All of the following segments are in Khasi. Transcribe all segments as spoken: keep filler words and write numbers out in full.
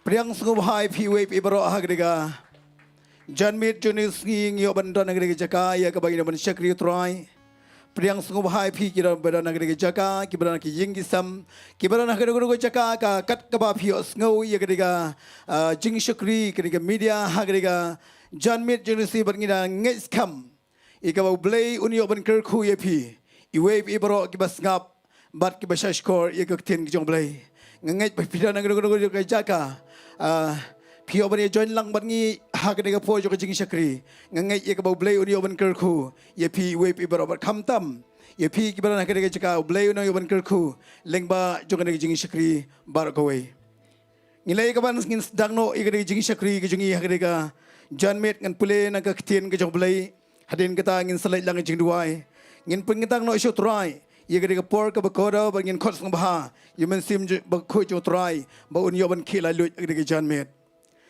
Pdiang sngewbha ïa phi wei phi baroh ha kane ka janmiet jong kane ka sngi, ngi ïoh ban don ha kane ka jaka ïa kaba ngin ïoh ban shakri ïa u Trai. Pdiang sngewbha ïa phi kiba don ha kane ka jaka, kiba don ha ki ïing ki sem, kiba don ha kano kano ka jaka ka kat kaba phi ïohsngew ïa kane ka, ah, jingshakri, kane ka media ha kane ka janmiet jong kane ka sngi, bad ngi da ngeit skhem ïa kaba U Blei un ïoh ban kyrkhu ïa phi, iwei pa iwei baroh kiba sngap bad kiba shahshkor ïa ka ktien ka jong U Blei. Nga ngeit ba phi don ha kano kano ka jaka, ah, phi ïoh ban ïa join lang bad ngi ha kane ka por jong ka jingshakri. Nga ngeit ïa kaba U Blei un ïoh ban kyrkhu ïa phi iwei pa iwei baroh, bad khamtam ïa phi kiba don ha kane ka jaka, U Blei un ïoh ban kyrkhu lyngba jong kane ka jingshakri baroh kawei. Ngin leh ïa kaba ngin sdang noh ïa kane ka jingshakri ka jong ngi ha kane ka janmiet, ngan pule na ka ktien ka jong U Blei. Hadien kata ngin sa leit lang ka jingduwai. Ngin pynkyntang noh sha u Trai ïa kane ka por kaba kordor, bad ngin khot sngewbha ïa u Mynsiem bakhuid jong u Trai ba un ïoh ban khih laitluid ha kane ka janmiet.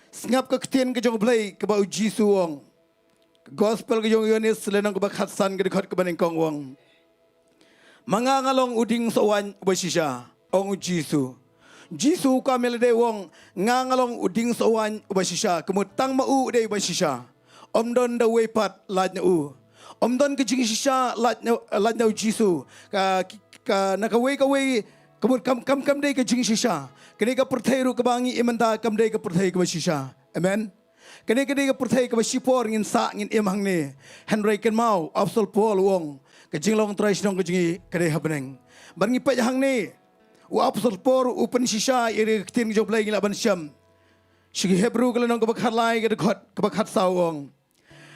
Sngap ka ktien ka jong U Blei kaba U Jisu u ong. Gospel ka jong u Ïoannis, lynnong kaba khatsan, ka dkhot kaba nyngkong, u ong: Ma nga nga long u dieng sohwaiñ uba shisha, ong U Jisu. Jisu u kam ïalade u ong: Nga nga long u dieng sohwaiñ uba shisha, ka mut tang ma u u dei uba shisha. Ym don da uwei pat lait na u. Ym don ka jingshisha lait na, lait na U Jisu. Ka, ka, na kawei kawei, ka mut kam, kam, kam dei ka jingshisha. Kane ka pyrthei ruh kaba ngi im mynta kam dei ka pyrthei kaba shisha. Amen. Kane ka dei ka pyrthei kaba shipor ngin sah ngin im hangne. Hynrei kynmaw, u Apostol Paul u ong, ka jinglong trai shnong ka jong ngi ka dei ha bneng. Bad ngi peit hangne, u Apostol Paul u pynshisha ïa ka ktien ka jong U Blei, ngi lah ban shem. Sha ki Hebru ka lynnong kaba khatlai, ka dkhot kaba khatsaw, u ong: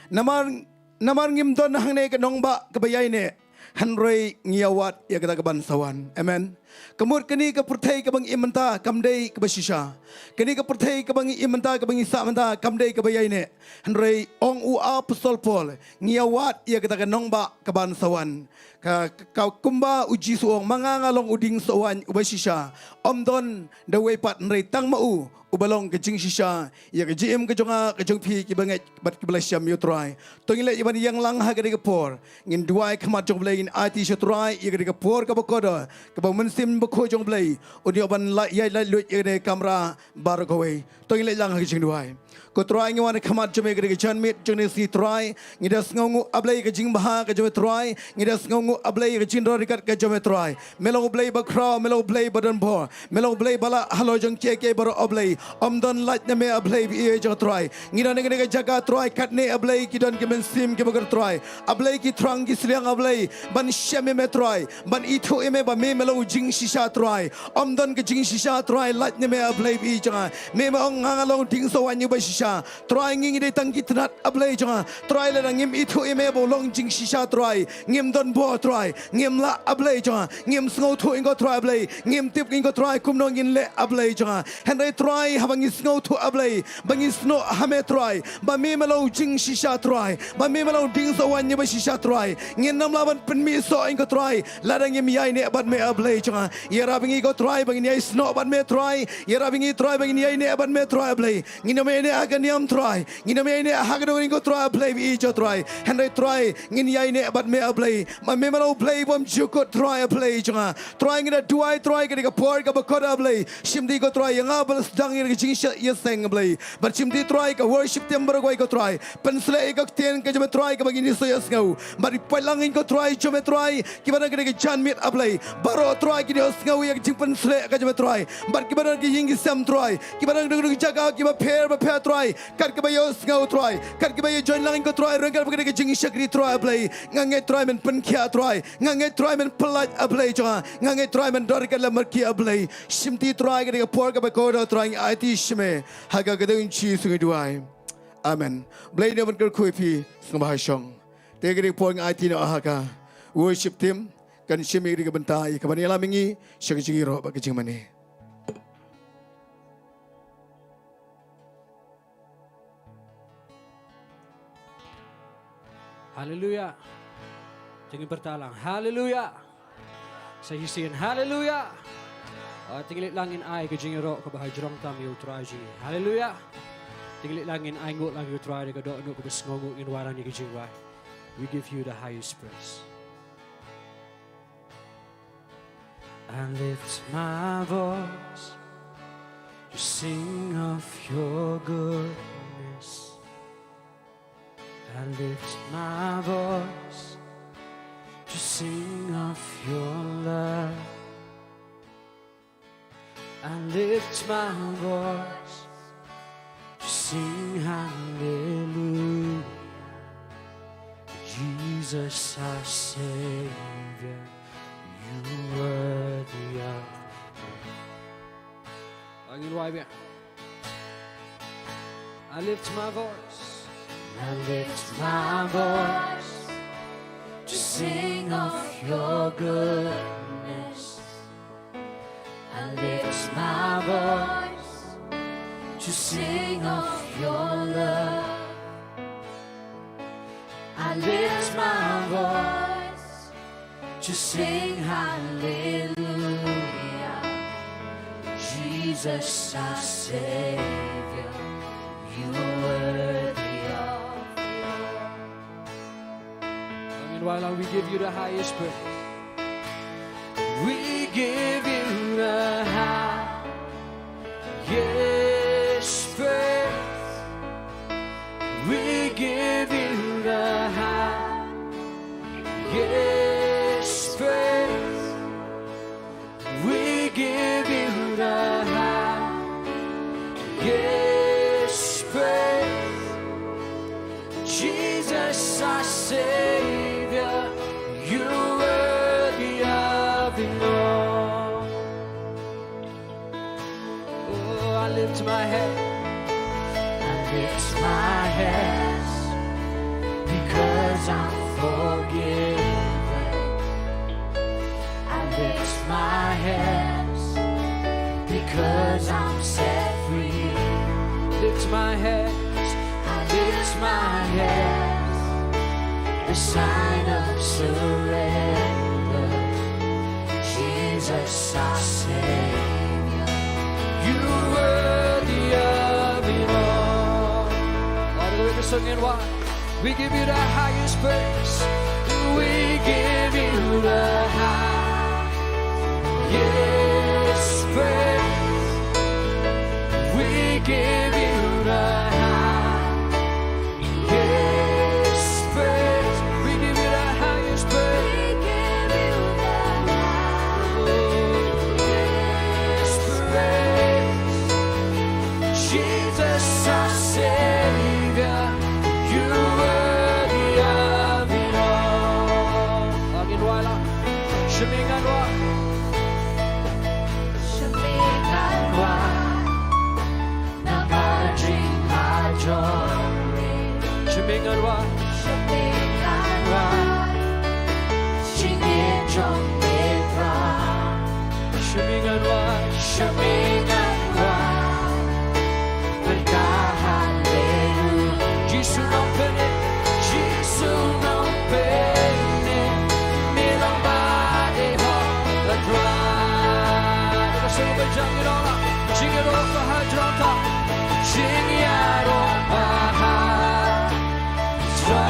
Namar, namar ngim don hangne ka nongbah kaba ïaineh, hynrei ngi ïawad ïa kata kaban sa wan. Amen. Ka mut kane ka pyrthei kaba ngi im mynta kam dei kaba shisha. Kane ka pyrthei kaba ngi im mynta, kaba ngi sah mynta, kam dei kaba ïaineh. Hynrei ong u Apostol Paul, ngi ïawad ïa kata ka nongbah kaban sa wan. Ka, ka, kumba U Jisu u ong: Ma nga nga long u dieng sohwaiñ uba shisha. Ym don da uwei pat, hynrei tang ma u uba long ka jingshisha ïa ka jingim ka jong nga, ka jong phi kiba ngeit bad kiba la shem ïa u Trai. To ngin leit ïa ban ïeng lang ha kane ka por. Ngin duwai khmat jong U Blei, ngin aiti sha u Trai ïa kane ka por kaba kordor, kaba U Mynsiem Bakhuid jong U Blei un ïoh ban la, ïa laitluid ïa kane ka kamra baroh kawei. To ngin leit lang ha ka jingduwai. Ko Trai, ngi wan ha khmat jong me ha kane ka janmiet jong kane ka sngi, Trai. Ngi da sngewnguh, A Blei, ka jingbha ka jong me, Trai. Ngi da sngewnguh, A Blei, ka jingdon ryngkat ka jong me, Trai. Me long U Blei bakhraw, me long U Blei badonbor, me long U Blei ba lah halor jong kiei kiei baroh, A Blei. Ym don lait na me, A Blei, ba ïeit jong nga, Trai. Ngi don ha kane ka jaka, Trai, katne, A Blei, ki don ki mynsiem kiba kordor, Trai. A Blei, ki thrang ki sliang, A Blei, ban shem ïa me, Trai, ban ithuh ïa me ba me, me long u jingshisha, Trai. Ym don ka jingshisha, Trai, lait na me, A Blei, ba ïeit jong nga. Me, me ong, nga nga long dieng sohwaiñ uba shisha. Trai, ngi ngi dei tang ki tnat, A Blei jong nga. Trai, lada ngim ithuh ïa me ba u long jingshisha, Trai, ngim donbor, Trai, ngim lah, A Blei jong nga. Ngim sngewthuh ïa ko, Trai, A Blei, ngim tip ïa ko, Trai, kumno ngin leh, A Blei jong nga. Hynrei, Trai, haba ngi sngewthuh, A Blei, ba ngi snoh ha me, Trai, ba me, me long u jingshisha, Trai, ba me, me long u dieng sohwaiñ uba shisha, Trai, ngin ym lah ban pynmih soh ïa ko, Trai, lada ngim ïaineh bad me, A Blei jong nga. Ïarap ïa ngi ko, Trai, ba ngin ïai snoh bad me, Trai. Ïarap ïa ngi, Trai, ba ngin ïaineh bad me, Trai, A Blei. Ngin ym ïaineh ha ka niam, Trai. Ngin ïaineh ha ka dong ïa ko, Trai, A Blei, ba ïeit jong nga, Trai. Hynrei, Trai, ngin ïaineh bad me, A Blei. Ma me, me long U Blei bym jukut, Trai, A Blei jong nga. Trai, ngi da duwai, Trai, ka dei ka por kaba kordor, A Blei. Shim ti ko, Trai, ïa nga ba la sdang ïa ka jingïaseng, A Blei. Bad shim ti, Trai, ka worship team baroh kawei ko, Trai. Pynshlur ïa ka ktien ka jong me, Trai, kaba ngin ïohsngew. Bad peit lang ïa ko, Trai, jong me, Trai, kiba don ha kane ka janmiet, A Blei. Baroh, Trai, kin ïohsngew ïa ka jingpynshlur ka jong me, Trai. Bad kiba don ha ki ïing ki sem, Trai, kiba don ha ki jaka kiba pher bapher, Trai, kat kiba ïohsngew, Trai, kat kiba ïa join lang ïa ko, Trai, ryngkat bad kane ka jingshakri, Trai, A Blei. Nga ngeit, Trai, men pynkhiah, Trai. Nga ngeit, Trai, men pyllait, A Blei jong nga. Nga ngeit, Trai, men don ryngkat lem bad ki, A Blei. Shim ti, Trai, kane ka por kaba kordor, Trai, ngi aiti sha me. Ha ka kyrteng Jisu ngi duwai. Amen. Blei un ïa ban kyrkhu ïa phi, sngewbha shong. Te kane ka por ngi aiti noh ha ka worship team, kan shim ïa ka bynta ïa kaban ïalam ïa ngi sha ka jingïaroh bad ka jingmane. Haleluya. Te ngin pyrta lang. Haleluya. Sa shisien. Haleluya. Ah, te ngin leit lang ngin ai ka jingïaroh kaba ha jrong tam ïa u Trai jong ngi. Haleluya. Te ngin leit lang ngin ainguh lang ïa u Trai da ka dohnud kaba sngewnguh, ngin wan lang ïa ka jingduwai. We give you the highest praise. I lift my voice Sing of your goodness. I lift my voice to sing of your love. I lift my voice to sing hallelujah. Jesus, our Savior, you worthy of. Angin wai bia. I lift my voice. I lift my voice to sing of your goodness. I lift my voice to sing of your love. I lift my voice to sing hallelujah. Jesus, our Savior, you are worthy of it all. Angin wai lang, we give you the highest praise. We give you the highest praise. We give you the highest praise. We give you the highest praise. Jesus, our Savior, you worthy of it all. Oh, I lift my head. I lift my hands because I'm forgiven. I lift my hands because I'm set free. Lift my hands. I lift my hands. A sign of surrender. Jesus, our Savior, you worthy of it all. All the way to singing one. We give you the highest praise. We give you the highest praise. We give you the highest praise. We give you the highest praise. We give you the highest praise. Jesus, our Savior, you worthy of it all. Angin wai lang. Sheming ngan wai. Sheming ngan wai. Namar jingmut jong me. Sheming ngan wai. Sheming ngan wai. Jingim jong me Trai. Sheming ngan wai. Sheming ngan wai. Pyrta haleluya. Jisu nongpynim. Jisu nongpynim. Me long ba dei hok ba Trai. Ka seng ba jang ïa long. Jingïaroh ba ha jrong ta. Jingïaroh ba ha jrong ta.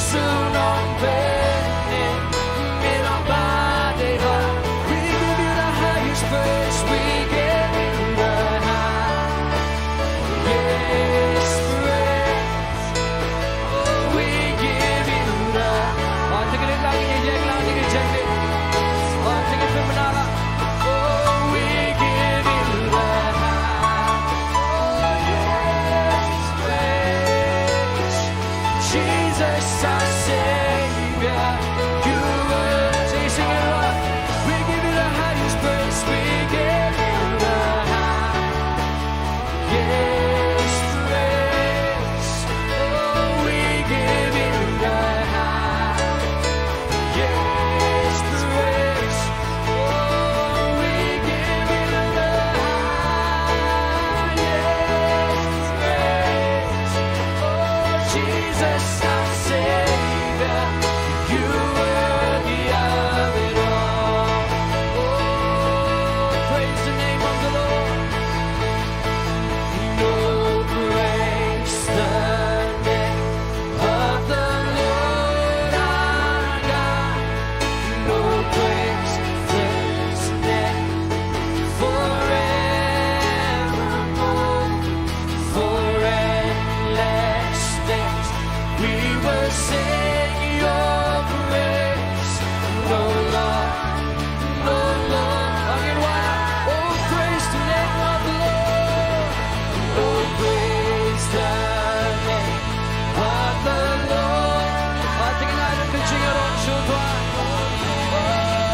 Soon on burning, may not bow their heart. We give you the highest praise, we give you the highest praise. Oh, we give you the. Oh, take it lang, take it lang, take it gently. Oh, take it from another. Oh, we give you the highest praise. Jesus, our Savior, you were. Sing, sing it, Lord. We give you the highest praise. We give you the highest praise. Oh, we give you the highest praise. Oh, we give you the highest praise. Oh, Jesus, our Savior, you worthy of it all. Oh, praise the name of the Lord. Oh, praise the name of the Lord our God. Oh, praise his name forevermore. For endless days we will sing your praise. No Lord, no Lord, again, why not? Oh, praise the name of the Lord. Oh, praise the name of the Lord. Ah, tingnan natin kung sino yung shoot one. Oh,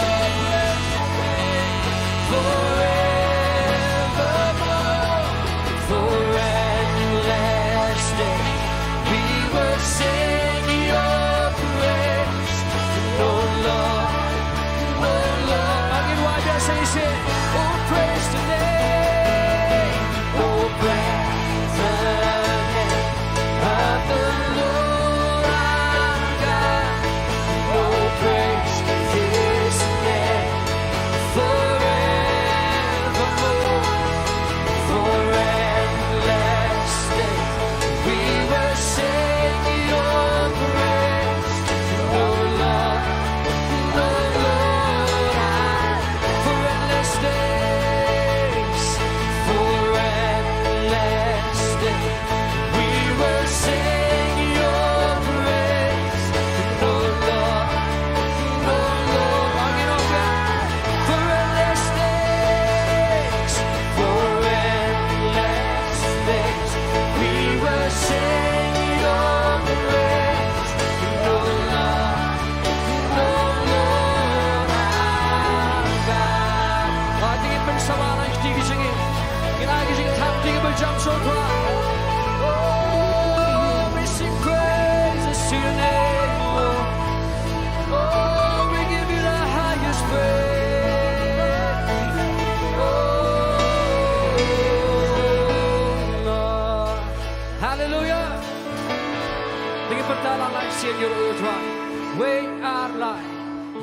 forevermore, for endless days, we will sing your praise. Oh Lord, oh Lord. Again, why don't you say, oh, praise the name, oh, praise the name of the Lord our God. Oh, praise his name forevermore. For endless days we will sing your praise. Oh Lord, oh Lord, I, for endless days, for endless days, we will sing your praise. Oh Lord, oh Lord, again, oh God, for endless days, for endless days, we will sing your praise. Oh Lord, oh Lord, our God. Ah, tingin pynsawa lang ïa ki jingim. Ngin ai ki jingthap, tingin pynjam sha u Trai. Oh, we sing praises to your name, Lord. Oh, we give you the highest praise. Oh, Lord. Hallelujah. Tingin pynta lang, like, sien ïaroh ïa u Trai. Wei ar lai.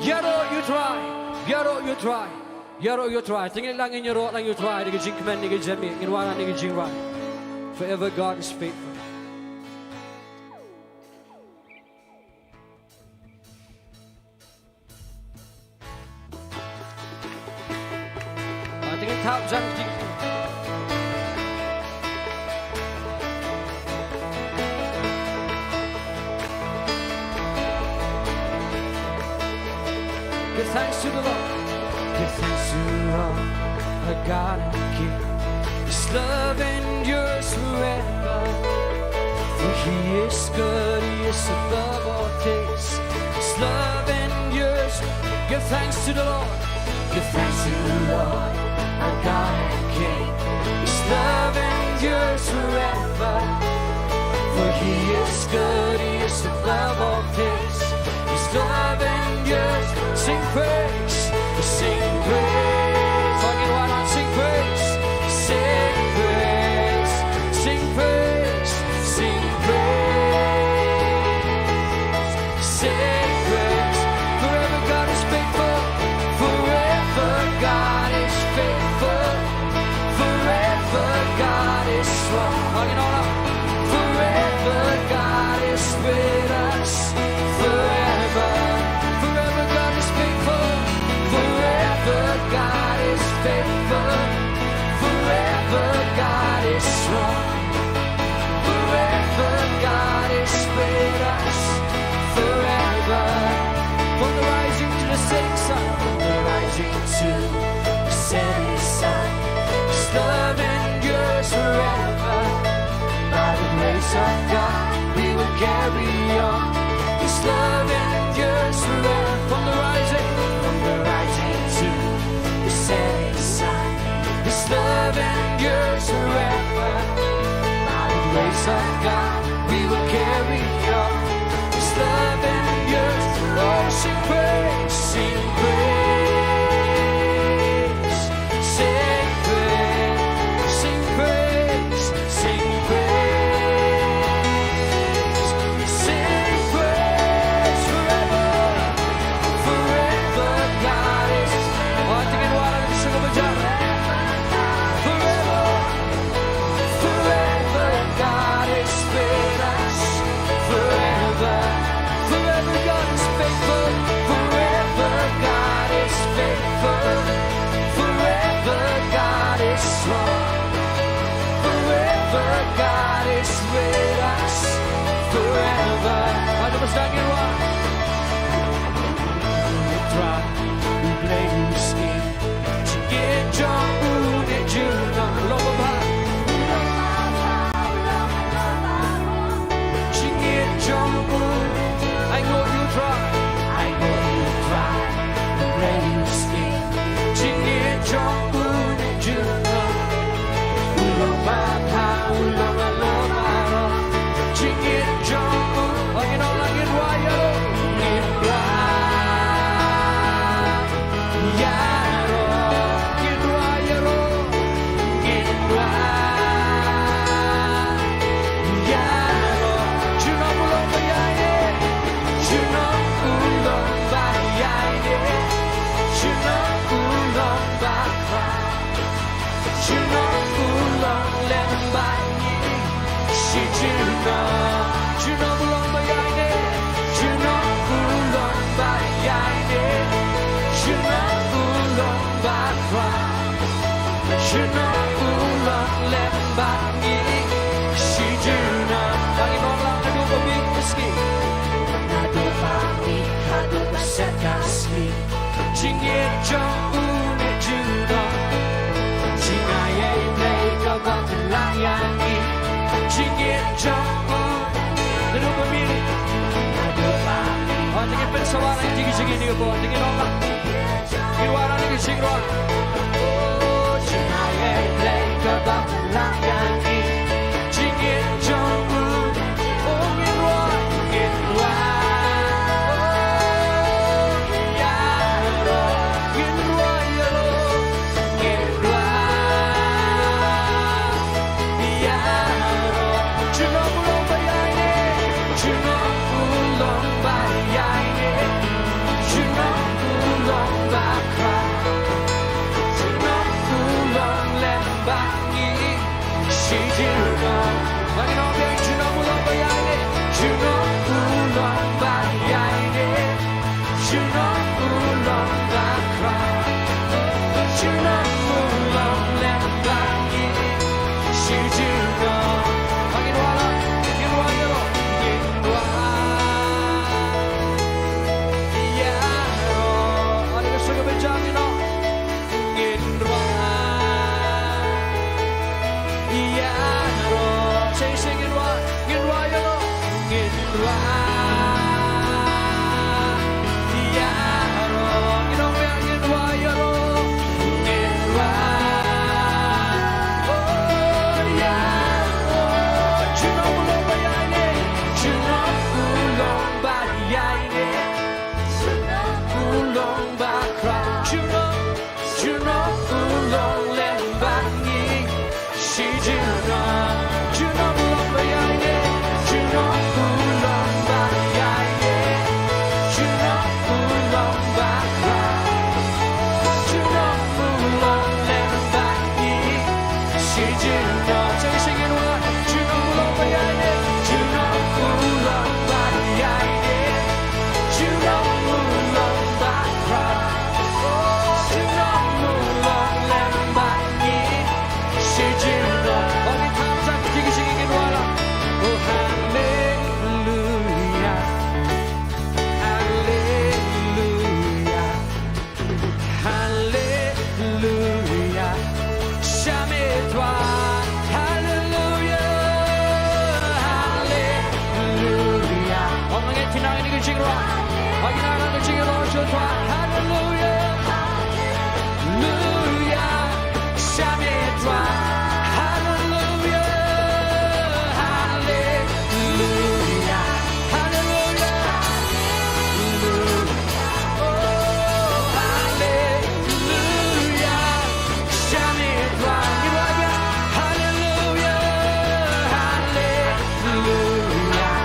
Ïaroh ïa u Trai. Ïaroh ïa u Trai. Ïaroh ïa u Trai. Tingin lang ngin ïaroh lang ïa u Trai. Da ki jingkmen, da ki jingmih. Ngin wan lang da ki jingrwai. Forever God is faithful. Ah, tingin thap jan ki. Give thanks to the Lord. Give thanks to the Lord, our God and King. His love endures forever. For he is good, he is above all things. His love endures. Give thanks to the Lord. Give thanks to the Lord, our God and King. His love endures forever. For he is good, he is above all things. His love endures. Sing praise, sing praise. Again, why not sing praise? Sing praise, sing praise, sing praise. Sing praise. Forever God is faithful. Forever God is faithful. Forever God is strong. Again, all up. Forever God is with us. of God, we will carry on. His love endures forever. From the rising, from the rising to the setting sun, His love endures forever. By the grace of God, we will carry on. His love endures. Oh, sing praise, sing praise, sing praise, sing praise, sing praise, sing praise forever. Forever God is. Oh, tingin wala ng sing of a job. Forever, forever God is with us. Forever, forever God is faithful. Forever God is faithful. Forever God is strong. Forever God is with us. Forever. Ano mas dangin wa? Try to play you skin. Jingin jong u ne jingin long ba. Jingin jong u. I know you try. I know you try. Raise it. Jingin jong u ne jingin long. U long ba pha, u long ba long ba long. Jingin jong u. Oh, you know, like it, why you? It, why? Ïaroh, ngin rwai ïaroh, ngin rwai ïaroh. Junom u long ba ïaineh, junom u long ba ïaineh, junom u long ba khraw. Junom u long lem bad ngi shi junom. Junom u long ba ïaineh. Junom u long ba ïaineh. Junom u long ba khraw. Junom u long lem bad ngi shi junom. Ba ngi long lang naduh ba mih ka sngi. Naduh ba mih haduh ba set ka sngi. Jingngeit jong u ne jingdon. Jingaiei Blei kaba pynlah ïa ngi. Jingngeit jong u. Naduh ba mih. Naduh ba mih. Oh, te ngin pynsawa lang ïa ki jingngeit ïa ka por. Te ngin ong lang. Ngin rwai lang ïa ki jingrwai. Oh, jingaiei Blei kaba pynlah ïa ngi. Jingngeit jong u. Oh, ngin rwai, ngin rwai. Oh, ïaroh, ngin rwai ïaroh, ngin rwai ïaroh. Junom u long ba ïaineh, junom u long ba ïaineh, junom u long ba khraw, junom u long lem bad ngi. Shi junom. Ba ngin ong biang, junom u long ba ïaineh. Junom u long ba ïaineh. Junom u long ba khraw. Junom u long lem bad ngi. Shi junom. Ba ngin wallam, ngin rwai ïaroh. Ngin rwai ïaroh. Ngin rwai ïaroh. Sing, sing, ngin rwai, ngin rwai ïaroh. Ngin rwai ïaroh. Ngin ong biang, ngin rwai ïaroh. Ngin rwai. Oh, ïaroh. Junom u long ba ïaineh. Junom u long ba ïaineh. Junom u long ba khraw. Junom. Junom u long lem bad ngi. Shi junom. Junom u long ba ïaineh. Junom u long ba Hallelujah. Hallelujah. Hallelujah. Hallelujah. Oh, hallelujah. Hallelujah. Hallelujah.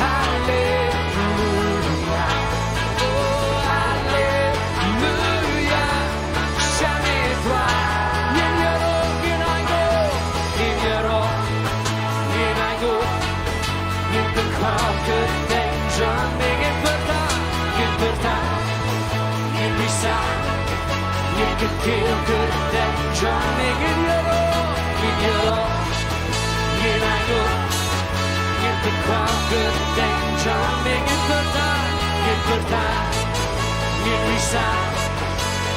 Hallelujah. Oh, hallelujah. Shane Twa. Ngin ïaroh, ngin ainguh. Ngin ïaroh, ngin ainguh. Ngin pynkhraw kyrteng jong me, ngin pyrta, ngin pyrta. Ngin risa, ngin kyntiew kyrteng jong me, ngin ïaroh, ngin ïaroh. Ngin ainguh, ngin pynkhraw kyrteng jong me, ngin pyrta, ngin pyrta, ngin risa,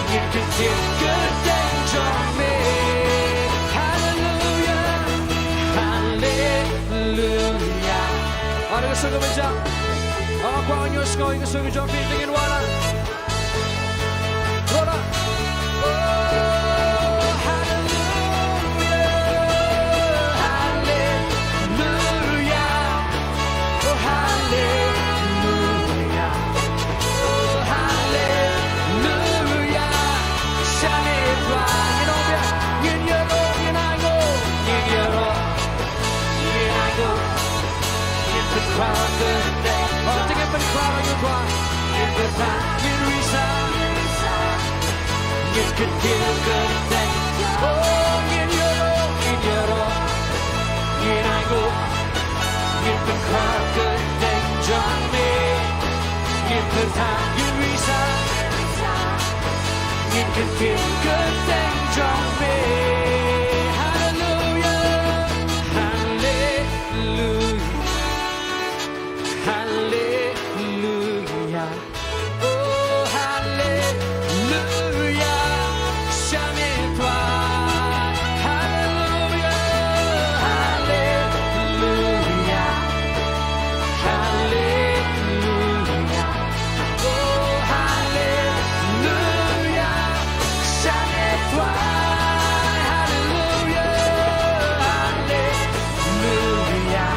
ngin kyntiew kyrteng jong me. Hallelujah, hallelujah. Ïa ka sur ka bynta. Ïa ka sur ka jong phi, te ngin wanrah. Hold up. Oh, hallelujah, hallelujah. Oh, hallelujah. Oh, hallelujah. Shane Twa. Ngin ong biang. Ngin ïaroh, ngin ainguh. Ngin ïaroh, ngin ainguh. Ngin pynkhraw kyrteng. Oh, te ngin pynkhraw ïa u Trai. Ngin pynkhraw, ngin risa. Ngin kyntiew kyrteng. Oh, ngin ïaroh, ngin ïaroh. Ngin ainguh. Ngin pynkhraw kyrteng jong me. Ngin pynkhraw, ngin risa. Ngin kyntiew kyrteng jong me. Hallelujah. Hallelujah. Hallelujah. Oh, hallelujah. Shane Twa. Hallelujah. Hallelujah. Hallelujah. Oh, hallelujah. Shane Twa. Hallelujah. Hallelujah.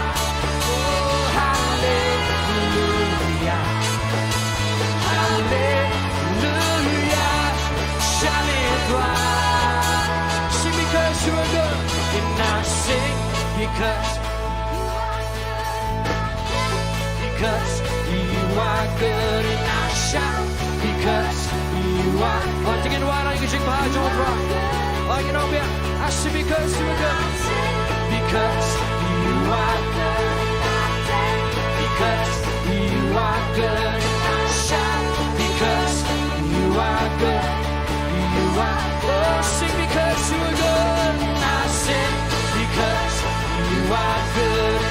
Oh, hallelujah. Hallelujah. Shane Twa. Sing because you are good. And I sing because, because you are good. And I shout because you are. Oh, te ngin wanrah ïa ka jingbha jong u Trai. Oh, ngin ong biang. I sing because you are good. Because you are good. Because you are good. And I shout because you are good. You are, oh, sing because you are good. I sing because you are good.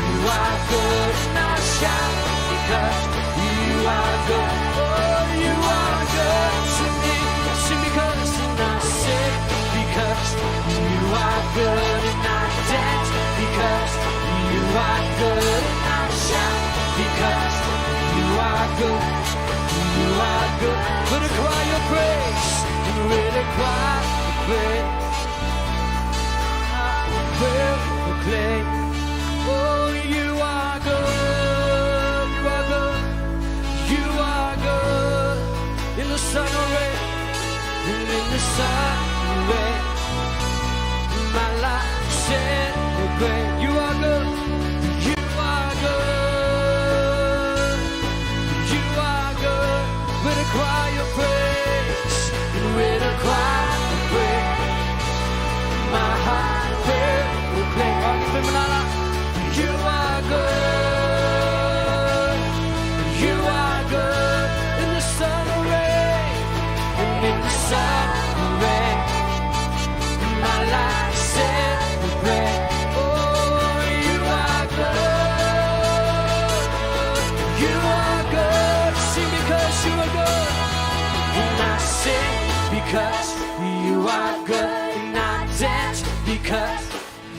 You are good. And I shout because you are good. Oh, you are good to me. Sing because, and I sing because you are good. And I dance because you are good. And I shout because you are good. You are good. With a choir of praise, and with a choir of praise, I will proclaim. Oh, you are good, you are good, you are good. In the sun or rain, and in the sun or rain, my life set will great. You are good. You are good. You are good. With a choir of praise, and with a choir of praise, my heart will proclaim. All you women are, you are good. You are good. In the sun or rain, and in the sun or rain, my life set will praise. Oh, you are good. You are good. Sing because you are good. And I sing because you are good. And I dance because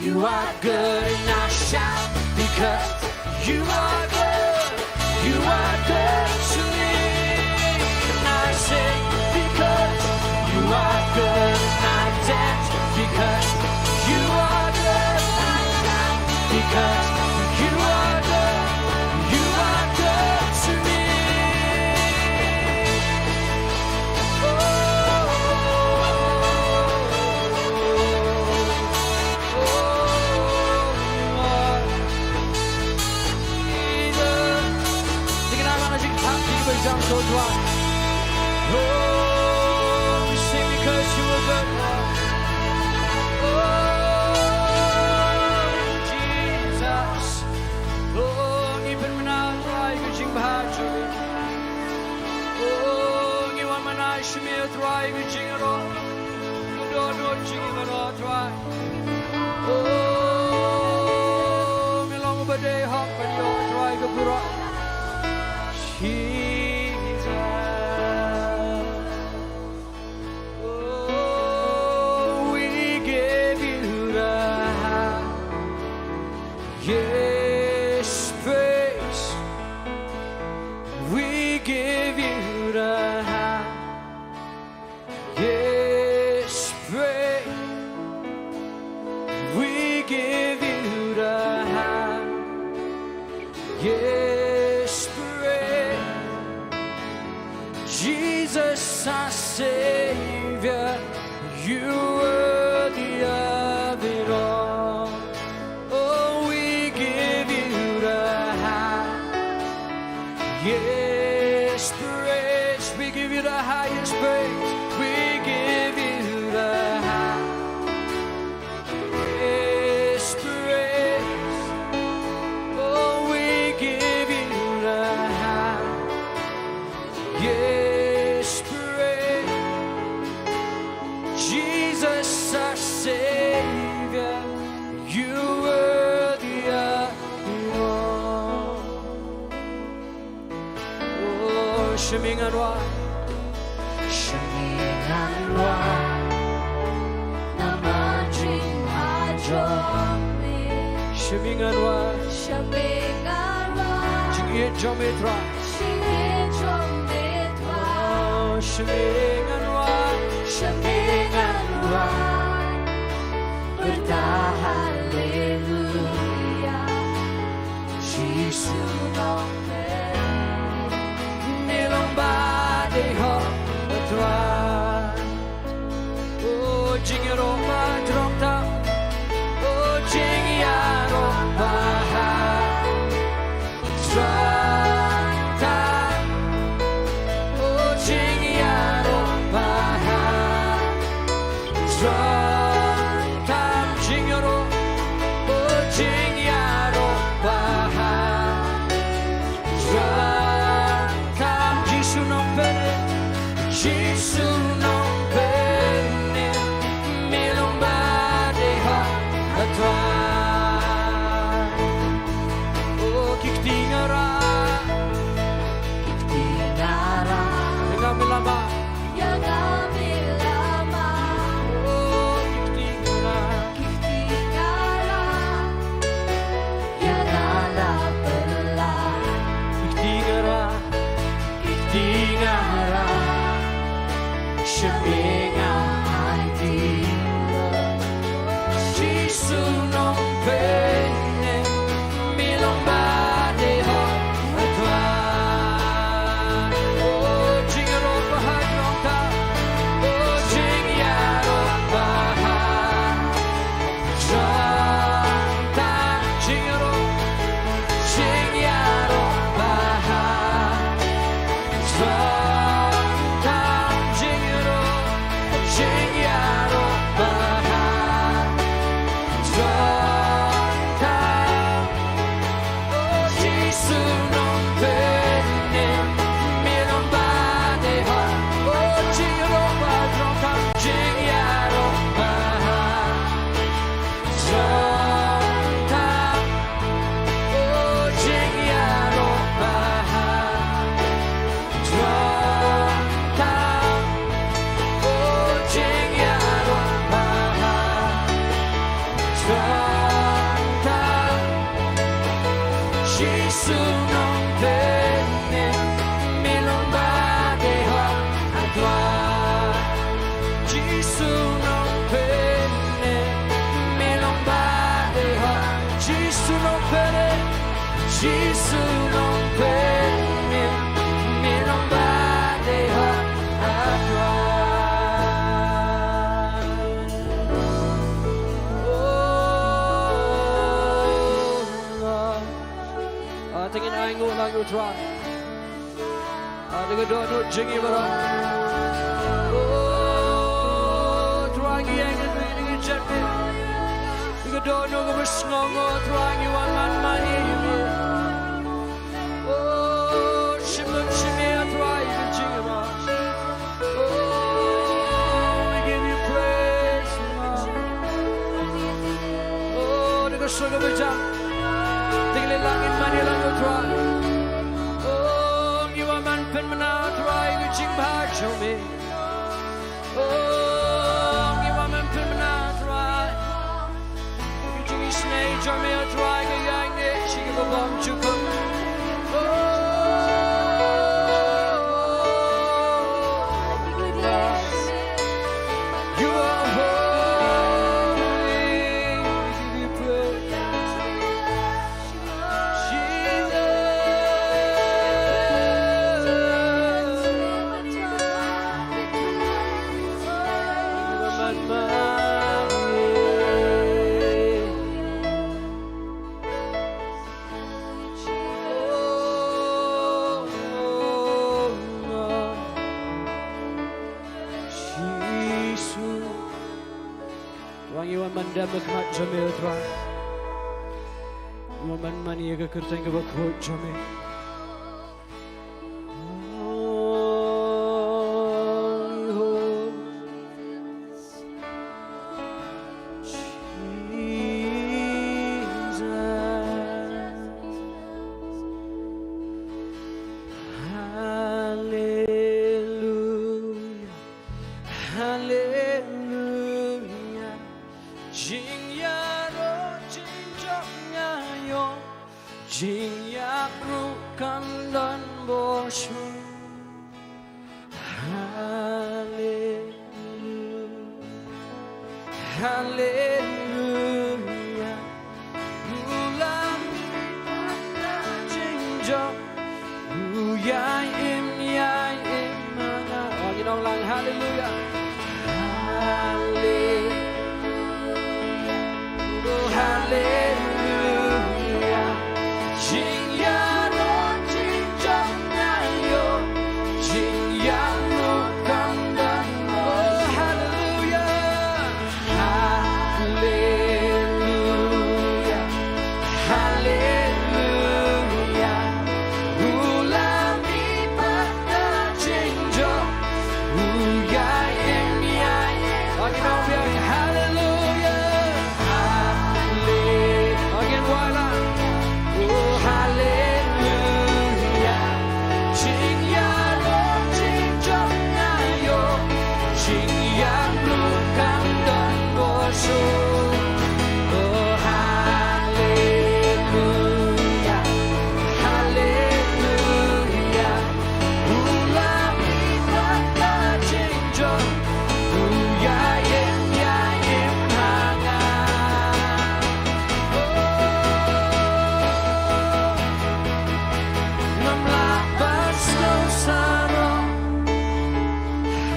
you are good. And I shout because You are good, you are good to me. And I sing because you are good. I dance because you are good. I shout because you are good. You are good to me. Oh, oh, oh, oh, oh. Oh, me long ba dei hok ban ïoh Trai ka burom. Jesus. Oh, we give you the highest praise. We give you the high. Yes, praise. We give you the highest praise. Jesus, our Savior, you worthy of it all. Oh, we give you the highest praise. We give you the highest praise. We give you the highest praise. Oh, we give you the highest praise. Jesus, our Savior, you worthy of it all. Oh, shim ïa nga Nwa. Shim ïa nga Nwa. Namar jingmut jong me. Shim ïa nga Nwa. Shim ïa nga Nwa. Jingïeit jong me Trai. Shim ïa nga Nwa. Shim ïa nga Nwa. Byrta haleluya. Jisu Nongpynim. Me long ba dei hok Trai. Oh, jingïaroh ba jrong tam. Oh, jingïaroh ba ha. Jrong tam. Oh, jingïaroh ba ha. Jrong tam jingïaroh. Oh, jingïaroh ba ha. Jrong tam Jisu Nongpynim. Jisu Nongpynim. Me long ba dei hok Trai. Oh, ki kti nga rah. Ki kti nga rah. Ïa nga me la mad. Ïa nga me la mad. Oh, ki kti nga rah. Ki kti nga rah. Ïa nga la pynlait. Ki kti nga rah. Ki kti nga rah. Shim ïa nga aiti. Jisu Nongpynim. Me long ba dei hok Trai. Oh, jingïaroh ba ha. Jisu Nongpynim, me long ba dei hok, A Trai. Jisu Nongpynim, me long ba dei hok. Jisu Nongpynim, Jisu Nongpynim, me long ba dei hok, A Trai. Oh, Lord. Ah, te ngin ainguh lang ïa u Trai. Ah, da ka dohnud jong ngi baroh. Oh, Trai, ngi ïeng ïa phi, ngi ïeit ïa phi. Da ka dohnud kaba sngewnguh, Trai, ngi wan man man ïa phi. Oh, shim lut shim ïa, Trai, ïa ka jingïarap. Oh, we give you praise, Lord. Oh, da ka sur kaba jam. Te ngi leit lang ngin man ïa lang, oh Trai. Oh, ngi wan ban pynbna, Trai, ïa ka jingbha jong me. Oh, ngi wan ban pynbna, Trai. Ka jingisynei jong me, oh Trai, ka ïaineh sha kiba bymjukut. Oh, you are holy, we give you praise. Trai, ngi wan ban dem ha khmat jong me, oh Trai. Ngi wan ban man ïa ka kyrteng kaba khuid jong me. Haleluia, haleluia. Jingïaroh, jingjop nga ïoh, jingïap ruh kam don bor shuh. Haleluia, haleluia. U la mih pat na jingjop, u ïai im, ïai im ha nga. Oh, ngin ong lang haleluia. Haleluia. Oh, haleluia. Jingïaroh, jingjop nga ïoh, jingïap ruh kam don. Oh, haleluia. Haleluia, haleluia. U la mih pat na jingjop, u ïai im, ïai im. Haleluia. Haleluia. Oh, ngin wai lang. Oh, haleluia. Jingïaroh, jingjop nga ïoh, jingïap ruh kam don bor shuh. Oh, haleluia, haleluia. U la mih pat na jingjop, u ïai im, ïai im ha nga. Ngam lah ban sngewsarong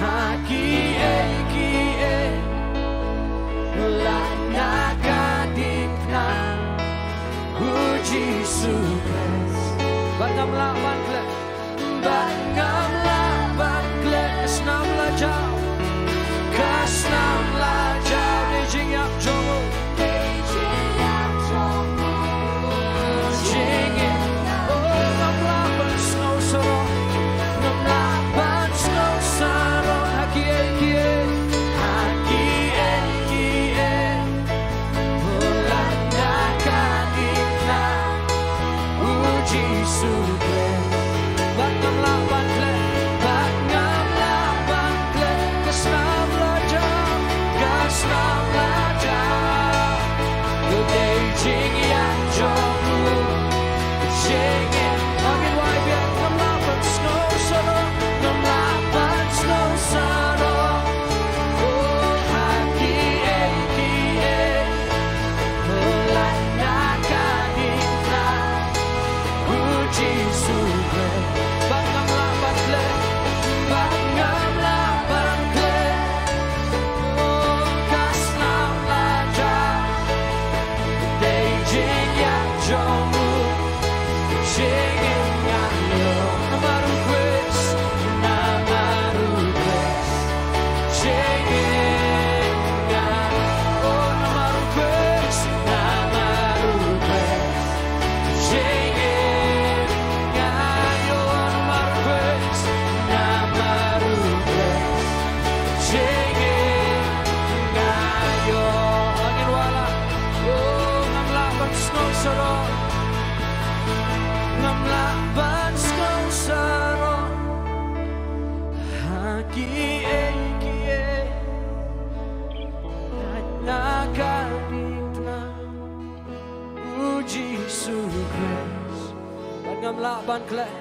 ha kiei kiei, lada ka dei na u Jisu Khrist. Bad ngam lah ban klet, bad ngam lah ban klet, ka snam la jaw, ka snam la jaw, dei jingïap jong u. Jingim, oh, ngam lah ban sngewsarong, ngam lah ban sngewsarong ha kiei kiei, ha kiei kiei. Lada ka dei na u Jisu Khrist. Bad ngam lah ban klet, bad ngam lah ban klet, ka snam la jaw, ka snam la jaw. Ka dei jingïap jong u, Ngam lah ban sngewsarong ha kiei kiei, na ka diengphna u Jisu Khrist. Bad ngam lah ban khleh,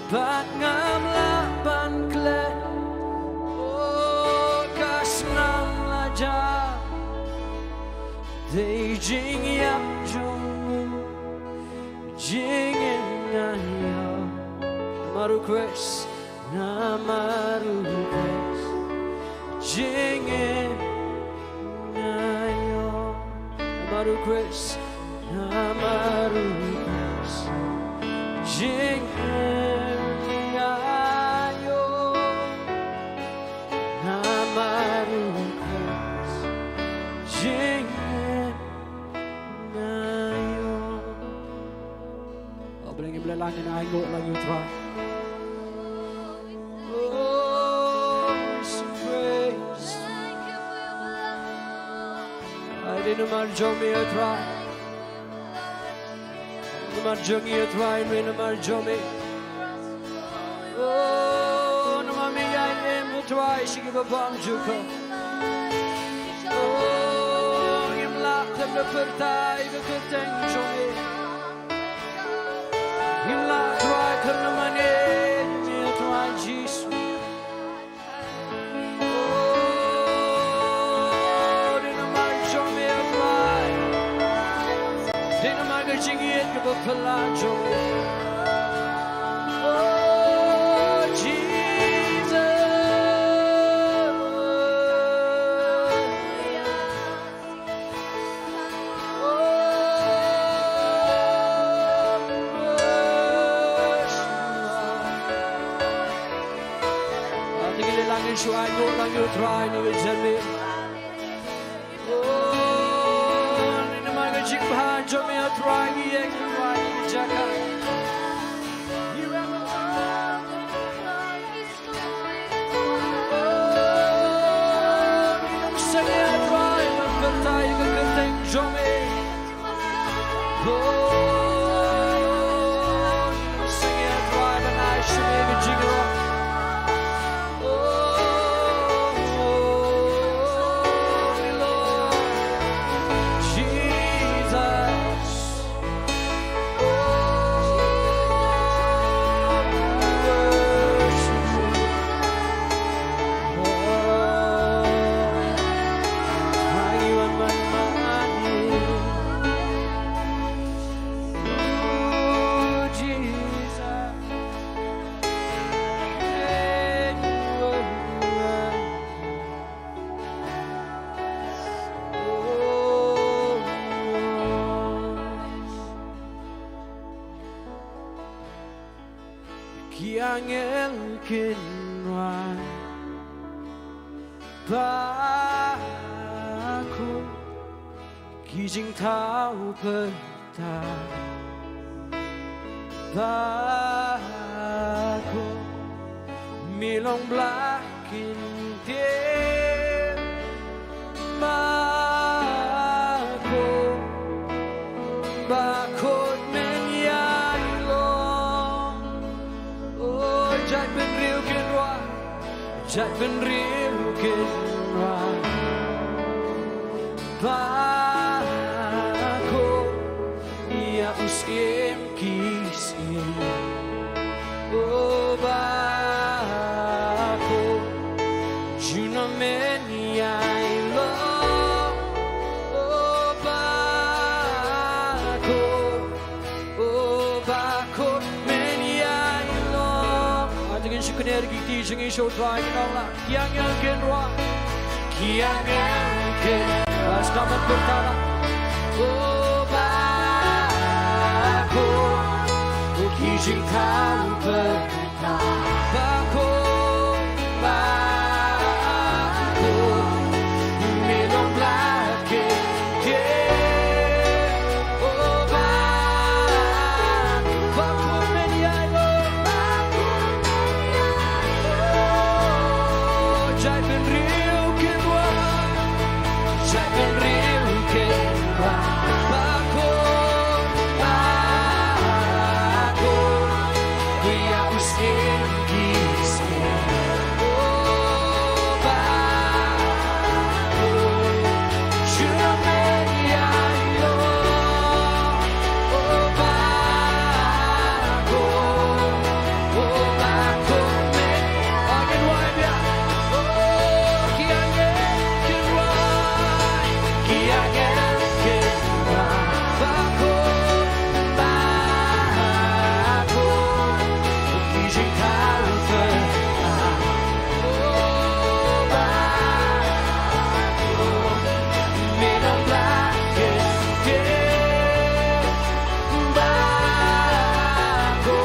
bad ngam lah ban khleh, o ka snam la jia. Dei jingïap jong u, jingim nga ïoh. Namar u Khrist, namar u Khrist, jingim nga ïoh. Namar u Khrist, namar u Khrist, jingim nga ïoh. Namar u Khrist, jingim nga ïoh. O, bad ngim leh lang, ngin ainguh lang ïa u Trai. Oh, sing praise. Ai, dei namar jong me, O Trai. Namar jong ngi, O Trai, namar jong me. Oh, namar me ïa im, O Trai, sha kiba bam jukut. Oh, ngim lah ban pyrta ïa ka kyrteng jong me. Ngim lah, Trai, kyrmen ïa me, Trai Jisu. Oh, dei namar jong me, Trai. Dei namar ka jingïeit kaba phylla jong me. Oh, Jesus. Ki angel kin rwai ba ko, ki jingthaw pyrta ba ko, me long Blei kyntien ba ko, ba ko men ïa i long. O jait bynriew kin rwai, jait bynriew kin rwai ba ko, ïa u Syiem ki syiem. O ba ko, junom men ïa i long. O ba ko, o ba ko men ïa i long. Haba ngin shu kner ki kti jong ngi sha u Trai, ngi ong la. Ki angel kin rwai. Ki angel kin rwai. Sngap ban pyrta la. O ba ko, o Ki jingthaw ba ko, ba ko, me long la ke ke. O ba, ba ko men ïa ïoh. Jai bynriew kynrwai. Jai bynriew kynrwai. Ba ko, ba ko, ïa u sien ki sien. O ba ko, shu men ïa ïoh. O ba ko, o ba ko men. Again, why, yeah. O ki angel kynrwai, ki angel kynrwai. Ba ko, ba ko, ki jingthaw ba ko, ba ko, me long la ke ke. Ba ko,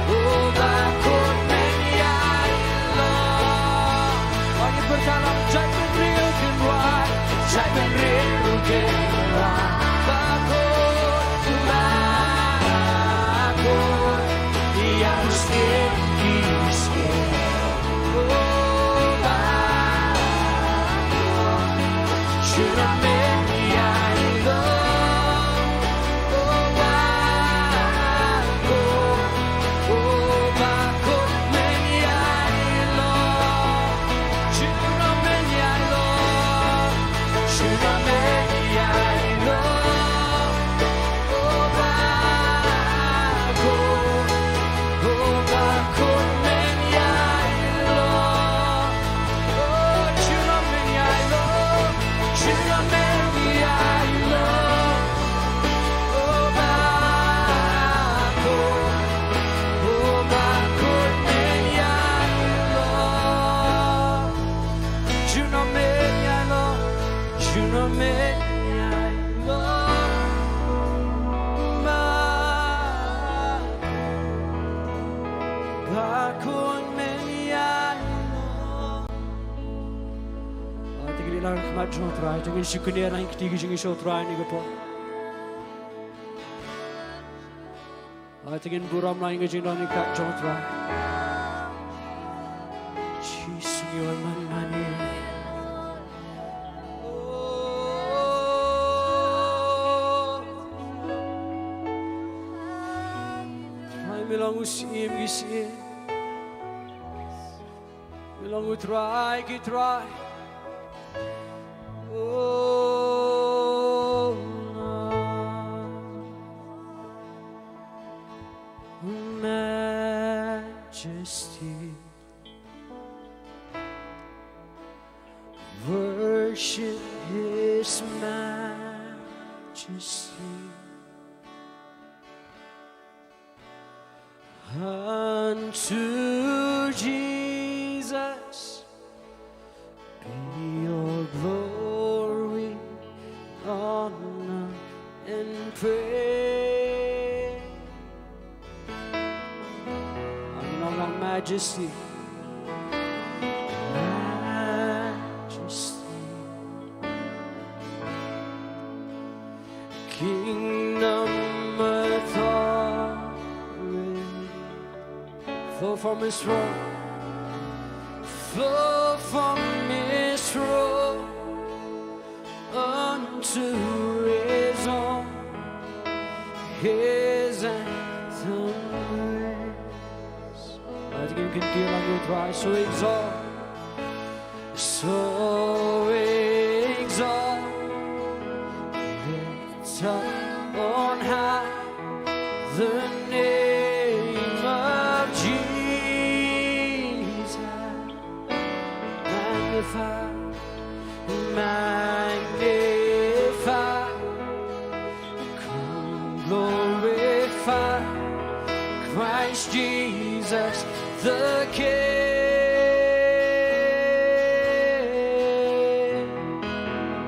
o ba ko men ïa ïoh. Ïa pyrta lang, jai bynriew kynrwai, jai bynriew kynrwai. Ba ko, ba ko, ïa u sien ki sien. Ai, te ngin ïalang ha khmat jong U Trai, te ngin shu kyndiah lang ki kti ki jong ngi sha U Trai ha kane ka por. Ai, te ngin burom lang ïa ka jingdon ïa ka jong U Trai. Jisu ngi wan man ma ngi. Trai me long u Syiem ki syiem. Me long U Trai ki trai. Oh, Majesty. Worship His Majesty. Unto Jesus be all glory, honor, and praise. Amen. All our majesty. Majesty. Kingdom authority. Flow from His throne. Flow from His throne. Unto His own, His anthem raise. Ai, te ngin kyntiew lang ïa U Trai. So exalt, so exalt, lift up on high the name of Jesus. Magnify, magnify, come glorify Christ Jesus the King.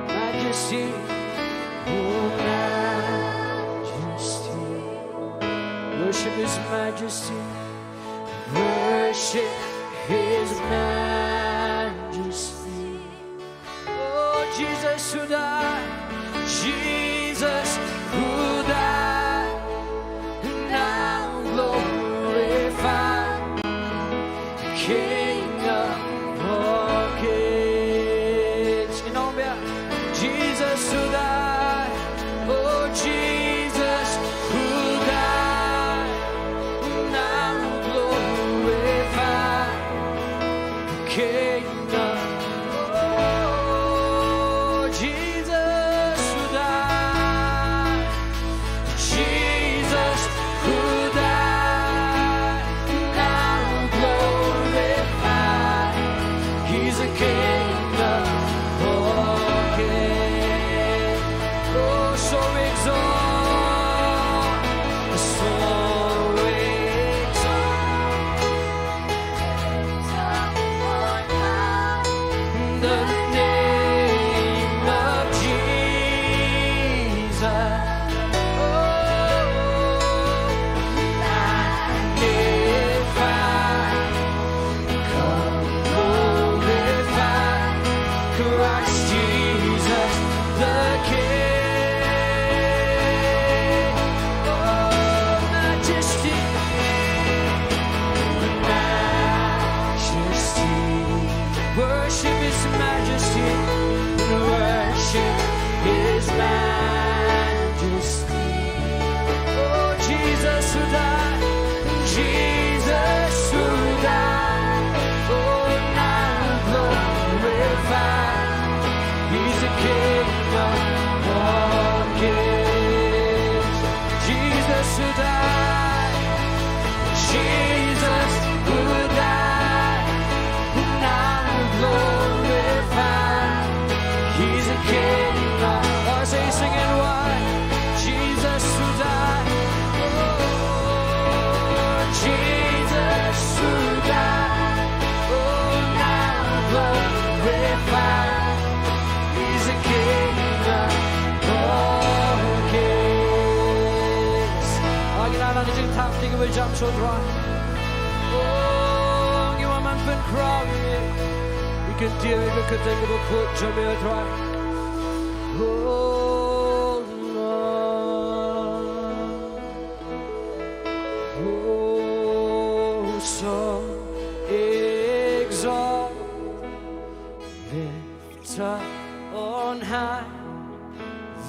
Majesty, oh, Majesty. Worship His majesty, worship His majesty. Oh, Jesus who died, Jesus who died, now glorify, King of all kings. Can you all be, Jesus who died, oh, Jesus who died, now glorify, King of, oh, Jesus who died, Jesus who died, now glorify, He's the King of all kings. Oh, so exalt, so exalt the name of Jesus. Oh, magnify, come glorify Christ Jesus the King. Oh, majesty, majesty, worship His majesty, worship His majesty. Oh, Jesus who died, Jesus who died, oh, now glorify, He's the King of all kings. Jesus who died, Jesus who died, now glorify, He's a King of, oh, say, sing it wide. Jesus who died, oh, Jesus who died, oh, now glorify, He's a King of all kings. Ïa ngi la nang jingthap ïa ngi ba jam sha U Trai. Oh, ngi wan ban pynkhraw ïa ngi. Ngi kyntiew ïa ka kyrteng kaba khuid jong me, U Trai. Oh Lord, oh, so exalted, lift up on high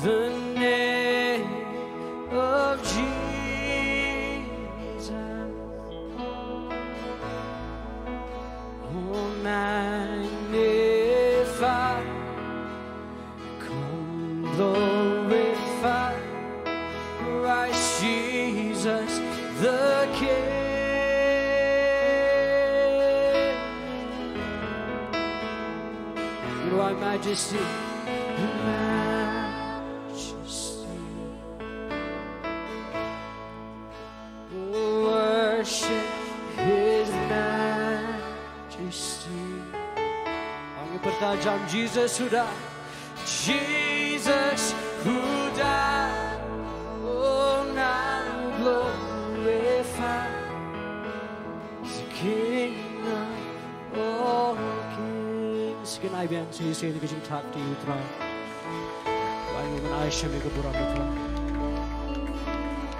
the name of Jesus. Oh, magnify, come glorify Christ Jesus the King. You are majesty, majesty. Worship His majesty. Ïa ngi pyrta jam, Jesus who died, Jesus who died, oh, now glorify, the King of all kings. Kynai biang shisha ïa ka jingthap ïa U Trai. Ba ngi ban ai sha me ka burom, U Trai.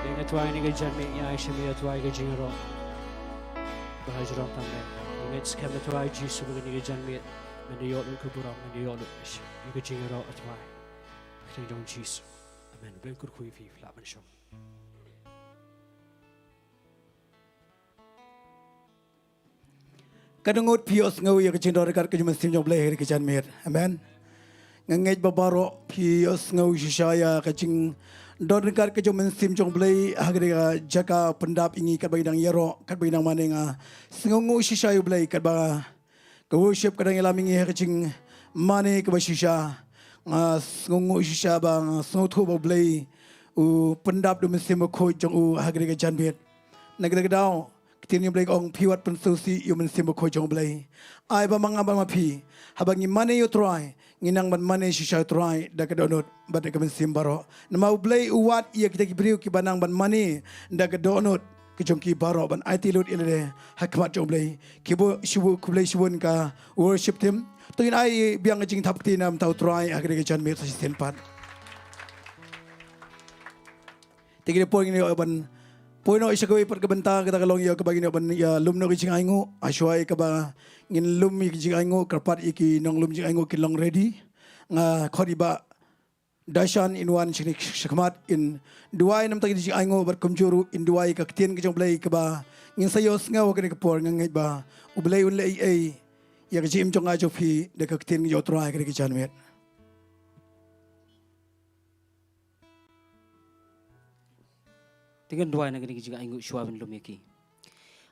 Ïa ngi, U Trai, ngi ka jingmut, ngi ai sha me, U Trai, ka jingïaroh ba ha jrong tang me. Ngi ngeit skhem, U Trai Jisu, ba kane ka jingmut men da ïoh lut ka burom, men da ïoh lut ïa ka jingïaroh, U Trai. Kyrteng jong U Jisu. Amen. Blei kyrkhu ïa phi, lah ban shong. Ka dang ngut phi ïohsngew ïa ka jingdon ryngkat ka jong u Mynsiem jong U Blei ha kane ka janmiet. Amen. Nga ngeit ba baroh phi ïohsngew shisha ïa ka jingdon ryngkat ka jong u Mynsiem jong U Blei ha kane ka jaka pyndap ïa ngi katba ngi dang ïaroh, katba ngi dang mane. Nga sngewnguh shisha ïa U Blei katba ka worship ka dang ïalam ïa ngi ha ka jingmane kaba shisha. Nga sngewnguh shisha ba nga sngewthuh ba U Blei u pyndap da u Mynsiem Bakhuid jong u ha kane ka janmiet. Na kata ka daw, ka ktien jong U Blei ka ong, phi wat pynsngewsih ïa u Mynsiem Bakhuid jong U Blei. Ai ba ma nga bad ma phi, haba ngi mane ïa U Trai, ngin nang ban mane shisha ïa U Trai da ka dohnud bad da ka mynsiem baroh. Namar U Blei u wad ïa kita ki briew kiba nang ban mane da ka dohnud ka jong ki baroh ban aiti lut ïa lade ha khmat jong U Blei. Ki buh shibun, khublei shibun ka worship team. To ngin ai biang ka jingthap kti na ka bynta U Trai ha kane ka janmiet sa shisien pat. Te kine por ngin ïoh ban poi noh sha kawei pat ka bynta, kata ka long ïa kaba ngin ïoh ban ïa lum noh ka jingainguh. Hashwa ïa kaba ngin lum ïa ka jingainguh, kyrpad ïa ki nonglum jingainguh kin long ready. Nga khot ïa i Bah Dashan in wan shane shakhmat in duwai namar ka jingainguh bad kumjuh ruh in duwai ïa ka ktien ka jong U Blei kaba ngin sa ïohsngew ha kane ka por. Nga ngeit ba U Blei un leh ei ei ïa ka jingim jong nga jong phi da ka ktien ka jong U Trai ha kane ka janmiet. Te ngin duwai na kane ka jingainguh shuwa ban lum ïa ki.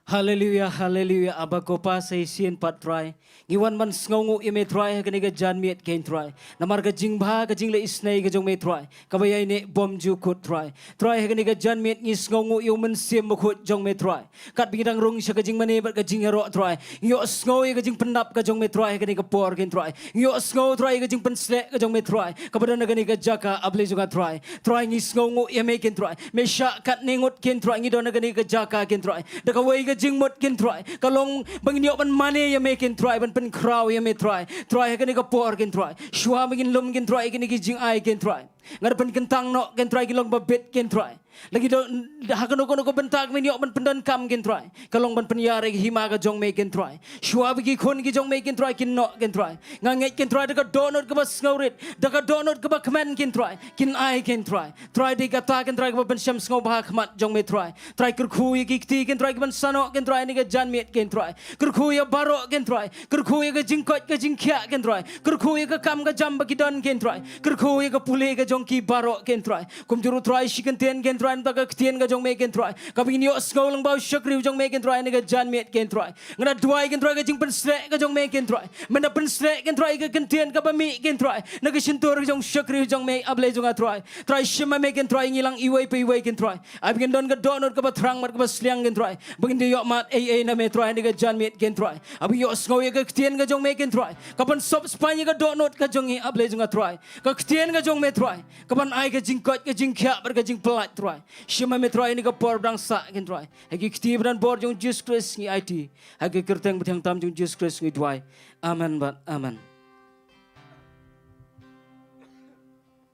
Haleluya, haleluya, Abba ko Pa, sa shisien pat Trai. Ngi wan ban sngewnguh ïa me Trai ha kane ka janmiet kein Trai. Namar ka jingbha ka jingleh isynei ka jong me Trai, kaba ïaineh bymjukut Trai. Trai ha kane ka janmiet ngi sngewnguh ïa U Mynsiem Bakhuid jong me Trai. Katba ngi dang rung sha ka jingmane bad ka jingïaroh Trai, ngi ïohsngew ïa ka jingpyndap ka jong me Trai ha kane ka por kein Trai. Ngi ïohsngew Trai ïa ka jingpynshlur ka jong me Trai kaba don ha kane ka jaka, A Blei jong nga Trai. Trai ngi sngewnguh ïa me kein Trai. Me shah katne ngut kein Trai ngi don ha kane ka jaka kein Trai. Da kawei ka jingmut kein Trai ka long ba ngin ïoh ban mane ïa me kein Trai, ban pynkhraw ïa me Trai. Trai ha kane ka por kein Trai, shuwa ba ngin lum kein Trai ïa kine ki jingai kein Trai, nga da pynkyntang noh kein Trai, ki long ba bit kein Trai. La ki don ha kano kano ka bynta ba ngin ïoh ban pyndonkam kein Trai, ka long ban pynïar ïa ka hima ka jong me kein Trai. Shuwa ba ki khun ki jong me kein Trai kin noh kein Trai, nga ngeit kein Trai da ka dohnud kaba sngewrit, da ka dohnud kaba kmen kein Trai, kin ai kein Trai. Trai dei kata kein Trai kaba pynsham sngewbha ha khmat jong me Trai. Trai kyrkhu ïa ki kti kein Trai ki ban sa noh kein Trai ha kane ka janmiet kein Trai. Kyrkhu ïa baroh kein Trai. Kyrkhu ïa ka jingkoit ka jingkhiah kein Trai. Kyrkhu ïa ka kam ka jam ba ki don kein Trai. Kyrkhu ïa ka pule ka jong ki baroh kein Trai. Kumjuh ruh Trai shi kyntien kein Trai, nangta ka ktien ka jong me kein Trai, kaba ngin ïohsngew lyngba u shakri u jong me kein Trai ha kane ka janmiet kein Trai. Nga da duwai kein Trai ka jingpynsleh ka jong me kein Trai. Men da pynsleh kein Trai ka ktien kaba mih kein Trai na ka shyntur ka jong u shakri u jong me, A Blei jong nga Trai. Trai shim ma me kein Trai ngi lang iwei pa iwei kein Trai. Ai ba ngin don ka dohnud kaba thrang bad kaba sliang kein Trai, ba ngin da ïoh mad ei ei na me Trai ha kane ka janmiet kein Trai. Ai ba ngin ïohsngew ïa ka ktien ka jong me kein Trai, ka ban sop spaiñ ïa ka dohnud ka jong ngi, A Blei jong nga Trai. Ka ktien ka jong me Trai, ka ban ai ka jingkoit ka jingkhiah bad ka jingpyllait Trai. Shim ma me Trai ha kane ka por ba dang sah kein Trai. Ha ki kti ba don bor jong u Jisu Khrist ngi aiti. Ha ka kyrteng bathiang tam jong u Jisu Khrist ngi duwai. Amen bad amen.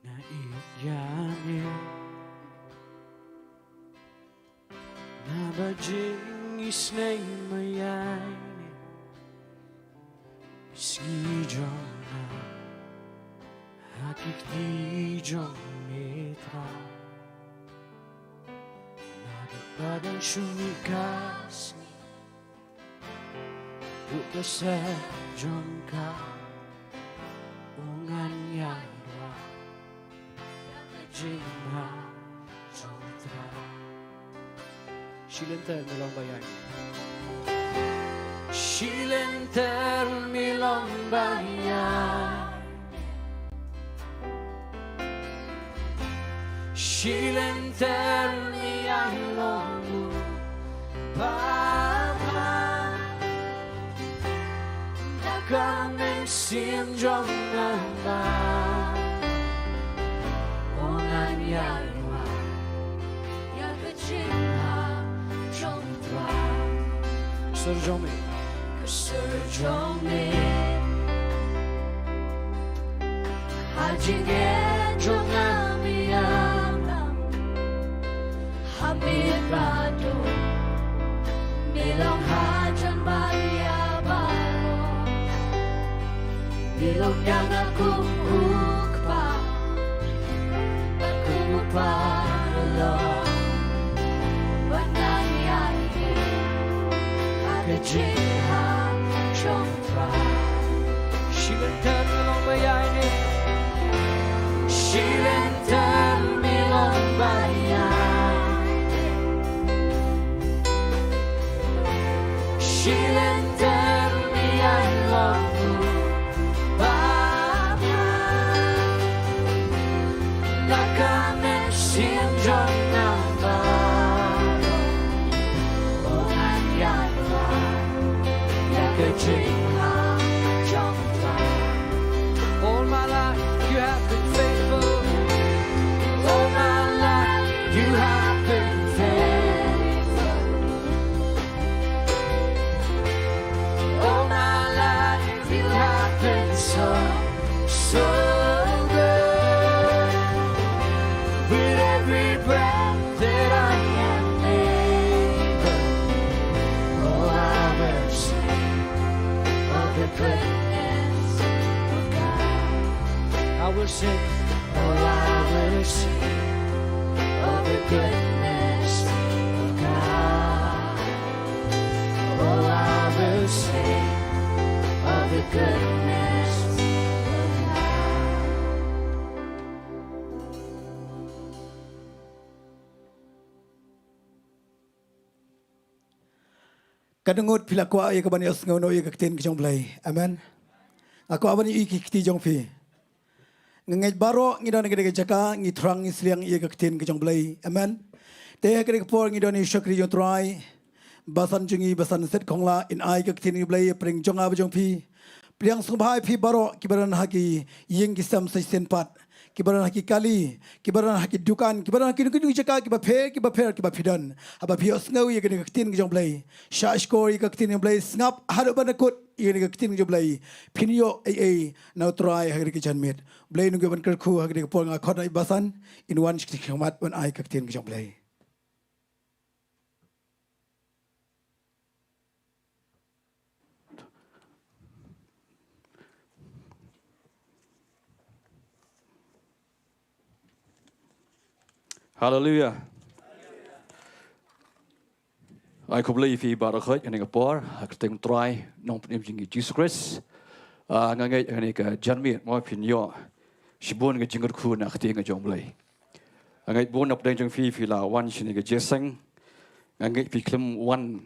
Nga ïeit ïa me. Naba jingisynei ma ïa me. Sngi jong nga ha ki kti jong me Trai. Naba dang shu mih ka sngi, u ka seh jong ka, u ngan ïa duwai ïa ka jingma jong u Trai. Shi lynter mi long ba ïaineh. Shi lynter mi long ba ïaineh. Shi lynter mi ïaineh long u Papa. Da ka mynsiem jong nga, u ngan ïa duwai ïa ka jingma jong u Trai. Ka sur jong me. Ka sur jong me. Ha jingngeit jong nga me ïa lang. Ha miet ba dum, me long hajan ba ïa baroh. Me long ïa nga kum u kpa, bad kum u paralok. Bad ngan ïaid ha ka jingïaid jong Trai. Shi lynter mi long ba ïaineh. Shi lynter mi long ba ïaineh. Shi lynter mi ïaineh long u Papa. Da ka mynsiem jong nga baroh. U ngan ïaid ïa ka jingïaid jong Trai. All my life you have been faithful. All my life you have been faithful. Oh, I will sing of the goodness of God. Oh, I will sing of the goodness of God. Ka dang ngut phi la kwah ïa ka ban ïohsngew noh ïa ka ktien ka jong Blei. Amen. Nga kwah ban ïohi ki kti jong phi. Nga ngeit baroh ngi don ha kane ka jaka, ngi thrang ngi sliang ïa ka ktien ka jong Blei. Amen. Te ha kane ka por ngi don ïa u shakri jong Trai. Basan jong ngi, Basan Set Khongla, in ai ka ktien ka jong Blei ïa pyrshang jong nga bad jong phi. Pyrshang sngewbha ïa phi baroh kiba don ha ki ïing ki sem sa shisien pat, kiba don ha ki kali, kiba don ha ki dukan, kiba don ha ki, ki, ki jaka kiba pher, kiba pher, kiba phi don. Haba phi ïohsngew ïa kane ka ktien ka jong Blei, shah shkor ïa ka ktien ka jong Blei, sngap haduh ban da kut ïa kane ka ktien ka jong Blei. Phin ïoh ei ei na u Trai ha kane ka janmiet. Blei un kyrkhu ha kane ka por. Nga khot ïa i Basan in wan sha khmat ban ai ka ktien ka jong Blei. Haleluia. Ai khublei ïa phi baroh khoit ha kane ka por ha ka kyrteng Trai Nongpynim jong ngi Jisu Khrist. Ah, nga ngeit ha kane ka janmiet mo phin ïoh shibun ka jingkyrkhu na ka ktien ka jong Blei. Nga ngeit bun na pdeng jong phi phi la wan shane ka jingïaseng. Nga ngeit phi khlem wan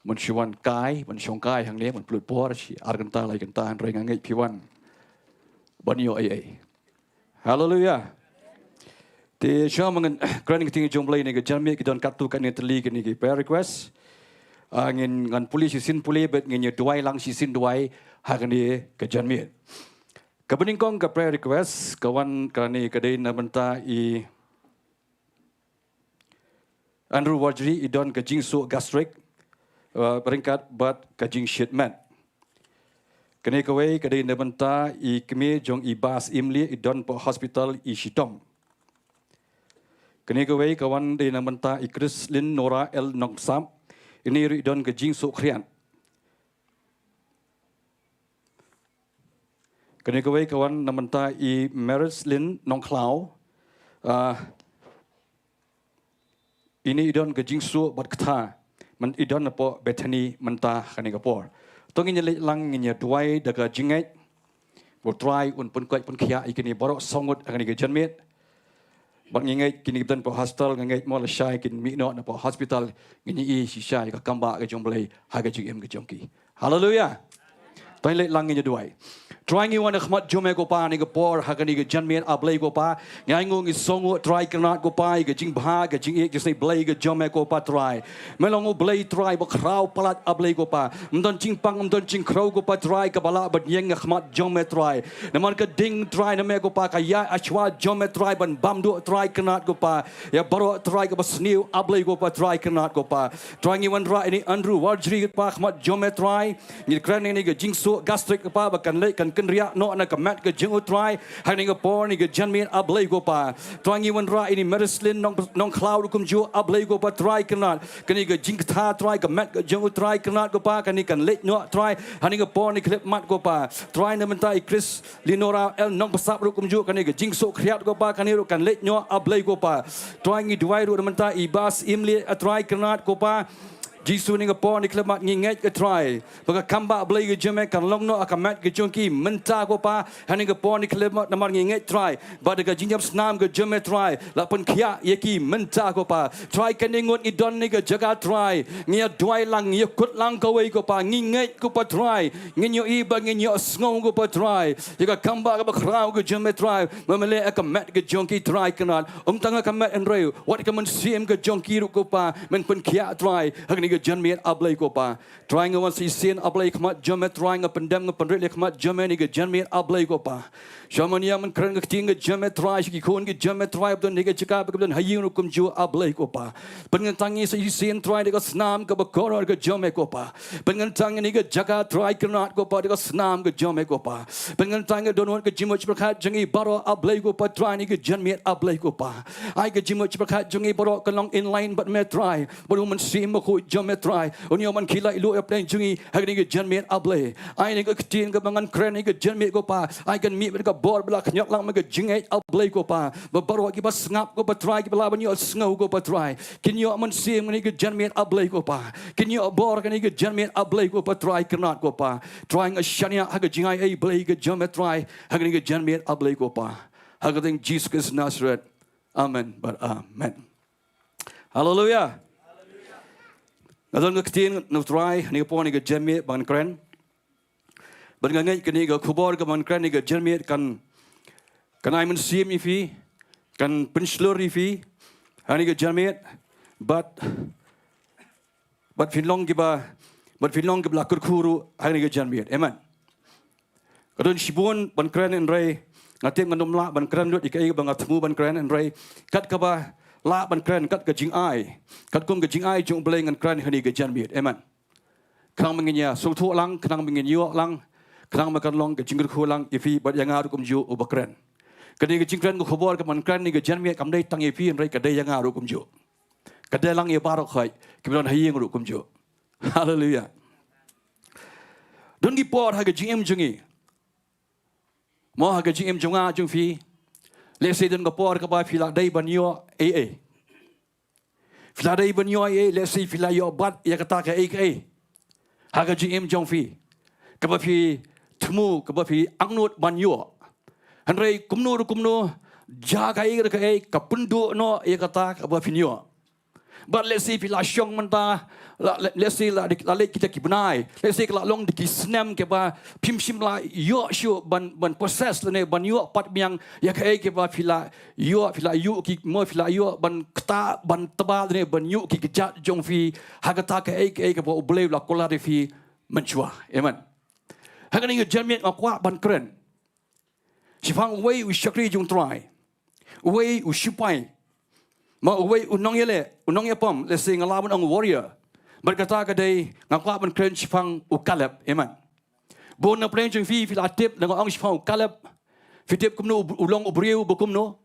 ban shu wan kai, ban shong kai hangne, ban pynlut por shi ar kynta lai kynta, hynrei nga ngeit phi wan ban ïoh ei ei. Haleluia. Te sha ma ngan kren ka ktien jong Blei ha kane ka janmiet, ki don katto katne tylli kine ki prayer request. Ah, ngin, ngan pule shisien pule bad ngin ïa duwai lang shisien duwai ha kane ka janmiet. Kaba nyngkong ka prayer request ka wan kane ka dei na bynta i Andrew Warjri, i don ka jingsuh gastric, uh, ryngkat bad ka jingshit met. Kane kawei ka dei na bynta i kmie jong i Bah Imli, i don hapoh hospital i shitom. Kane kawei ka wan dei na bynta i Chrislin Nora L Nongpynsap, ine ruh i don ka jingsuh khriat. Kane kawei ka wan na bynta i Marislin Nongkhlaw. Ah, ine i don ka jingsuh bad kata, man i don hapoh Bethany mynta ha kane ka por. To ngin ïa leit lang ngin ïa duwai da ka jingngeit ba u Trai un pynkoit pynkhiah ïa kine baroh saw ngut ha kane ka janmiet. Bad ngi ngeit kine ki ba don hapoh hospital, nga ngeit mo lashai kin mih noh na hapoh hospital, ngin ïohi shisha ïa ka kam ba ka jong Blei ha ka jingim ka jong ki. Haleluia. To ngin leit lang ngin ïa duwai. Trai ngi wan ha khmat jong me ko Pa ha kane ka por ha kane ka janmiet A Blei ko Pa. Ngi ainguh ngi sngewnguh Trai kyrnat ko Pa ïa ka jingbha ka jingïeit ka jingïeit Blei ka jong me ko Pa Trai. Me long U Blei Trai ba khraw palat A Blei ko Pa. Ym don jingpang ym don jingkhrew ko Pa Trai kaba lah ban ïeng ha khmat jong me Trai. Namar ka ding Trai na me ko Pa ka ïaid ha shuwa jong me Trai ban bam duh Trai kyrnat ko Pa. Ïa baroh Trai kaba sniew A Blei ko Pa Trai kyrnat ko Pa. Trai ngi wanrah ïa i Andrew Warjri ko Pa ha khmat jong me Trai. Ngi kren ïa kane ka jingsuh gastric ko Pa ba kan leit kan kynriah noh na ka met ka jong u Trai. Ha kane ka por ha kane ka janmiet A Blei ko Pa. Trai ngi wanrah ïa i Marislin Nong, Nongkhlaw ruh kumjuh A Blei ko Pa Trai kyrnat. Kane ka jingkta Trai ka met ka jong u Trai kyrnat ko Pa kane kan leit noh Trai. Ha kane ka por ha kane ka khyllipmat ko Pa. Trai na bynta i Chrislin Nora L Nongpynsap ruh kumjuh kane ka jingsuh khriat ko Pa kane ruh kan leit noh A Blei ko Pa. Trai ngi duwai ruh na bynta i Bah Imli A Trai kyrnat ko Pa. Jisu ha kane ka por ha kane ka khyllipmat ngi ngeit ko Trai ba ka kam ba Blei ka jong me kan long noh ha ka met ka jong ki mynta ko Pa. Ha kane ka por ha kane ka khyllipmat namar ngi ngeit Trai ba da ka jingïap snam ka jong me Trai la pynkhiah ïa ki mynta ko Pa. Trai kane ngut ngi don ha kane ka jaka Trai ngi ïa duwai lang ngi ïa kut lang kawei ko Pa ngi ngeit ko Pa Trai ngin ïohi ba ngin ïohsngew ko Pa Trai ïa ka kam ba kaba khraw ka jong me Trai ba me leh ha ka met ka jong ki Trai kyrnat. Ym tang ha ka met hynrei wat ka mynsiem ka jong ki ruh ko Pa men pynkhiah Trai ha kane ka janmiet A Blei ko Pa. Trai nga wan shisien A Blei ha khmat jong me Trai nga pyndem nga pynrit ïa ka khmat jong me ha kane ka janmiet A Blei ko Pa. Sha ma ngi ïa men kren ka ktien ka jong me Trai sha ki khun ka jong me Trai ba don ha kane ka jaka ba don ha ïing ruh kumjuh A Blei ko Pa. Pynkyntang ngi shisien Trai da ka snam kaba kordor ka jong me ko Pa. Pynkyntang ngi ha kane ka jaka Trai kyrnat ko Pa da ka snam ka jong me ko Pa. Pynkyntang ngi dohnud ka jingmut jingpyrkhat jong ngi baroh A Blei ko Pa Trai ha kane ka janmiet A Blei ko Pa. Ai ka jingmut jingpyrkhat jong ngi baroh kan long in line bad me Trai. Bad u Mynsiem Bakhuid jong jong me Trai. Un ïoh ban khie laitluid ïa pdeng jong ngi ha kane ka janmiet A Blei. Ai ïa ka ktien kaba ngan kren ha kane ka janmiet ko Pa. Ai kan mih bad ka bor ba la khñiot lang ma ka jingngeit A Blei ko Pa. Ba baroh kiba sngap ko Pa Trai, kiba lah ban ïohsngew ko Pa Trai, kin ïoh mynsiem ha kane ka janmiet A Blei ko Pa. Kin ïoh bor ha kane ka janmiet A Blei ko Pa Trai, kynrad ko Pa. Trai nga shaniah ha ka jingai ei Blei ka jong me Trai ha kane ka janmiet A Blei ko Pa. Ha ka kyrteng Jisu Khrist Nasaret. Amen bad amen. Haleluia. Nga don ka ktien na U Trai ha kane ka por, ha kane ka janmiet ba ngan kren. Bad nga ngeit kane ka khubor kaba ngan kren ha kane ka janmiet kan, kan ai mynsiem ïa phi, kan pynshlur ïa phi ha kane ka janmiet. Bad, bad phin long kiba, bad phin long kiba la kyrkhu ruh ha kane ka janmiet. Amen. Ka don shibun ban kren, hynrei nga tip ngan ym lah ban kren lut ïa kaei ba nga thmu ban kren, hynrei kat kaba lah ban kren, kat ka jingai, katkum ka jingai jong U Blei ngan kren ha kane ka janmiet. Amen. Khnang ba ngin ïa sngewthuh lang, khnang ba ngin ïoh lang, khnang ba kan long ka jingkyrkhu lang ïa phi bad ïa nga ruh kumjuh uba kren. Kane ka jingkren ka khubor kaba ngan kren ha kane ka janmiet kam dei tang ïa phi, hynrei ka dei ïa nga ruh kumjuh. Ka dei lang ïa baroh khoit kiba don ha ïing ruh kumjuh. Haleluia. Don ki por ha ka jingim jong ngi, mo, ha ka jingim jong nga jong phi, lehse don ka por kaba phi la dei ban ïoh ei ei. Phi la dei ban ïoh ei ei, lehse phi la ïoh bat ïa kata kaei kaei ha ka jingim jong phi kaba phi thmu, kaba phi angnud ban ïoh. Hynrei kumno ruh kumno, jia kaei ruh kaei, ka pynduh noh ïa kata kaba phin ïoh. Bad lehse phi la shong mynta, la, le-, lehse la, la leit kita ki bnai, lehse ka la long da ki snem kiba phim shym la ïoh shuh ban, ban possess lane ban ïoh pat biang ïa kaei kaba phi la ïoh, phi la ïoh ki, mo, phi la ïoh ban ktah, ban tba lane ban ïoh ki kjat jong phi ha kata kaei kaei kaba U Blei u la kular ïa phi mynshuwa. Amen. Ha kane ka janmiet nga kwah ban kren shaphang uwei u shakri jong U Trai, uwei u shipai, ma uwei u nongïaleh, u nongïapom, lehse nga lah ban ong warrior. Bad kata ka dei, nga kwah ban kren shaphang u Kaleb. Amen. Bun na pdeng jong phi phi la tip, lada nga ong shaphang u Kaleb, phi tip kumno u, u long u briew ba kumno.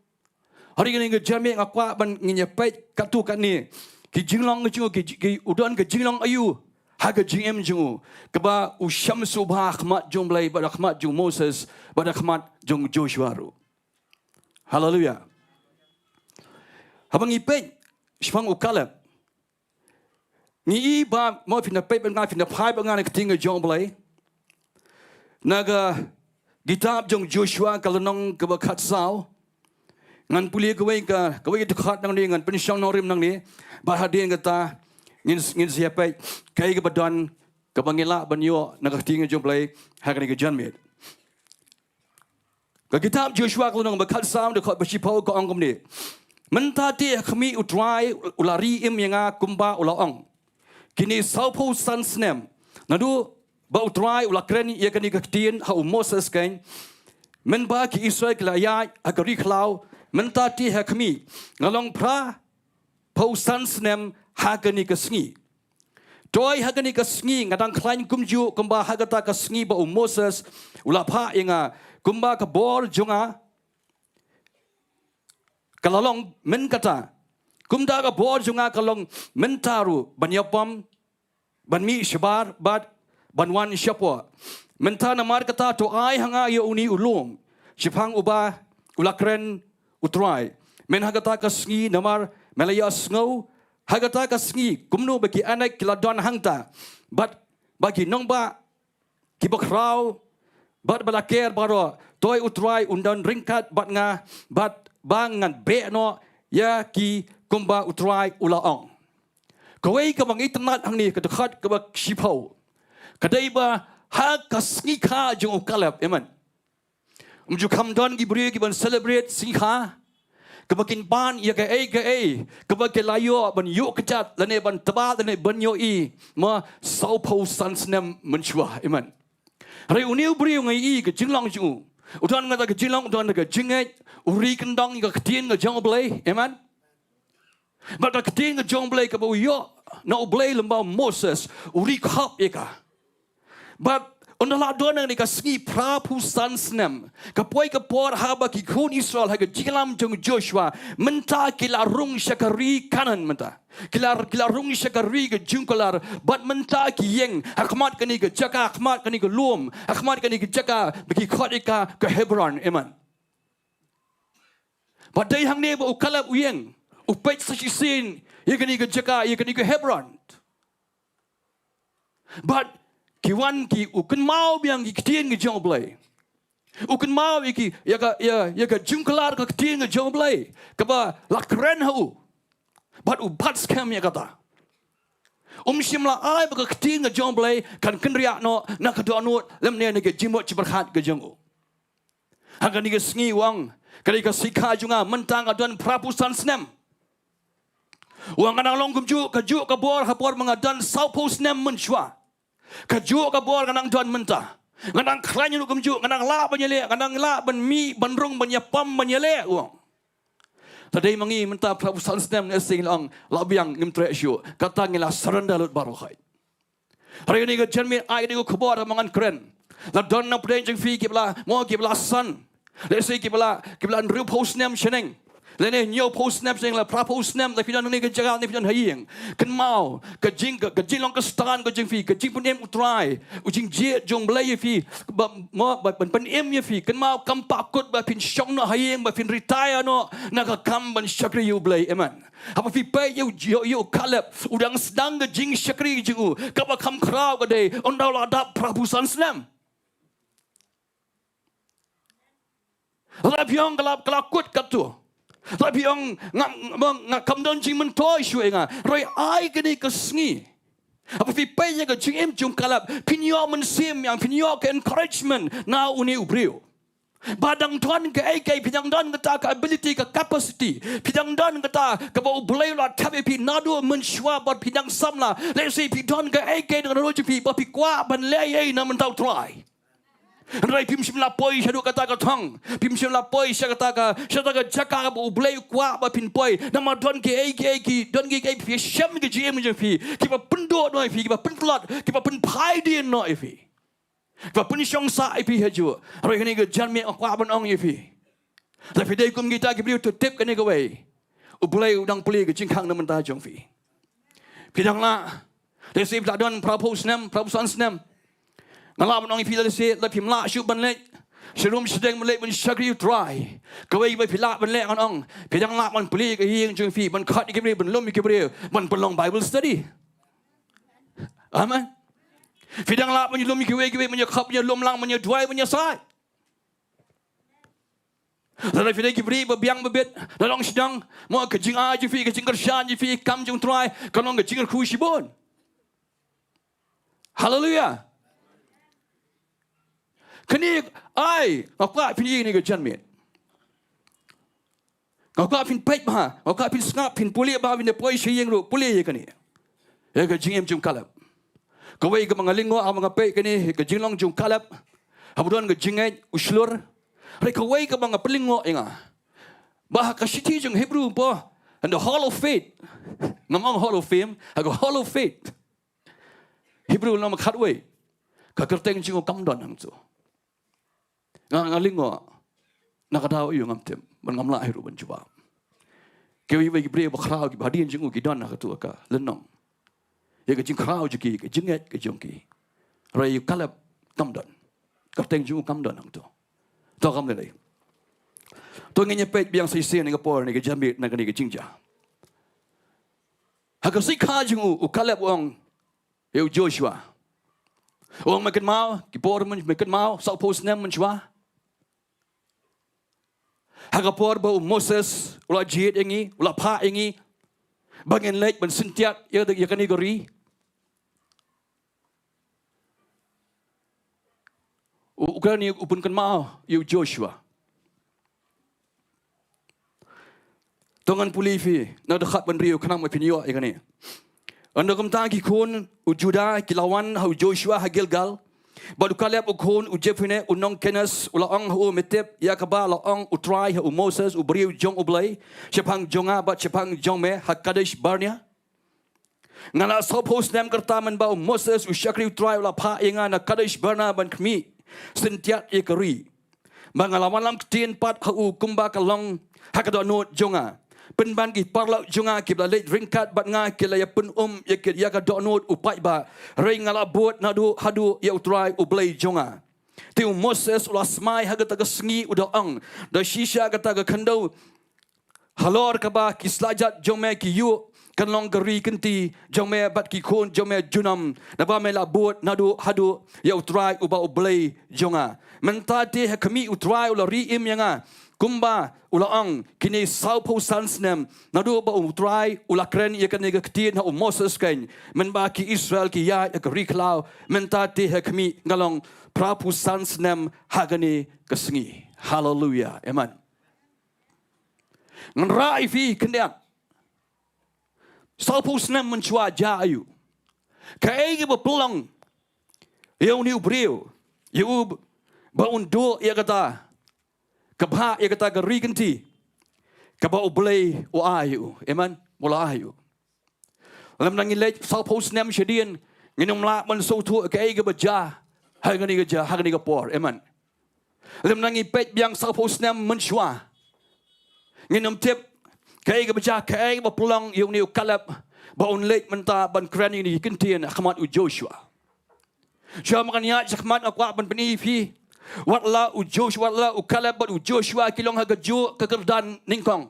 Hynrei kane ka janmiet nga kwah ban ngin ïa peit katto katne ki jinglong jong u, ki, ki, u don ka jinglong aïu ha ka jingim jong u kaba u sham sngewbha ha khmat jong U Blei, bad ha khmat jong u Moses, bad ha khmat jong u Joshua ruh. Haleluia. Haba ngi peit shaphang u Kaleb, ngi i ba, mo, phin da peit bad nga, phin da phai bad nga na ka ktien ka jong U Blei, na ka kitab jong u Joshua ka lynnong kaba khatsaw. Ngan pule kawei ka, kawei ka dkhot nangne, ngan pynshong nongrim nangne. Bad hadien kata ngin, ngin sa ïa peit kaei kaba don kaba ngi lah ban ïoh na ka ktien ka jong U Blei ha kane ka janmiet. Ka kitab Joshua ka lynnong ba khatsaw, dkhot ba shiphew ka ong kumne: Mynta te ha khmih, U Trai u la ri im ïa nga kumba u la ong, kine sawphew san snem, naduh ba U Trai u la kren ïa kane ka ktien ha u Moses, keiñ, mynba ki Israel ki la ïaid ha ka ri khlaw. Mynta te ha khmih, nga long phra phew san snem ha kane ka sngi. Toi ha kane ka sngi nga dang khlaiñ kumjuh kumba ha kata ka sngi ba u Moses u la phah ïa nga, kumba ka bor jong nga ka la long mynta kata, kumta ka bor jong nga ka long mynta ruh, ban ïapom, ban mih shabar, bad ban wan shapoh. Mynta namar kata to ai ha nga ïa une u lum shaphang uba u la kren U Trai, men ha kata ka sngi, namar me la ïohsngew ha kata ka sngi kumno ba ki Anak ki la don hangta, bad ba ki nongbah kiba khraw, bad ba la ker baroh. Toi U Trai un don ryngkat bad nga, bad ba ngan beh noh ïa ki kumba U Trai u la ong. Kawei kaba ngi itynnad hangne, ka dkhot kaba shiphew, ka dei ba ha ka sngi kha jong u Kaleb, amen, ym ju kham don ki briew kiban celebrate sngi kha, kaba kin pan ïa kaei kaei kaba ki la ïoh ban ïuh kjat lane ban tba lane ban ïohi, ma, sawphew san snem mynshuwa, amen. Hynrei une u briew nga i ka jinglong jong u, u don kata ka jinglong, u don ka jingngeit, u ri kyndong ïa ka ktien ka jong U Blei, amen. Bad ka ktien ka jong U Blei kaba u ïoh na U Blei lyngba u Moses, u ri khop ïa ka. Bad Ynda la don ha kane ka sngi phra phew san snem, ka poi ka por haba ki khun Israel ha ka jingïalam jong u Joshua, mynta ki la rung sha ka ri Kanaan mynta. Ki la, ki la rung sha ka ri ka jingkular, bad mynta ki ïeng ha khmat kane ka jaka, ha khmat kane ka lum, ha khmat kane ka jaka ba ki khot ïa ka ka Hebron, amen. Bad dei hangne ba u Kaleb u ïeng, u peit sa shisien ïa kane ka jaka, ïa kane ka Hebron. Bad ki wan ki, u kynmaw biang ki ktien ki jong U Blei. U kynmaw ïa ki, ïa ka, ïa, ïa ka jingkular ka ktien ki jong U Blei kaba la kren ha u. Bad u bat skhem ïa kata. Um shym la ai ba ka ktien ka jong U Blei kan kynriah noh na ka dohnud lymne na ka jingmut jingpyrkhat ka jong u. Ha kane ka sngi u ong, kane ka sikha jong nga, mynta nga don phra phew san snem. U ong nga nang long kumjuh, kajuh ka bor ha por ba nga don saw phew snem mynshuwa. Kajuh ka bor nga nang don mynta. Nga nang khlaiñ ruh kumjuh, nga nang lah ban ïaleh, nga nang lah ban mih, ban rung, ban ïapom, ban ïaleh, u ong. Te dei ma ngi mynta phra phew san snem ne sing long, lah biang ngim treh shuh. Kata ngi la surrender lut baroh khoit. Hynrei kane ka janmiet ai kane ka khubor ha ma ngan kren. La don na pdeng jong phi kiba la, mo kiba la san. Lehse kiba la, kiba la hynriew phew snem shaneng. Lane hynñiew phew snem shaneng, la phra phew snem, la phi don hangne ka jaka, ne phi don ha ïing. Kynmaw, ka jing, ka, ka jinglong Khristan ka jong phi, ka jingpynim U Trai, u jingjied jong U Blei ïa phi, ba, mo, ba, ban pynim ïa phi. Kynmaw kam pat kut ba phin shong noh ha ïing, ba phin retire noh na ka kam ban shakri ïa U Blei. Amen. Haba phi peit ïa u, ïa u, ïa u Kaleb, u dang sdang ka jingshakri jong u, kaba kham khraw ka dei, ynda u la dap phra phew san snem. La phi ong ka la, ka la kut katto. La phi ong nga, nga, nga kam don jingmyntoi shuh ïa nga. Hynrei ai kane ka sngi. Haba phi peit ïa ka jingim jong u Kaleb, phin ïoh mynsiem ïa, phin ïoh ka encouragement na une u briew. Ba dang don kaei kaei, phi dang don kata ka ability, ka capacity. Phi dang don kata kaba U Blei u la thep ïa phi naduh mynshuwa bad phi dang samla. Lehse phi don kaei kaei na ka dohnud jong phi ba phi kwah ban leh ei ei na ka bynta U Trai. Hynrei phim shym la poi shaduh kata ka thong. Phim shym la poi sha kata ka, sha kata ka jaka kaba U Blei u kwah ba phin poi. Namar don kiei kiei ki, don kiei kiei phi shem ki jingim jong phi, kiba pynduh noh ïa phi, kiba pyntlot, kiba pynphai dien noh ïa phi. Ba pynshong sah ïa phi hajuh. Hynrei kane ka janmiet nga kwah ban ong ïa phi, lada phi dei kum kita ki briew, to tip kane kawei: U Blei u dang plie ka jingkhang na ka bynta jong phi. Phi dang lah, lehse phi la don phra phew snem, phra phew san snem. Nga lah ban ong ïa phi, lehse lada phim lah shuh ban leit sharum shadeng, ban leit ban shakri U Trai, kawei ba phi lah ban leh, ngan ong, phi dang lah ban plie ka ïing jong phi, ban khot ïa ki briew, ban lum ïa ki briew, ban pynlong Bible study. Amen. Phi dang lah ban lum ïa kiwei kiwei, ban ïakhop, ban ïalumlang, ban ïaduwai, ban ïasaid. Lada phi dei ki briew ba biang ba bit, la long sdang, mo, ka jingai jong phi, ka jingkyrshan jong phi, kam jong U Trai kan long ka jingkyrkhu shibun. Haleluya. Kane ai, nga kwah phin ïohi kane ka janmiet. Nga kwah phin peit bha, nga kwah phin sngap, phin pule bha, phin da poi sha ïing ruh, pule ïa kane. Ïa ka jingim jong u Kaleb. Kawei kaba nga lyngngoh haba nga peit kane, ïa ka jinglong jong u Kaleb. Haba don ka jingngeit, u shlur. Hynrei kawei kaba nga pynlyngngoh ïa nga, ba ha ka shithi jong u Hebru ba, in the Hall of Faith. Ngam ong Hall of Fame, ha ka Hall of Faith. Hebru lynnong ba khatwei. Ka kyrteng jong u kam don hangto. Nga, nga lyngngoh. Na ka daw aïu ngam tip. Bad ngam lah hi ruh ban jubab. Kiwei kiwei ki briew bakhraw kiba hadien jong u ki don ha kato ka lynnong. Ïa ka jingkhraw jong ki, ka jingngeit ka jong ki. Hynrei ïa u Kaleb kam don. Kyrteng jong u kam don hangto. To kam lei lei. To ngin ïa peit biang sa shisien ha kane ka por, ha kane ka janmiet, na kane ka jingjia. Ha ka sikha jong u, u Kaleb u ong ïa u Joshua. U ong, me kynmaw, ki por myn, me kynmaw, saw phew snem mynshuwa. Ha ka por ba u Moses u la jied ïa ngi, u la phah ïa ngi ba ngin leit ban syntiat ïa, ïa kane ka ri. U, u kren ïa u pynkynmaw ïa u Joshua. To ngan pule ïa phi na dkhot ba hynriew khnang ba phin ïoh ïa kane. Ynda kumta ki khun u Judah ki la wan ha u Joshua ha Gilgal. Bad u Kaleb u khun u Jephunneh u nong Kenaz u la ong ha u, me tip ïa kaba la ong u Trai ha u Moses u briew jong U Blei shaphang jong nga bad shaphang jong me ha Kadesh Barnea? Nga la sawphew snem ka rta mynba u Moses u shakri u Trai u la phah ïa nga na Kadesh Barnea ban khmih syntiat ïa ka ri. Ba nga la wanlam ktien pat ha u kumba ka long ha ka dohnud jong nga. Pynban ki paralok jong nga kiba la leit ryngkat bad nga ki la ïa pynum ïa ki, ïa ka dohnud u paidbah. Hynrei nga la bud naduh haduh ïa u Trai U Blei jong nga. Te u Moses u la smai ha kata ka sngi u da ong, da shisha kata ka khyndew halor kaba ki slajat jong me ki ïuh kan long ka ri kynti jong me bad ki khun jong me junom, naba me la bud naduh haduh ïa u Trai uba U Blei jong nga. Mynta te ha khmih u Trai u la ri im ïa nga kumba u la ong, kine sawphew san snem naduh ba u Trai u la kren ïa kane ka ktien ha u Moses keiñ, mynba ki Israel ki ïaid ha ka ri khlaw. Mynta te ha khmih nga long phraphew san snem ha kane ka sngi. Haleluia. Amen. Ngan rah ïa phi khyndiat. Sawphew snem mynshuwa jia aïu? Kaei kaba pynlong ïa une u briew, ïa u ba un duh ïa kata, ka bhah ïa kata ka ri kynti kaba U Blei u ai ïa u? Amen. U la ai ïa u. Lymda ngi leit sawphew snem shadien, ngin ym lah ban sngewthuh kaei kaba jia ha kane ka jia, ha kane ka por. Amen. Lymda ngi peit biang sawphew snem mynshuwa, ngin ym tip kaei kaba jia, kaei kaba pynlong ïa une u Kaleb ba un leit mynta ban kren ïa kine ki ktien ha khmat u Joshua. Shuwa ma ngan ïaid shakhmat nga kwah ban pyni ïa phi, wat la u Joshua, wat la u Kaleb bad u Joshua ki long ha kajuh ka kyrdan nyngkong.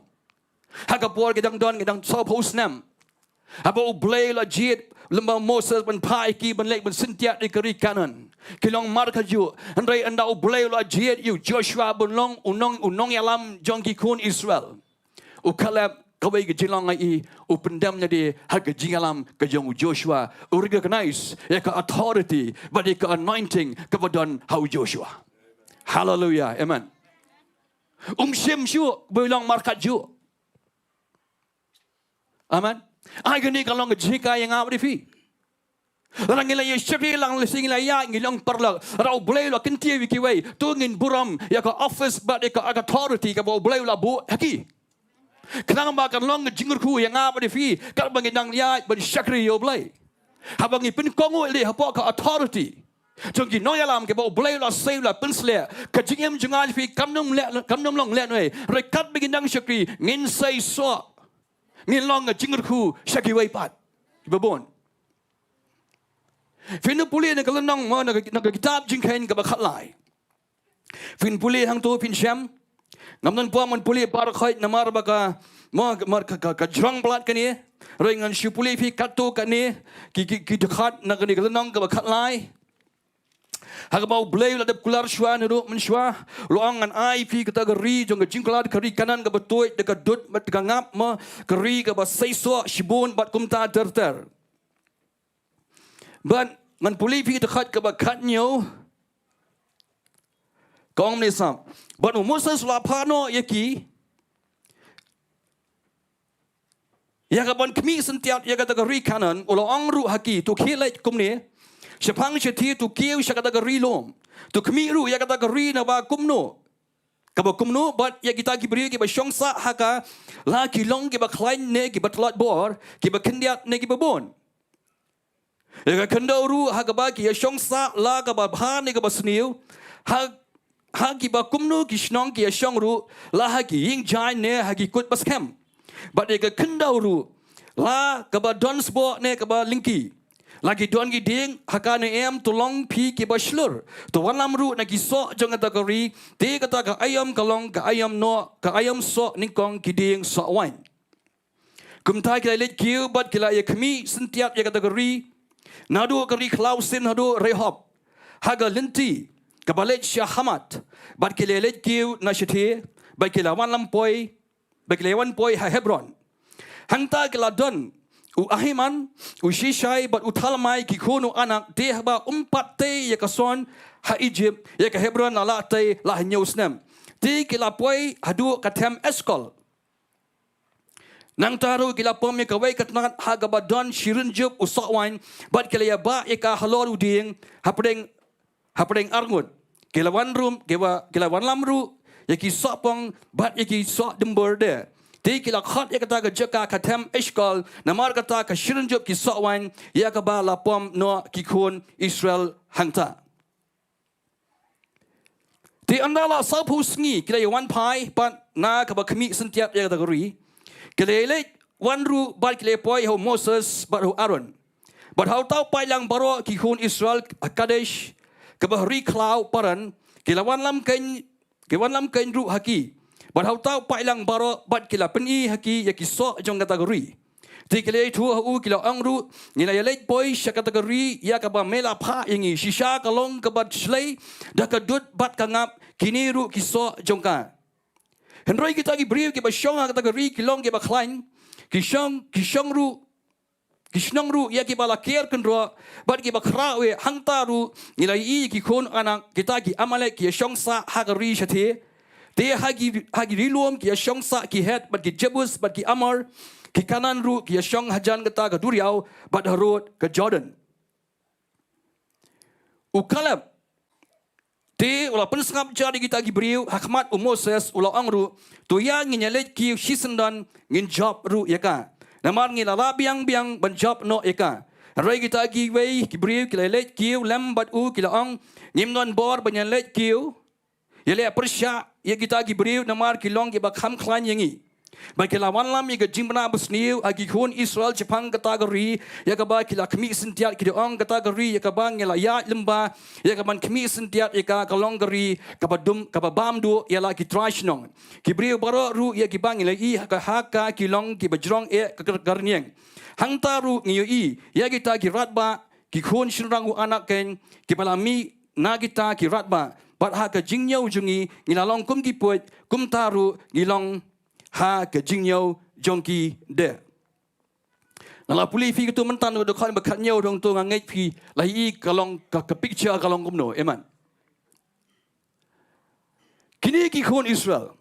Ha ka por ki dang don, ki dang sawphew snem, haba U Blei u la jied lem bad u Moses ban phah ïa ki ban leit ban syntiat ïa ka ri Kanaan, ki long mar kajuh. Hynrei ynda U Blei u la jied ïa u Joshua ban long u nong, u nongïalam jong ki khun Israel, u Kaleb, kawei ka jinglong ïa u, u pyndem ïa u ha ka jingïalam ka jong u Joshua. U recognize ïa ka authority bad ïa ka anointing kaba don ha u Joshua. Haleluia. Amen. Um shym shuh ba u long mar kajuh. Amen. Ai kane ka long ka jinghikai ïa nga bad ïa phi. Lada ngi la ïa shakri lang lehse ngi la ïaid, ngi long paralok, lada U Blei u la kyntiew ïa kiwei, to ngin burom ïa ka office bad ïa ka authority kaba U Blei u la buh ha ki. Khnang ba kan long ka jingkyrkhu ïa nga bad ïa phi katba ngi dang ïaid ban shakri ïa U Blei. Haba ngi pynkohnguh leh hapoh ka authority jong ki nongïalam kiba U Blei u la sei, u la pynsleh, ka jingim jong nga ïa phi kam nym leh, kam nym long lehnohei. Hynrei katba ngi dang shakri ngin sei soh, ngin long ka jingkyrkhu sha kiwei pat kiba bun. Phin pule na ka lynnong mo, na ka, na ka kitab Jingkheiñ kaba khatlai. Phin pule hangto phin shem. Ngam don por ban pule baroh khoit namar ba ka, mo, mar ka, ka, ka jrong palat kane. Hynrei ngan shu pule ïa phi katto katne ki, ki, ki dkhot na kane ka lynnong kaba khatlai. Ha kaba U Blei u la dep kular shuwa naduh mynshuwa, u la ong, ngan ai ïa phi kata ka ri jong ka jingkular, ka ri Kanaan kaba tuid da ka dud bad ka ngap, mo, ka ri kaba seisoh shibun bad kumta ter ter. Bad ngan pule ïa phi dkhot kaba khathynñiew. Ka ong mynne sah, bad u Moses u la phah noh ïa ki ïa ka ban khmih syntiat ïa kata ka ri Kanaan, u la ong ruh ha ki, to khie leit kumne shaphang shathie, to kiew sha kata ka ri lum, to khmih ruh ïa kata ka ri naba kumno, kaba kumno, bad ïa kita ki briew kiba shong sah ha ka, la ki long kiba khlaiñ ne kiba tlot bor, kiba khyndiat ne kiba bun. Ïa ka khyndew ruh ha kaba ki ïa shong sah, la kaba bha ne kaba sniew, ha, ha kiba kumno ki shnong ki ïa shong ruh, la ha ki ïing jaiñ ne ha ki kut ba skhem. Bad ïa ka khyndew ruh, la kaba don sboh ne kaba lyngkhi, la ki don ki dieng, ha ka ne em, to long phi kiba shlur, to wallam ruh na ki soh jong kata ka ri. Te kata ka aïom ka long ka aïom noh, ka aïom soh nyngkong ki dieng soh waiñ. Kumta ki la leit kiew bad ki la ïa khmih syntiat ïa kata ka ri, naduh ka ri khlaw sien haduh Rehob, ha ka lynti kaba leit sha Hamath. Bad ki la leit kiew na shathie, bad ki la wanlam poi, bad ki la wan poi ha Hebron. Hangta ki la don u Ahiman, u Shishai bad u Talmai, ki khun u Anak. Te haba um pat tei ïa ka sohn ha Ijipt, ïa ka Hebron la lah tei la hynñiew snem. Te ki la poi haduh ka them Eskol. Nangta ruh ki la pom ïa kawei ka tnat ha kaba don shi rynjup u soh waiñ, bad ki la ïa bah ïa ka halor u dieng hapdeng, hapdeng arngut. Ki la wan rum, ki wa, ki la wanlam ruh ïa ki soh pong bad ïa ki soh dymbur de. Te ki la khot ïa kata ka jaka Khatem Eshkol, namar kata ka shirin jop ki soh waiñ ïa kaba la pom noh ki khun Israel hangta. Te ynda la sawphew sngi ki la ïa wan phai pat na kaba khmih syntiat ïa kata ka ri. Ki la ïa leit wan ruh bad ki la ïa poi ha u Moses bad ha u Aaron. Bad ha uta u paidlang baroh ki khun Israel ha Kadesh, kaba ha ri khlaw Paran, ki la wan lam keiñ, ki wan lam keiñ ruh ha ki. Bad ha uta u paidlang baroh bad ki la pyni ha ki ïa ki soh jong kata ka ri. Te ki la ïathuh ha u, ki la ong ruh, ngi la ïa leit poi sha kata ka ri ïa kaba me la phah ïa ngi, shisha ka long kaba shlei da ka dud bad ka ngap, kine ruh ki soh jong ka. Hynrei kita ki briew kiba shong ha kata ka ri ki long kiba khlaiñ, ki shong, ki shong ruh, ki shnong ruh ïa kiba la ker kynroh bad kiba khraw eh. Hangta ruh ngi la ïohi ki khun anak kita ki Amalek ki ïa shong sah ha ka ri shathie. Te ha ki, ha ki ri lum ki ïa shong sah ki Het bad ki Jebus bad ki Amor, ki Kanaan ruh ki ïa shong hajan kata ka duriaw bad harud ka Jordan. U Kaleb te u la pynsngap jar ïa kita ki briew ha khmat u Moses, u la ong ruh, to ïa ngin ïa leit kiew shisyndon, ngin jop ruh ïa ka. Namar ngi la lah biang biang ban jop noh ïa ka. Hynrei kita kiwei ki briew ki la leit kiew lem bad u, ki la ong, ngim don bor ban ïa leit kiew ïa leh pyrshah ïa kita ki briew namar ki long kiba kham khlaiñ ïa ngi. Bad ki la wanlam ïa ka jingbna basniew ha ki khun Israel shaphang kata ka ri ïa kaba ki la khmih syntiat, ki da ong, kata ka ri ïa kaba ngi la ïaid lyngba ïa ka ban khmih syntiat ïa ka, ka long ka ri kaba dum, kaba bam duh ïa la ki trai shnong. Ki briew baroh ruh ïa kiba ngi la ïohi ha ka, ha ka ki long kiba jrong eh ka, ka, ka rynïeng. Hangta ruh ngi ïohi ïa kita ki radbah, ki khun shynrang u anak keiñ, kiba la mih na kita ki radbah. Bad ha ka jingñiew jong ngi, ngi la long kum ki puid, kumta ruh ngi long ha ka jingñiew jong ki de. Nga la pule ïa phi katto mynta na ka dkhot ba khathynñiew, dang to nga ngeit phi la ïohi ka long ka, ka picture ka long kumno, amen. Kine ki khun Israel,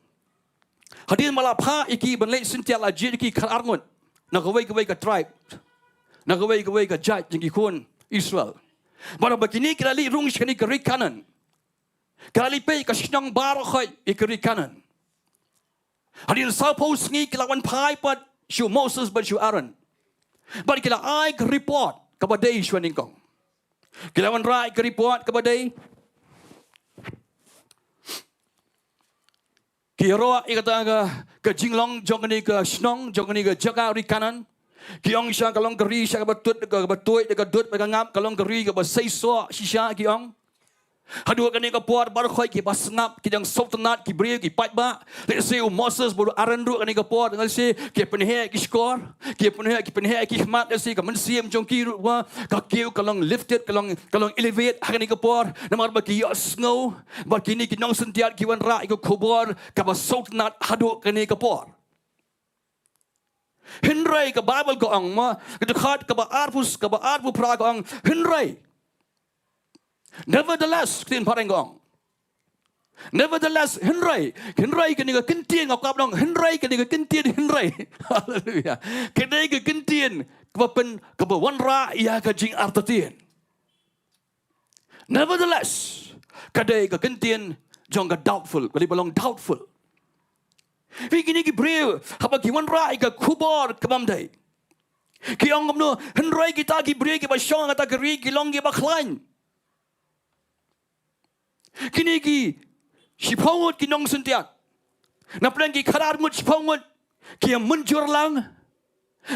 hadien ba la phah ïa ki ban leit syntiat, la jied ïa ki khatar ngut na kawei kawei ka tribe, na kawei kawei ka jait jong ki khun Israel. Bad haba kine ki la leit rung sha kane ka ri Kanaan, ki la leit peit ka shnong baroh khoit ïa ka ri Kanaan. Hadien sawphew sngi ki la wan phai pat sha u Moses bad sha u Aaron. Bad ki la ai ka report kaba dei shwa nyngkong. Ki la wanrah ïa ka report kaba dei. Ki ïaroh ïa kata ka, ka jinglong jong kane ka shnong, jong kane ka jaka ri Kanaan. Ki ong shisha ka long ka ri shisha kaba tuid, kaba tuid, ka dud bad ka ngap, ka long ka ri kaba seisoh shisha, ki ong. Haduh kane ka por baroh khoit kiba sngap, ki dang sngewtynnat ki briew, ki paidbah. Lehse u Moses bad u Aaron ruh kane ka por, lehse ki pynheh ki shkor, ki pynheh, ki pynheh ki khmat, lehse ka mynsiem jong ki ruh, wa, ka kiew ka long lifted, ka long, ka long elevate ha kane ka por. Namar ba ki ïohsngew ba kine ki nongsyntiat ki wanrah ïa ka khubor kaba sngewtynnat haduh kane ka por. Hynrei ka Baibl ka ong, mo, ka dkhot kaba arphew, kaba arphew phra ka ong, hynrei. Nevertheless, ktien phareng ka ong. Nevertheless, hynrei, hynrei kane ka kyntien, nga kwah ban ong, hynrei kane ka kyntien, hynrei. Haleluya. Kane ka kyntien kaba pyn, kaba wanrah ïa ka jingartatien. Nevertheless, ka dei ka kyntien jong ka doubtful, ka dei ba long doubtful. Phi, kine ki briew, haba ki wanrah ïa ka khubor ka bym dei, ki ong kumno, hynrei kita ki briew kiba shong ha kata ka ri ki long kiba khlaiñ. Kine ki shiphew ngut ki nongsyntiat, na pdeng ki khadar ngut, shiphew ngut ki ïa mynjur lang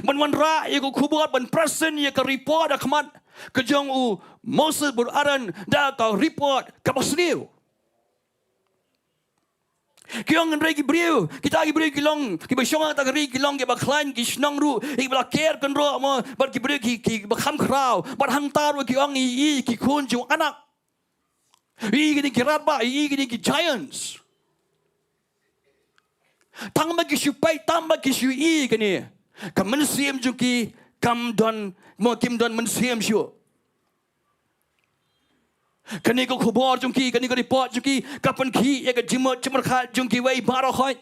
ban wanrah ïa ka khubor, ban present ïa ka report ha khmat ka jong u Moses bad u Aaron da ka report kaba sniew. Ki ong, hynrei ki briew, kita ki briew ki long, kiba shong ha kata ka ri ki long kiba khlaiñ, ki shnong ruh ïa kiba la ker kynroh, mo, bad ki briew ki, kiba kham khraw, bad hangta ruh ki ong, ïa, ïa ki khun jong u anak. Ïa kine ki radbah, ïa kine ki giants. Tang ba ki shu peit, tang ba ki shu ïohi kine, ka mynsiem jong ki kam don, mo, kim don mynsiem shuh. Kane ka khubor jong ki, kane ka report jong ki, ka pynkhih ïa ka jingmut jingpyrkhat jong kiwei baroh khoit.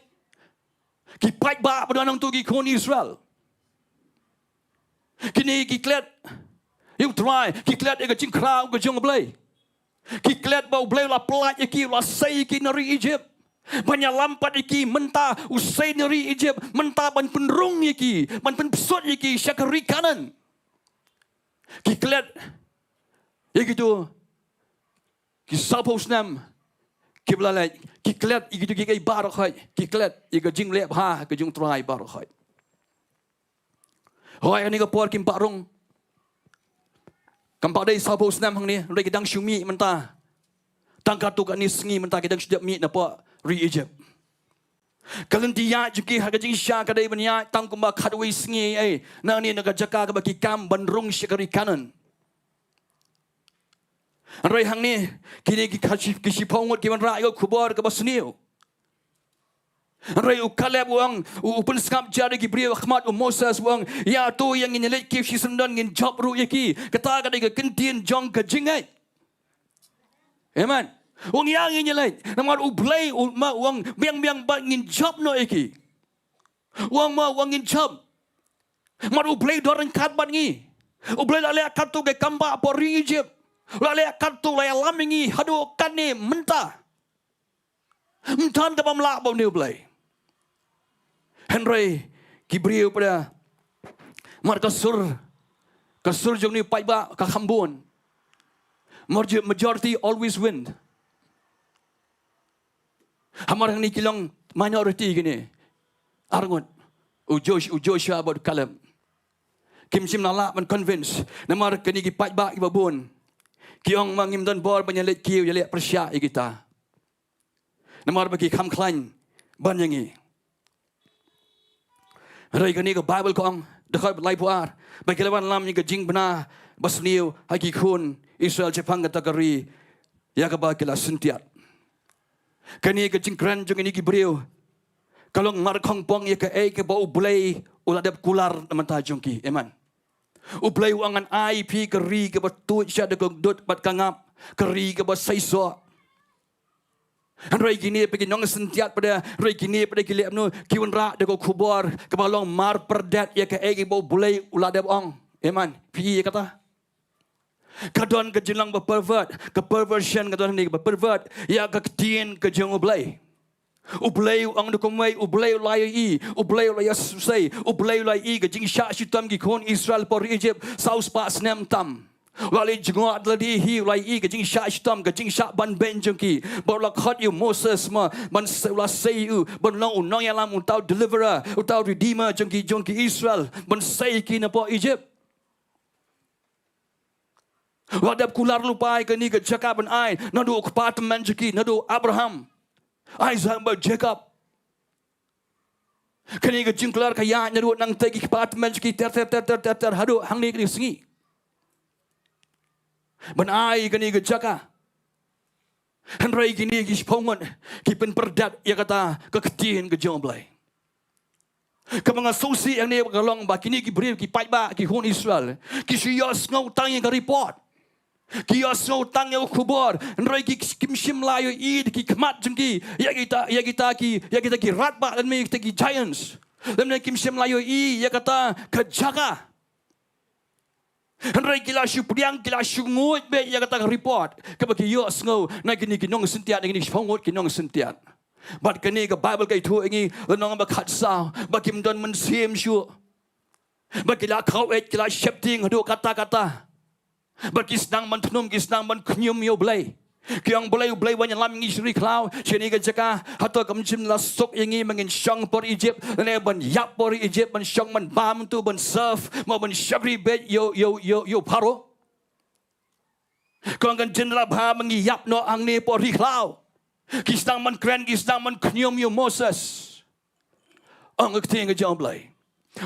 Ki paidbah ba don hangto, ki khun Israel. Kine ki klet ïa u Trai, ki klet ïa ka jingkhraw ka jong U Blei. Ki klet ba U Blei u la pyllait ïa ki, u la sei ïa ki na ri Egypt. Ban ïalam pat ïa ki mynta, u sei na ri Egypt, mynta ban pynrung ïa ki, ban pynpsut ïa ki sha ka ri Kanaan. Ki klet ïa kito ki saphew snem kiba la leit, ki klet ïa kito kiei kiei baroh khoit, ki klet ïa ka jingleh bha ka jong U Trai baroh khoit. Hooid, ha kane ka por kim pat rung. Kam pat dei saphew snem hangne, hynrei ki dang shu mih mynta. Tang katto katne sngi mynta ki dang shu dep mih napoh ri Egypt. Ka lynti ïaid jong ki ha ka jingshisha ka dei ban ïaid tang kumba khatwei sngi ei ei, na kane na ka jaka kaba ki kam ban rung sha ka ri Kanaan. Hynrei hangne, kine ki kha shi, ki shiphew ngut ki wanrah ïa ka khubor kaba sniew. Hynrei u Kaleb u ong, u, u pynsngap jar ïa ki briew ha khmat u Moses, u ong, ïa to ïa ngin ïaleit kiew shisyndon, ngin jop ruh ïa ki. Kata ka dei ka kyntien jong ka jingngeit. Amen. U ong ïa ngin ïaleit. Namar U Blei, u, ma, u ong biang biang ba ngin jop noh ïa ki. U ong ma, u ong ngin jop. Namar U Blei u don ryngkat bad ngi. U Blei u la leh katto ka kam bah hapoh ri Egypt. U la leh katto, u la ïalam ïa ngi haduh katne mynta. Ym don kaba ym lah bad une U Blei. Hynrei ki briew pat, namar ka sur, ka sur jong une u paidbah ka kham bun. Major-, majority always win. Hamar hangne ki long minority kine ar ngut, u Josh, u Joshua bad u Caleb. Kim shym la lah ban convince namar kine ki paidbah kiba bun ki ong ma ngim don bor ban ïaleit kiew, ïaleh pyrshah ïa kita. Namar ba ki kham khlaiñ ban ïa ngi. Hynrei kane ka Baibl ka ong, dkhot laiphew ar, ba ki la wanlam ïa ka jingbna basniew ha ki khun Israel shaphang kata ka ri ïa kaba ki la syntiat. Kane ka jingkren jong kine ki briew ka long markhongpong ïa kaei kaba U Blei u la dep kular na bynta jong ki. Amen. U Blei u ong ngan ai phi ka ri kaba tuid sha da ka dud bad ka ngap, ka ri kaba seisoh. Hynrei kine pat ki nongsyntiat pat, hynrei kine pat ki leh kumno, ki wanrah da ka khubor kaba long marpyrdet ïa kaei kaba U Blei u la dep ong. Amen. Phi ïa kata. Ka don ka jinglong ba pervert, ka perversion ka don hangne kaba pervert ïa ka ktien ka jong U Blei. U Blei u ong da kumwei, U Blei u la ïohi, U Blei u la ïohsngew, U Blei u la ïohi ka jingshah shitom ki khun Israel hapoh ri Egypt saw spah snem tam. U la leit jngoh da lade hi, u la ïohi ka jingshah shitom, ka jingshah ban beiñ jong ki. Bad u la khot ïa u Moses ma, ban sei, u la sei ïa u ban long u nongïalam, uta u deliverer, uta u redeemer jong ki, jong ki Israel, ban sei ïa ki napoh Egypt. U la dep kular lypa ïa kane ka jaka ban ai naduh u kpa tymmen jong ki, naduh u Abraham, Isaac bad Jacob. Kane ka jingkular ka ïaid naduh nangtei ki kpa tymmen jong ki ter ter ter ter ter ter haduh hangne kane ka sngi ban ai kane ka jaka. Hynrei kine ki shiphew ngut ki pynpyrdet ïa kata ka ktien ka jong U Blei. Kaba nga sngewsih hangne ka long ba kine ki briew, ki paidbah, ki khun Israel, ki shu ïohsngew tang ïa ka report. Ki ïohsngew tang ïa ka khubor, hynrei ki, kim shym la ïohi da ki khmat jong ki ïa kita, ïa kita ki, ïa kita ki radbah lane ïa kita ki giants. Lane kim shym la ïohi ïa kata ka jaka. Hynrei ki la shu pdiang, ki la shu nguid beit ïa kata ka report kaba ki ïohsngew na kine ki nongsyntiat, na kine ki shiphew ngut ki nongsyntiat. Bad kane ka Baibl ka ïathuh ïa ngi, lynnong ba khatsaw, ba kim don mynsiem shuh, ba ki la khaw eit, ki la sheptieng haduh katta katta. Bad ki sdang ban thnum, ki sdang ban khñium ïa U Blei. Ki ong, Blei, U Blei, wan ïalam ïa ngi sha ri khlaw, sha kane ka jaka. Hato kam shym la suk ïa ngi ba ngin shong hapoh Egypt, lane ban ïap hapoh Egypt, ban shong, ban bam tu, ban serve, mo ban shakri beit ïa u, ïa u, ïa u, ïa u Pharaoh? Ka ong, kan jin la bha ba ngi ïap noh hangne hapoh ri khlaw. Ki sdang ban kren, ki sdang ban khñium ïa u Moses. Ong ka ktien ka jong U Blei,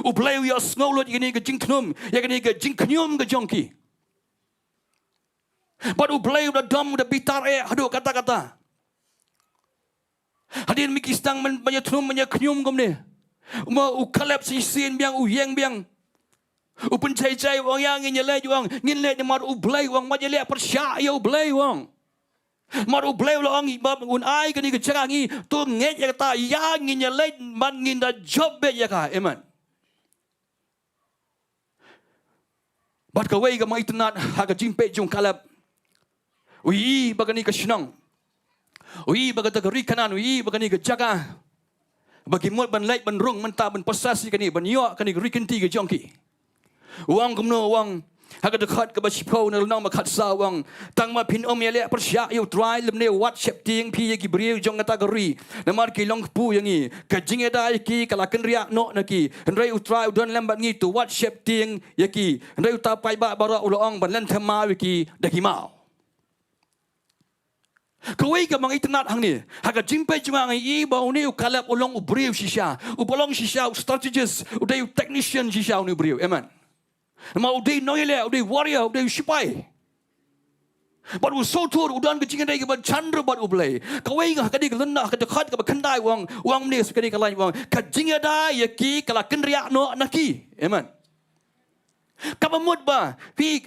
U Blei u ïohsngew lut ïa kane ka jingthnum, ïa kane ka jingkhñium ka jong ki. Bad U Blei u da dom, u da bitar eh haduh katta katta. Hadien ba ki sdang ban, ban ïathnum, ban ïakhñium kumne, mo u Kaleb shisien biang, u ïeng biang. U pynjai jai, u ong, ïa ngin ïaleit, u ong ngin leit namar U Blei u ong, wat ïaleh pyrshah ïa U Blei, u ong. Namar U Blei u la ong ba un ai kane ka jaka ha ngi, to ngeit ïa kata, ïa ngin ïaleit, namar ngin da jop beit ïa ka. Amen. Bad kawei kaba nga itynnad ha ka jingpeit jong u Kaleb, u ïohi ba kane ka shnong, U ïohi ba kata ka ri Kanaan, u ïohi ba kane ka jaka ba ki mut ban leit ban rung mynta, ban possess ïa kane, ban ïoh kane ka ri kynti ka jong ki. U ong kumno, u ong ha ka dkhot kaba shiphew na lynnong ba khatsaw, u ong: Tang ba phin ym ïaleh pyrshah ïa U Trai lymne wat sheptieng phi ïa ki briew jong kata ka ri, namar ki long kpu ïa ngi. Ka jingïada ïa ki ka la kynriah noh na ki, hynrei U Trai u don lem bad ngi, to wat sheptieng ïa ki. Hynrei uta u paidbah baroh u la ong ban lynthem maw ïa ki da ki maw. Kawei kaba nga itynnad hangne, ha ka jingpeit jong nga nga ïohi ba une u Kaleb u long u briew shisha, uba long shisha u strategist, u dei u technician shisha une u briew. Amen. Namar u dei nongïaleh, u dei warrior, u dei u shipai. Bad u sngewthuh u don ka jingïadei kaba jan ruh bad U Blei. Kawei nga ha kane ka lynnong, ha ka dkhot kaba khyndai u ong, u ong kumne, sa kane ka lain u ong: Ka jingïada ïa ki ka la kynriah noh na ki. Amen. Kaba mut ba phi,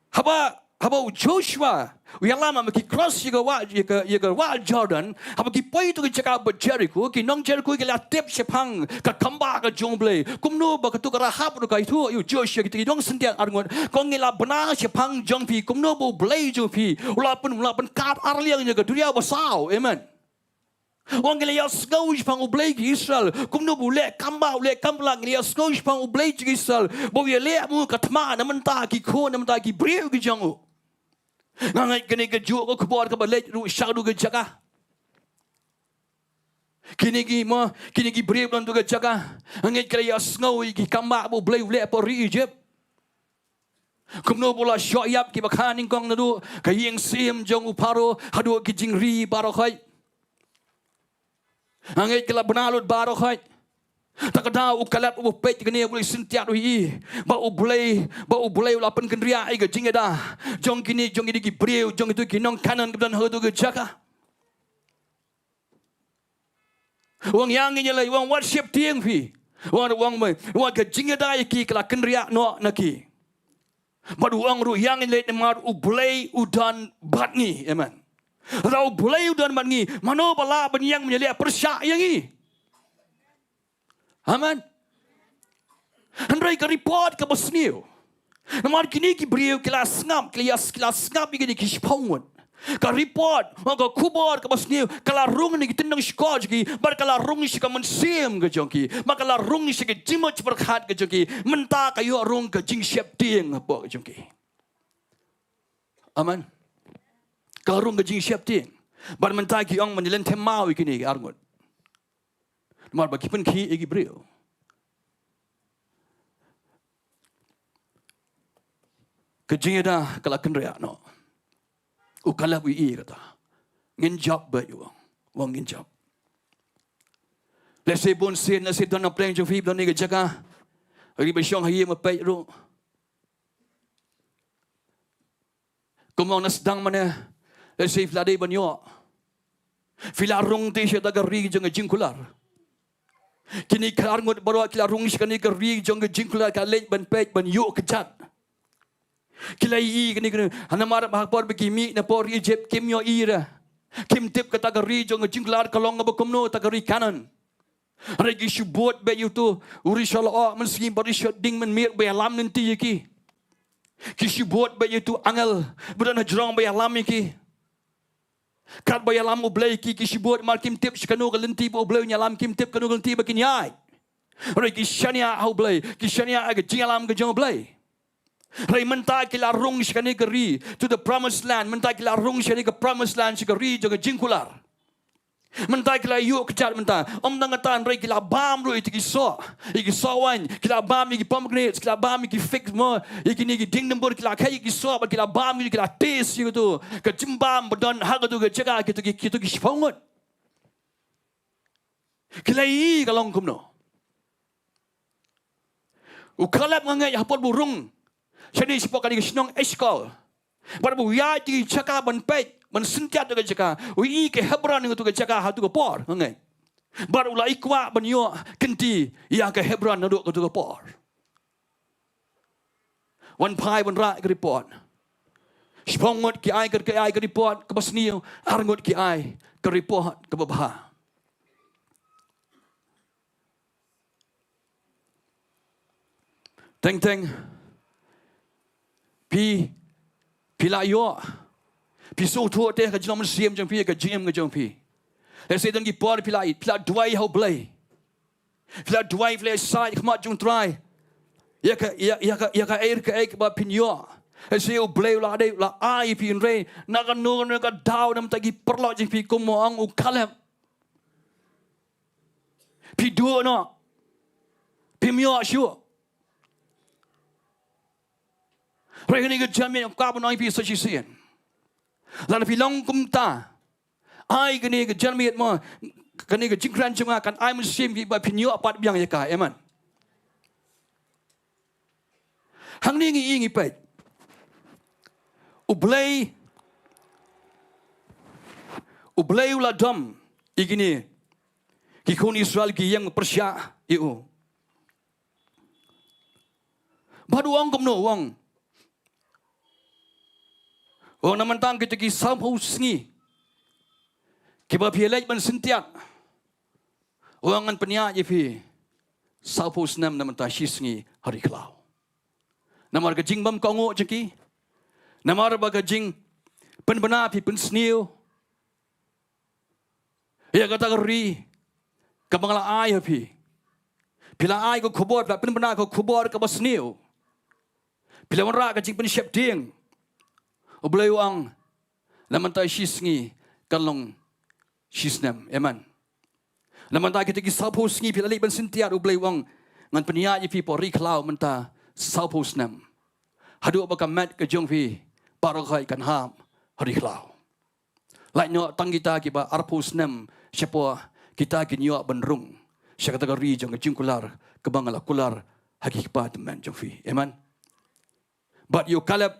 haba, haba u Joshua u ïalam, haba ki cross ïa ka wah, ïa ka, ïa ka wah Jordan, haba ki poi ïa tu ka jaka ba Jericho, ki nong Jericho ki la tip shaphang ka kambah ka jong U Blei. Kumno ba katu ka Rahab ruh ka ïathuh ïa u Joshua, kita ki nong syntiat arngut, ka ong: Ngi la bna shaphang jong phi, kumno ba U Blei jong phi u la pyn, u la pynkad arliang ïa ka duriaw basaw. Amen. U ong: Ngi la ïohsngew shaphang U Blei ki Israel, kumno ba u leh kambah, u leh kam palat. Ngi la ïohsngew shaphang U Blei jong ki Israel ba u ïaleh mo ka thma na bynta ki khun, na bynta ki briew ki jong u. Nga ngeit kane kajuh ka khubor kaba leit ruh sha katu ka jaka. Kine ki mo, kine ki briew na katu ka jaka, nga ngeit ki la ïohsngew ïa ki kambah ba U Blei u leh hapoh ri Egypt. Kumno ba u la shoh ïap kiba kha nyngkong naduh ka ïing syiem jong u Pharaoh haduh ki jingri baroh khoit. Nga ngeit ki la bna lut baroh khoit. Ta ka daw u Kaleb uba peit kane, u Blei syntiat u ïohi ba U Blei, ba U Blei u la pynkynriah ïa ka jingïada jong kine, jong kine ki briew, jong kito ki nong Kanaan kiba don ha katu ka jaka. U ong: Ïa ngi ïa lei, u ong, wat sheptieng phi. U ong, u ong, u ong: Ka jingïada ïa ki ka la kynriah noh na ki. Bad u ong ruh: Ïa ngi lei namar U Blei u don bad ngi. Amen. Lada U Blei u don bad ngi, mano ba lah ban ïeng ban ïaleh pyrshah ïa ngi? Amen. Hynrei ka report kaba sniew, namar kine ki briew ki la sngap, ki la ïa, ki la sngap ïa kine ki shiphew ngut. Ka report, ka khubor kaba sniew ka la rung na ki tyndong shkor jong ki, bad ka la rung sha ka mynsiem ka jong ki, bad ka la rung sha ka jingmut jingpyrkhat ka jong ki. Mynta ka ïoh rung ka jingsheptieng hapoh ka jong ki. Amen. Ka la rung ka jingsheptieng. Bad mynta ki ong ban lynthem maw ïa kine ki arngut, namar ba ki pynkhih ïa ki briew. Ka jingïada ka la kynriah noh. U Kaleb u ïohi kata. Ngin jop beit, u ong. U ong ngin jop. Lehse bun sien, lehse don na pdeng jong phi ba don ha kane ka jaka, ri ba shong ha ïing ba peit ruh. Kumba nga sdang mynne, lehse phi la dei ban ïoh, phi la rung te sha kata ka ri jong ka jingkular. Kine ki arngut baroh ki la rung sha kane ka ri jong ka jingkular, ki la leit ban peit, ban ïuh kjat. Ki la ïohi kine, kine, ha namar ba ha ka por ba ki mih na pdeng ri Egypt kim ïohi re, kim tip kata ka ri jong ka jingkular ka long kaba kumno, kata ka ri Kanaan. Hynrei ki shu bud beit ïa uto u riewshah lyoh mynsngi bad u riewshah ding mynmiet ba ïalam lynti ïa ki. Ki shu bud beit ïa uto u angel ba don hajrong ba ïalam ïa ki. Katba ïalam U Blei ïa ki, ki shu bud, namar kim tip sha kano ka lynti ba U Blei un ïalam, kim tip kano ka lynti ba kin ïaid. Hynrei ki shaniah ha U Blei, ki shaniah ha ka jingïalam ka jong U Blei. Hynrei mynta ki la rung sha kane ka ri, to the promised land. Mynta ki la rung sha kane ka promised land, sha ka ri jong ka jingkular. Mynta ki la ïuh kjat mynta. Ym tang kata, hynrei ki la bam ruh ïa ki soh, ïa ki soh waiñ, ki la bam ïa ki pomegranate, ki la bam ïa ki fig, mo, ïa kine ki dieng dymbur, ki la khet ïa ki soh bad ki la bam, ki la taste ïa kato ka jingbam ba don ha kato ka jaka, kito ki, kito ki shiphew ngut. Ki la ïohi ka long kumno. U Kaleb, nga ngeit, ha por ba u rung shane shapoh kane ka shnong Eshkol, bad ba u ïaid ki jaka ban peit, ban syntiat ïa ka jaka, u ïohi ka Hebron, ïa kato ka jaka, ha kato ka por, nga ngeit. Bad u la ïa kwah ban ïoh kynti ïa ka Hebron naduh kato ka por. Wan phai ban rah ïa ka report. Shiphew ngut ki ai ka, ki ai ka report kaba sniew, ar ngut ki ai ka report kaba bha. Teng teng phi, phi la ïoh Phi sngewthuh te ka jinglong mynsiem jong phi, ka jingim ka jong phi. Lehse don ki por phi la, phi la duwai ha U Blei. Phi la duwai, phi la ïasaid ha khmat jong U Trai. Ïa ka, ïa, ïa ka, ïa kaei kaei kaba phin ïoh. Lehse U Blei u la dei, u la ai phi, hynrei na kano kano ka daw na bynta ki paralok jong phi, kum u ong u Kaleb, phi duh noh. Phim ïoh shuh. Hynrei kane ka janmiet nga kwah ban ong ïa phi sa shisien, lada phi long kumta, ai kane ka janmiet mo, kane ka jingkren jong nga kan ai mynsiem ïa phi ba phin ïoh pat biang ïa ka. Amen. Hangne ngi ïohi, ngi peit, U Blei, U Blei u la dom ïa kine ki khun Israel ki ïeng pyrshah ïa u. Bad u ong kumno, u ong, u ong, na mynta kita ki sawphew sngi kiba phi leit ban syntiat, u ong, ngan pynïaid ïa phi sawphew snem na bynta shi sngi ha ri khlaw. Namar ka jingbymkohnguh jong ki, namar ba ka jingpynbna, phi pynsniew ïa kata ka ri kaba nga la ai ha phi. Phi la ai ka khubor, phi la pynbna ka khubor kaba sniew. Phi la wanrah ka jingpynsheptieng. U Blei u ong, na mynta shi sngi kan long shi snem. Amen. Na mynta kita ki sawphew sngi phi la leit ban syntiat, U Blei u ong, ngan pynïaid ïa phi hapoh ri khlaw mynta sawphew snem. Haduh ba ka met ka jong phi baroh khoit kan hap ha ri khlaw. Lait noh tang kita kiba arphew snem shapoh, kita kin ïoh ban rung sha kata ka ri jong ka jingkular kaba nga la kular ha ki kpa tymmen jong phi. Amen. Bad ïa u Kaleb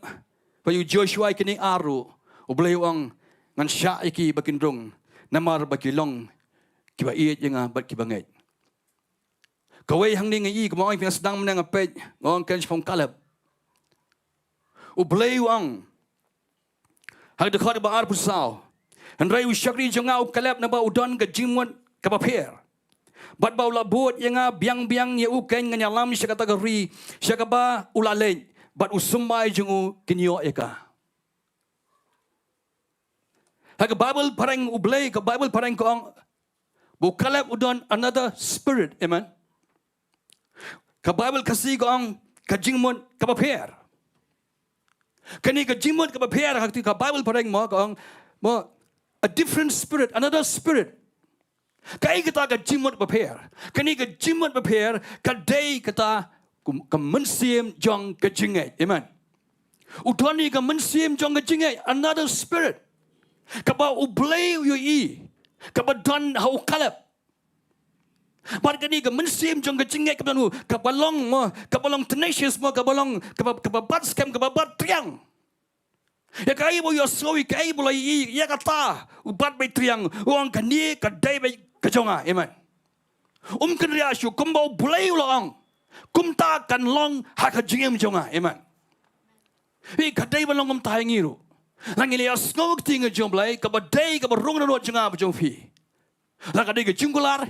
bad ïa u Joshua, kine ar ruh, U Blei u ong, ngan shah ïa ki ba kin rung, namar ba ki long kiba ïeit ïa nga bad kiba ngeit. Kawei hangne nga ïohi, kumba nga ong ïa phi, nga sdang mynne nga peit, nga ong, kren shaphang u Kaleb. U Blei u ong ha ka dkhot ba arphew saw, hynrei u shakri jong nga u Kaleb, naba u don ka jingmut kaba pher, bad ba u la bud ïa nga biang biang, ïa u keiñ ngan ïalam sha kata ka ri sha kaba u la leit, bad u symbai jong u kin ïoh ïa ka. Ha ka Baibl phareng U Blei, ka Baibl phareng ka ong ba u Kaleb u don another spirit. Amen. Ka Baibl Khasi ka ong ka jingmut kaba pher. Kane ka jingmut kaba pher, ha kata ka Baibl phareng mo, ka ong mo, a different spirit, another spirit. Kaei kata ka jingmut bapher? Kane ka jingmut bapher ka dei kata ka, ka mynsiem jong ka jingngeit. Amen. U don ïa ka mynsiem jong ka jingngeit, another spirit, kaba U Blei u ïohi, kaba don ha u Kaleb. Bad kane ka mynsiem jong ka jingngeit kaba don ha u, kaba long mo, kaba long tenacious mo, kaba long, kaba, kaba bat skhem, kaba bat triang. Ïa kaei ba u ïohsngew, ïa kaei ba u la ïohi, ïa kata u bat beit triang, u ong kane ka dei beit ka jong nga. Amen. Um kynriah shuh, kumba U Blei u la ong, kumta kan long ha ka jingim jong nga. Amen. Ïa ka dei ban long kumta ïa ngi ruh. Lada ngi la ïohsngew ka ktien ka jong U Blei, kaba dei kaba rung dohnud jong nga bad jong phi, la ka dei ka jingkular,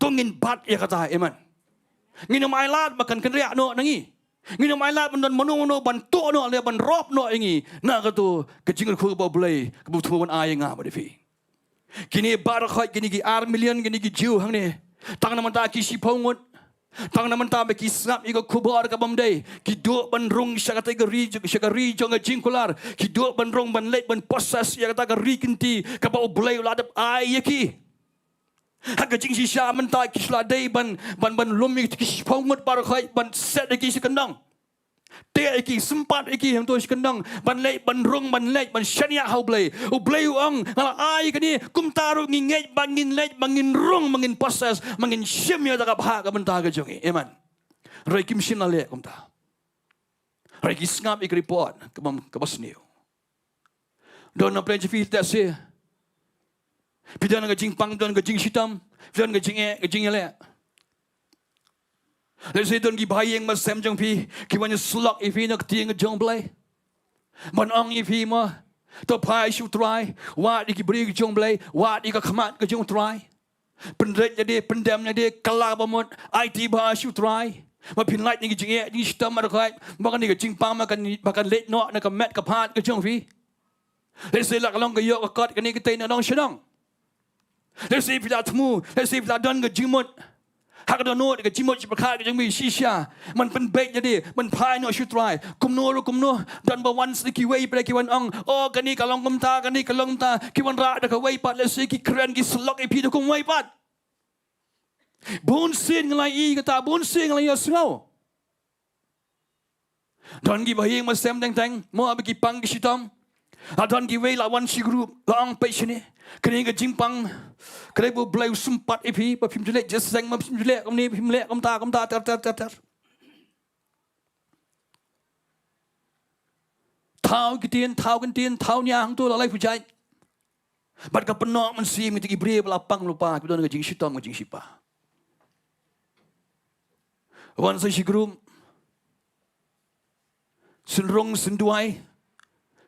to ngin bat ïa kata. Amen. Ngin ym ailad ba kan kynriah noh na ngi. Ngin ym ailad ban don mano mano ban tuh noh lane ban rop noh ïa ngi na kato ka jingkyrkhu kaba U Blei, kaba u thmu ban ai ïa nga bad ïa phi. Kine baroh khoit, kine ki ar million, kine ki Jiw hangne, tang na mynta ki shiphew ngut, tang na mynta ba ki sngap ïa ka khubor kabym dei, ki duh ban rung sha katei ka ri, sha ka ri jong ka jingkular. Ki duh ban rung, ban leit ban possess ïa kata ka ri kynti kaba U Blei u la dep ai ïa ki. Ha ka jingshisha mynta ki shu la dei ban, ban, ban lum ïa ki shiphew ngut baroh khoit, ban set ïa ki sha kyndong. Teh ïa ki, sympat ïa ki hangto sha kyndong, ban leit ban rung, ban leit ban shaniah ha U Blei. U Blei u ong, nga la ai kane, kumta ruh ngi ngeit ba ngin leit, ba ngin rung, ba ngin possess, ba ngin shim ïa kata ka bhah ka bynta ka jong ngi. Amen. Hynrei kim shym la leh kumta. Hynrei ki sngap ïa ka report kaba, kaba sniew. Don na pdeng jong phi lehse phi don ka jingpang, don ka jingshitom, phi don ka jingeh, ka jingïaleh. Lehse don ki bahaïing basem jong phi ki wan ïasyllok ïa phi na ka ktien ka jong U Blei, ban ong ïa phi mo, to phai sha U Trai, wad ïa ki briew ka jong U Blei, wad ïa ka khmat ka jong U Trai. Pynrung lade, pyndem lade, kylla ba mut, aiti bha sha U Trai, ba phin lait na ki jingeh jingshitom baroh khoit, ba kane ka jingpang ba kan, ba kan leit noh na ka met ka phad ka jong phi. Lehse la ka long ka ïoh ka kot kane ka tei na nong sha nong. Lehse phi la thmu, lehse phi la don ka jingmut. Ha ka dohnud ka jingmut shi pyrkhat ka jong phi shisha. Man pynbeit ïa de, man phai noh sha u Trai. Kumno ruh kumno, don ba wan sha kiwei pat ki wan ong, oh kane ka long kumta, kane ka long kumta, ki wanrah da kawei pat, lehse ki kren ki syllok ïa phi da kumwei pat. Bun sien nga la ïohi kata, bun sien nga la ïohsngew. Don kiba ïeng ba sem teng teng, mo ba ki pang ki shitom. La don kiwei la wan shi group, la ong peit shane. Kane ka jingpang, kane ba U Blei u sympat ïa phi, ba phim ju leh jingïaseng, ba phim ju leh kumne, phim leh kumta, kumta, ter, ter, ter, ter. Thaw ki ktien, thaw ki ktien, thaw nia hangto la lai pujai. Bad ka pynnoh mynsiem ïa kita ki briew ba la pang lypa, kiba don ka jingshitom, ka jingshitphai. Wan sa shi group. Synrung synduwai.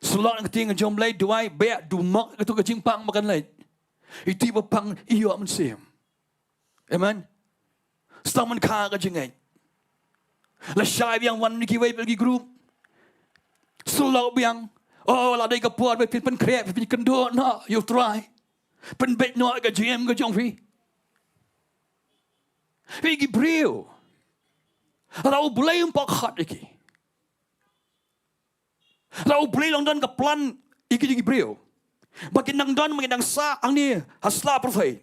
Syllok na ka ktien ka jong U Blei, duwai, beh, dumok, kato ka jingpang ba kan leit. Iti ba pang ïoh mynsiem. Amen. Stang man kha ka jingngeit. Lashai biang wan na kiwei pat ki group. Syllok biang. Oh, la dei ka por ba phin pynkhreh, phin pynkynduh noh ïa U Trai. Pynbeit noh ka jingim ka jong phi. Phi ki briew. Lada U Blei um pyrkhat ïa ki. Lada U Blei long don ka plan ïa ki, ïa ki briew. Ba kin nang don, ba kin nang sah hangne ha sla pyrthei.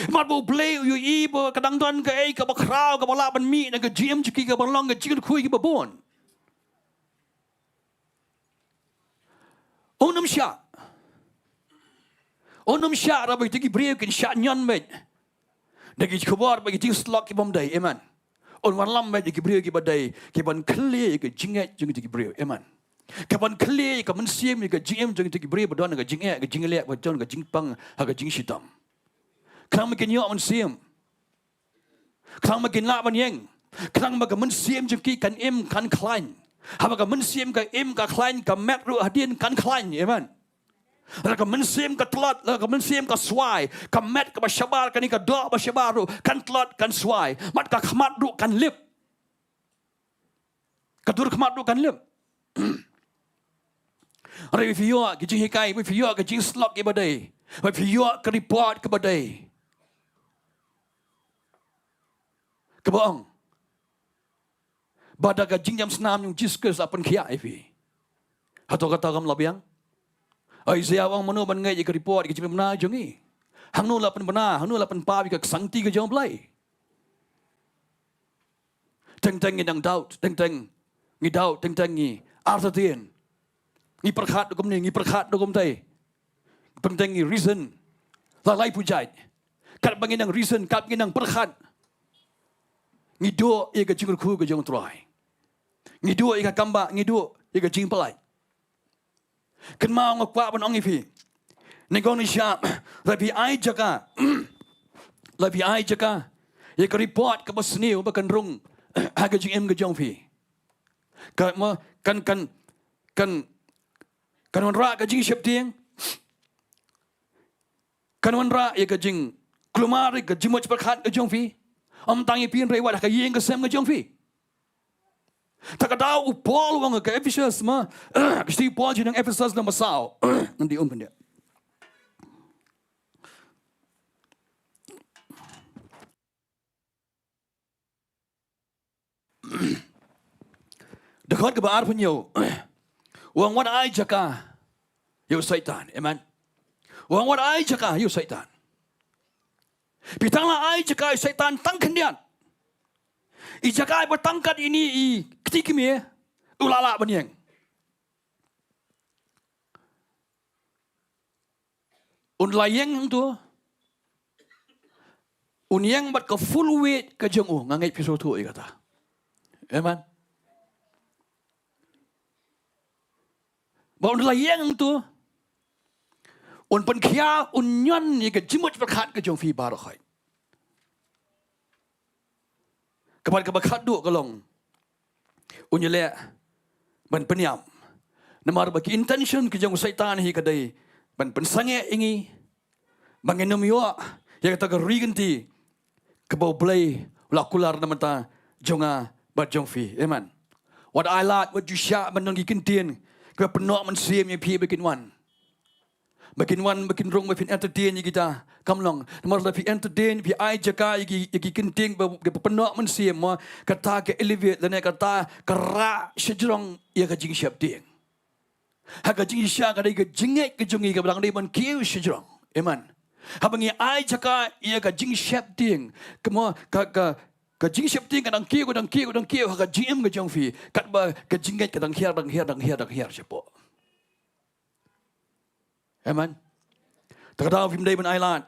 Namar ba U Blei u ïohi ba ka dang don kaei kaba khraw kaba lah ban mih na ka jingim jong ki, kaba long ka jingkyrkhu ïa kiba bun. Un ym shah. Un ym shah ra ba kita ki briew kin shah ñion beit da ki khubor bad ki jingsyllok ki bym dei. Amen. Un wallam beit ïa ki briew kiba dei, ki ban khlieh ïa ka jingngeit jong kita ki briew. Amen. Ka ban khlieh ïa ka mynsiem, ïa ka jingim jong kita ki briew ba don ka jingeh, ka jingleh, ba don ka jingpang, ha ka jingshitom. Khnang ba kin ïoh mynsiem. Khnang ba kin lah ban ïeng. Khnang ba ka mynsiem jong ki kan im, kan khlaiñ. Haba ka mynsiem ka im, ka khlaiñ, ka met ruh hadien kan khlaiñ. Amen. Lada ka mynsiem ka tlot, lada ka mynsiem ka swai, ka met kaba shabar, kane ka doh ba shabar ruh kan tlot, kan swai. Bad ka khmat ruh kan lip. Ka dur khmat ruh kan lip. Hynrei phi ïoh ki jinghikai, phi ïoh ki jingsyllok kiba dei, phi ïoh ki report kiba dei, kaba ong ba da ka jingïam snam jong u Jisu Khrist la pynkhiah ïa phi. Hato kata kam lah biang? Isaiah u ong, mano ban ngeit ïa ka report, ïa ka jingpynbna jong ngi? Hangno la pynbna, hangno la pynpaw ïa ka ksangti ka jong U Blei? Teng teng ngi dang doubt, teng teng ngi doubt, teng teng ngi artatien. Ngi pyrkhat kumne, ngi pyrkhat kumtai. Teng teng ngi reason. La lai pujait. Katba ngi nang reason, katba ngi nang pyrkhat, ngi duh ïa ka jingkyrkhu ka jong U Trai. Ngi duh ïa ka kambah, ngi duh ïa ka jingpyllait. Kynmaw, nga kwah ban ong ïa phi, nyngkong nyngshap, lada phi ai jaka, lada phi ai jaka ïa ka report kaba sniew ba kan rung ha ka jingim ka jong phi, ka, mo, kan, kan, kan, kan wanrah ka jingsheptieng, kan wanrah ïa ka jingkulmar, ïa ka jingmut pyrkhat ka jong phi. Ym tang ïa phi hynrei wat ha ka ïing ka sem ka jong phi. Ta ka daw u Paul u ong ha ka Ephesus, ma, ka shithi u Paul sha ki nong Ephesus lynnong ba saw. Ngan dih um khyndiat. Dkhot kaba arphew hynñiew. U ong wat ai jaka ïa u Soitan. Amen. U ong wat ai jaka ïa u Soitan. Phi tang la ai jaka ïa u Soitan tang khyndiat. I jaka iba tang kat ine i kti kmie, u la lah ban ïeng. Un la ïeng hangto. Un ïeng bad ka full weight ka jong u, nga ngeit phi sngewthuh ïa kata. Amen. Ba un la ïeng hangto, un pynkhia, un ñion ïa ka jingmut pyrkhat ka jong phi baroh khoit. Ka ban kaba khatduh ka long, un ïaleh ban pynïap. Namar ba ki intention ki jong u Soitan hi ka dei ban pynsangeh ïa ngi, ba ngin ym ïoh ïa kata ka ri kynti kaba U Blei u la kular na ka bynta jong nga bad jong phi. Amen. Wat ai lad, wat ju shah ban don ki kyntien kiba pynnoh mynsiem ïa phi ba kin wan. Ba kin wan, ba kin rung, ba phin entertain ïa kita. Kam long. Namar lada phi entertain, phi ai jaka ïa ki, ïa ki ktien ba, ba pynnoh mynsiem mo, kata ka elevate lane kata ka rah shajrong ïa ka jingsheptieng. Ha ka jingshisha ka dei ka jingngeit ka jong ngi kaba dang dei ban kiew shajrong. Amen. Haba ngi ai jaka ïa ka jingsheptieng, ka mo, ka, ka, ka jingsheptieng ka dang kiew, ka dang kiew, ka dang kiew ha ka jingim ka jong phi. Katba ka jingngeit ka dang hiar, dang hiar, dang hiar, dang hiar shapoh. Amen. Te ka daw phim dei ban ai lad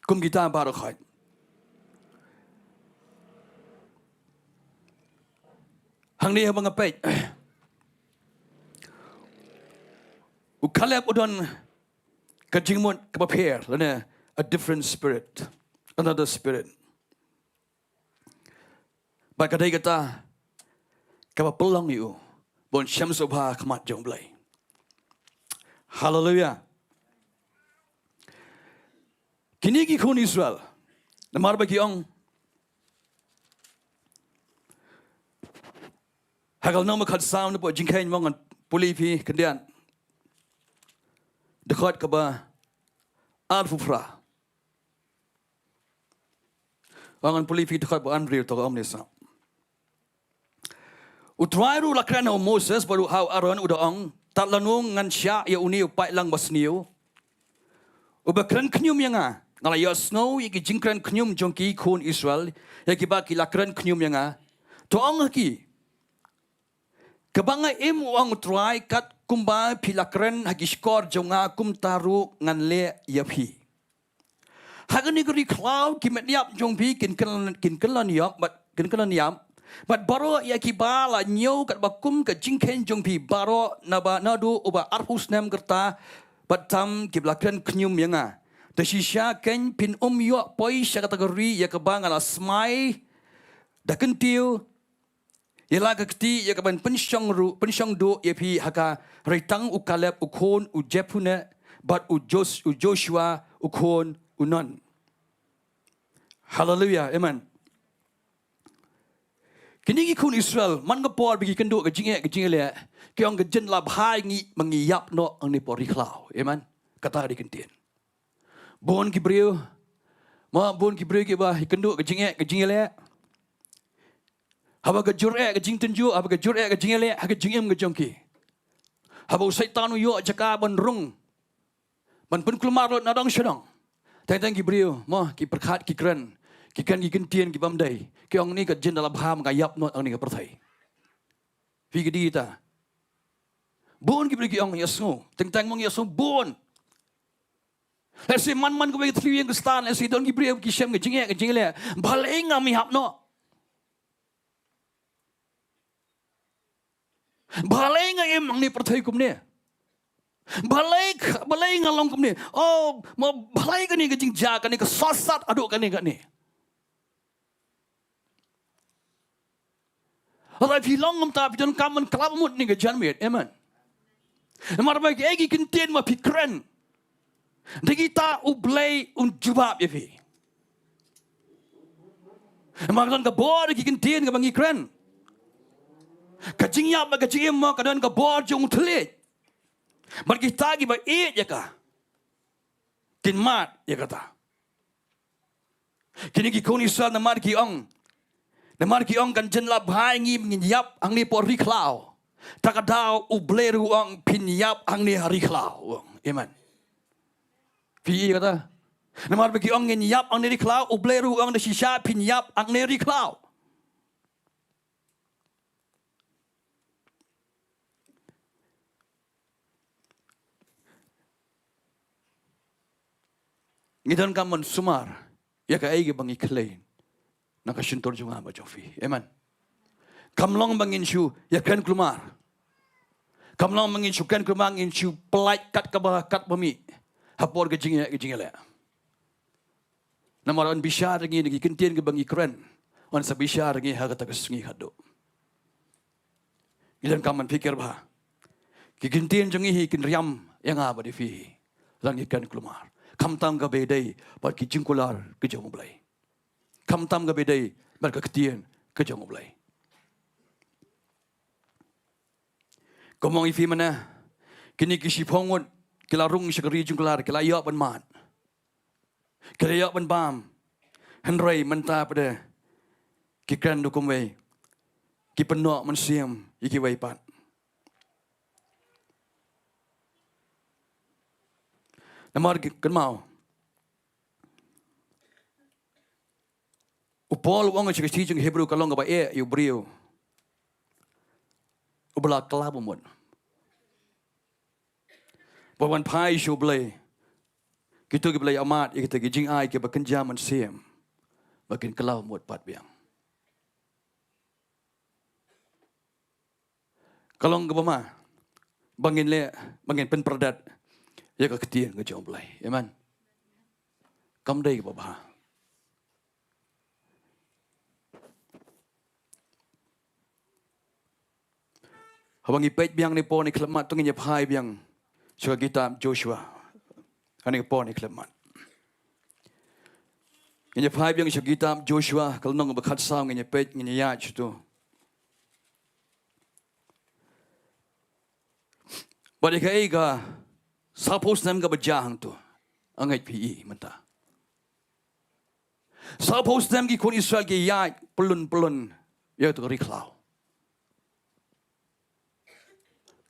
kum kita baroh khoit. Hangne haba nga peit, u Kaleb u don ka jingmut kaba pher lane a different spirit, another spirit. Bad ka dei kata kaba pynlong ïa u ban shem sngewbha ha khmat jong U Blei. Haleluia. Kine ki khun Israel, namar ba ki ong, ha ka lynnong ba khatsaw na pdeng Jingkheiñ mo, ngan pule ïa phi khyndiat. Dkhot kaba arphew phra. Ngan pule ïa phi dkhot ba arphew hynriew, to ka ong kumne sa. U Trai ruh u la kren ha u Moses bad ruh ha u Aaron, u da ong, tad lano ngan shah ïa une u paidlang basniew uba kren khñium ïa nga? Nga la ïohsngew ïa ki jingkren khñium jong ki khun Israel, ïa kiba ki la kren khñium ïa nga. To ong ha ki, kaba nga im, u ong u Trai, kat kumba phi la kren ha ki shkor jong nga, kumta ruh ngan leh ïa phi. Ha kane ka ri khlaw ki met ïap jong phi kin kylla-, kin kylla ïap bad, kin kylla ïap. Bad baroh ïa kiba la ñiew katba kum ka jingkheiñ jong phi baroh, naba naduh uba arphew snem ka rta bad tam, kiba la kren khñium ïa nga. Te shisha kheiñ phin ym ïoh poi sha kata ka ri ïa kaba nga la smai da kyntiew ïa la ka kti ïa kaban pynshong ruh, pynshong duh ïa phi ha ka, hynrei tang u Kaleb u khun u Jephunneh bad u Jos-, u Joshua u khun u Nun. Haleluia, amen. Kine ki khun Israel, man ka por ba ki kynduh ka jingeh, ka jingeh leh, ki ong ka jin la bha ïa ngi ba ngi ïap noh hangne hapoh ri khlaw. Amen. Kata ka dei ka ktien. Bun ki briew, ma bun ki briew kiba ïakynduh ka jingeh, ka jingeh leh. Haba ka jur eh ka jingtynjuh, haba ka jur eh ka jingeh leh ha ka jingim ka jong ki. Haba u Soitan u ïoh jaka ban rung, ban pynkulmar lut na dong sha dong, teng teng ki briew, ma ki pyrkhat, ki kren, ki kren ki kyntien ki bym dei, ki ong ne ka jin da la bha ma nga ïap noh hangne ka pyrthei. Phi ki dei ta. Bun ki briew ki ong ïa sngew, teng teng ma ïa sngew bun. Lehse man man kawei ka thliew ïing Khristan, lehse don ki briew ki shem ka jingeh, ka jingeh leh. Balei nga ïap noh? Balei nga im hangne pyrthei kumne? Balei, balei nga long kumne? Oh, ma balei kane ka jingjia, kane ka sosat haduh kane kane? Hynrei phi long kumta, phi donkam ban khlad mut ne ka janmiet. Amen. Namar ba ki, eh, ki kyntien ma phi kren, da kita U Blei un jubab ïa phi. Namar ka don ka bor ki kyntien kaba ngi kren. Ka jingïap bad ka jingim ma ka don ka bor jong u thylliej. Bad kita kiba ïeit ïa ka kin mad ïa kata. Kine ki khun Israel namar ki ong, namar ki ong kan jin la bha ïa ngi ba ngin ïap hangne hapoh ri khlaw. Ta ka daw U Blei ruh u ong phin ïap hangne ha ri khlaw, u ong. Amen. Phi i kata? Namar ba ki ong ngin ïap hangne ri khlaw, U Blei ruh u ong da shisha phin ïap hangne ri khlaw. Ngi donkam ban sumar ïa kaei kaba ngi khlei na ka shyntur jong nga bad jong phi. Amen. Kam long ba ngin shu ïakren kulmar. Kam long ba ngin shu kren kulmar, ngin shu pyllait kat kaba, kat ba mih ha por ka jingeh, ka jingeh leh. Namar yn bishar ïa ngi na ki kyntien kiba ngi kren, yn sa bishar ïa ngi ha kata ka sngi khatduh. Ngi donkam ban pyrkhat bha. Ki kyntien jong ngi hi kin riam ïa nga bad ïa phi hi lada ngi kren kulmar, khamtam kaba ïadei bad ki jingkular ki jong U Blei, khamtam kaba ïadei bad ka ktien ka jong U Blei. Kumba ong ïa phi mynne, kine ki shiphew ngut ki la rung sha ka ri jong ki lad, ki la ïoh ban mad, ki la ïoh ban bam. Hynrei mynta pat de ki kren da kumwei, ki pynnoh mynsiem ïa kiwei pat. Namar ki kynmaw, u Paul u ong sha ka shithi jong Hebru ka long kaba eh ïa u briew uba la kylla ba mut, ba wan phai sha U Blei. Kito kiba la ïa mad ïa kita ki jingai kiba kynja mynsiem, ba kin kylla ba mut pat biang. Ka long kaba ma ba ngin leh, ba ngin pynpyrdat ïa ka ktien ka jong U Blei. Amen. Kam dei kaba bha. Haba ngi peit biang ne por ne khlem mat, to ngin ïa phai biang sha ka kitab Joshua. Kane ka por ne khlem mat, ngin ïa phai biang sha ka kitab Joshua ka lynnong ba khatsaw, ngin ïa peit, ngin ïa ïaid sha to. Bad ïa kaei ka sawphew snem kaba jia hangto, nga ngeit phi i mynta. Sawphew snem ki khun Israel ki ïaid pyllun pyllun ïa kato ka ri khlaw.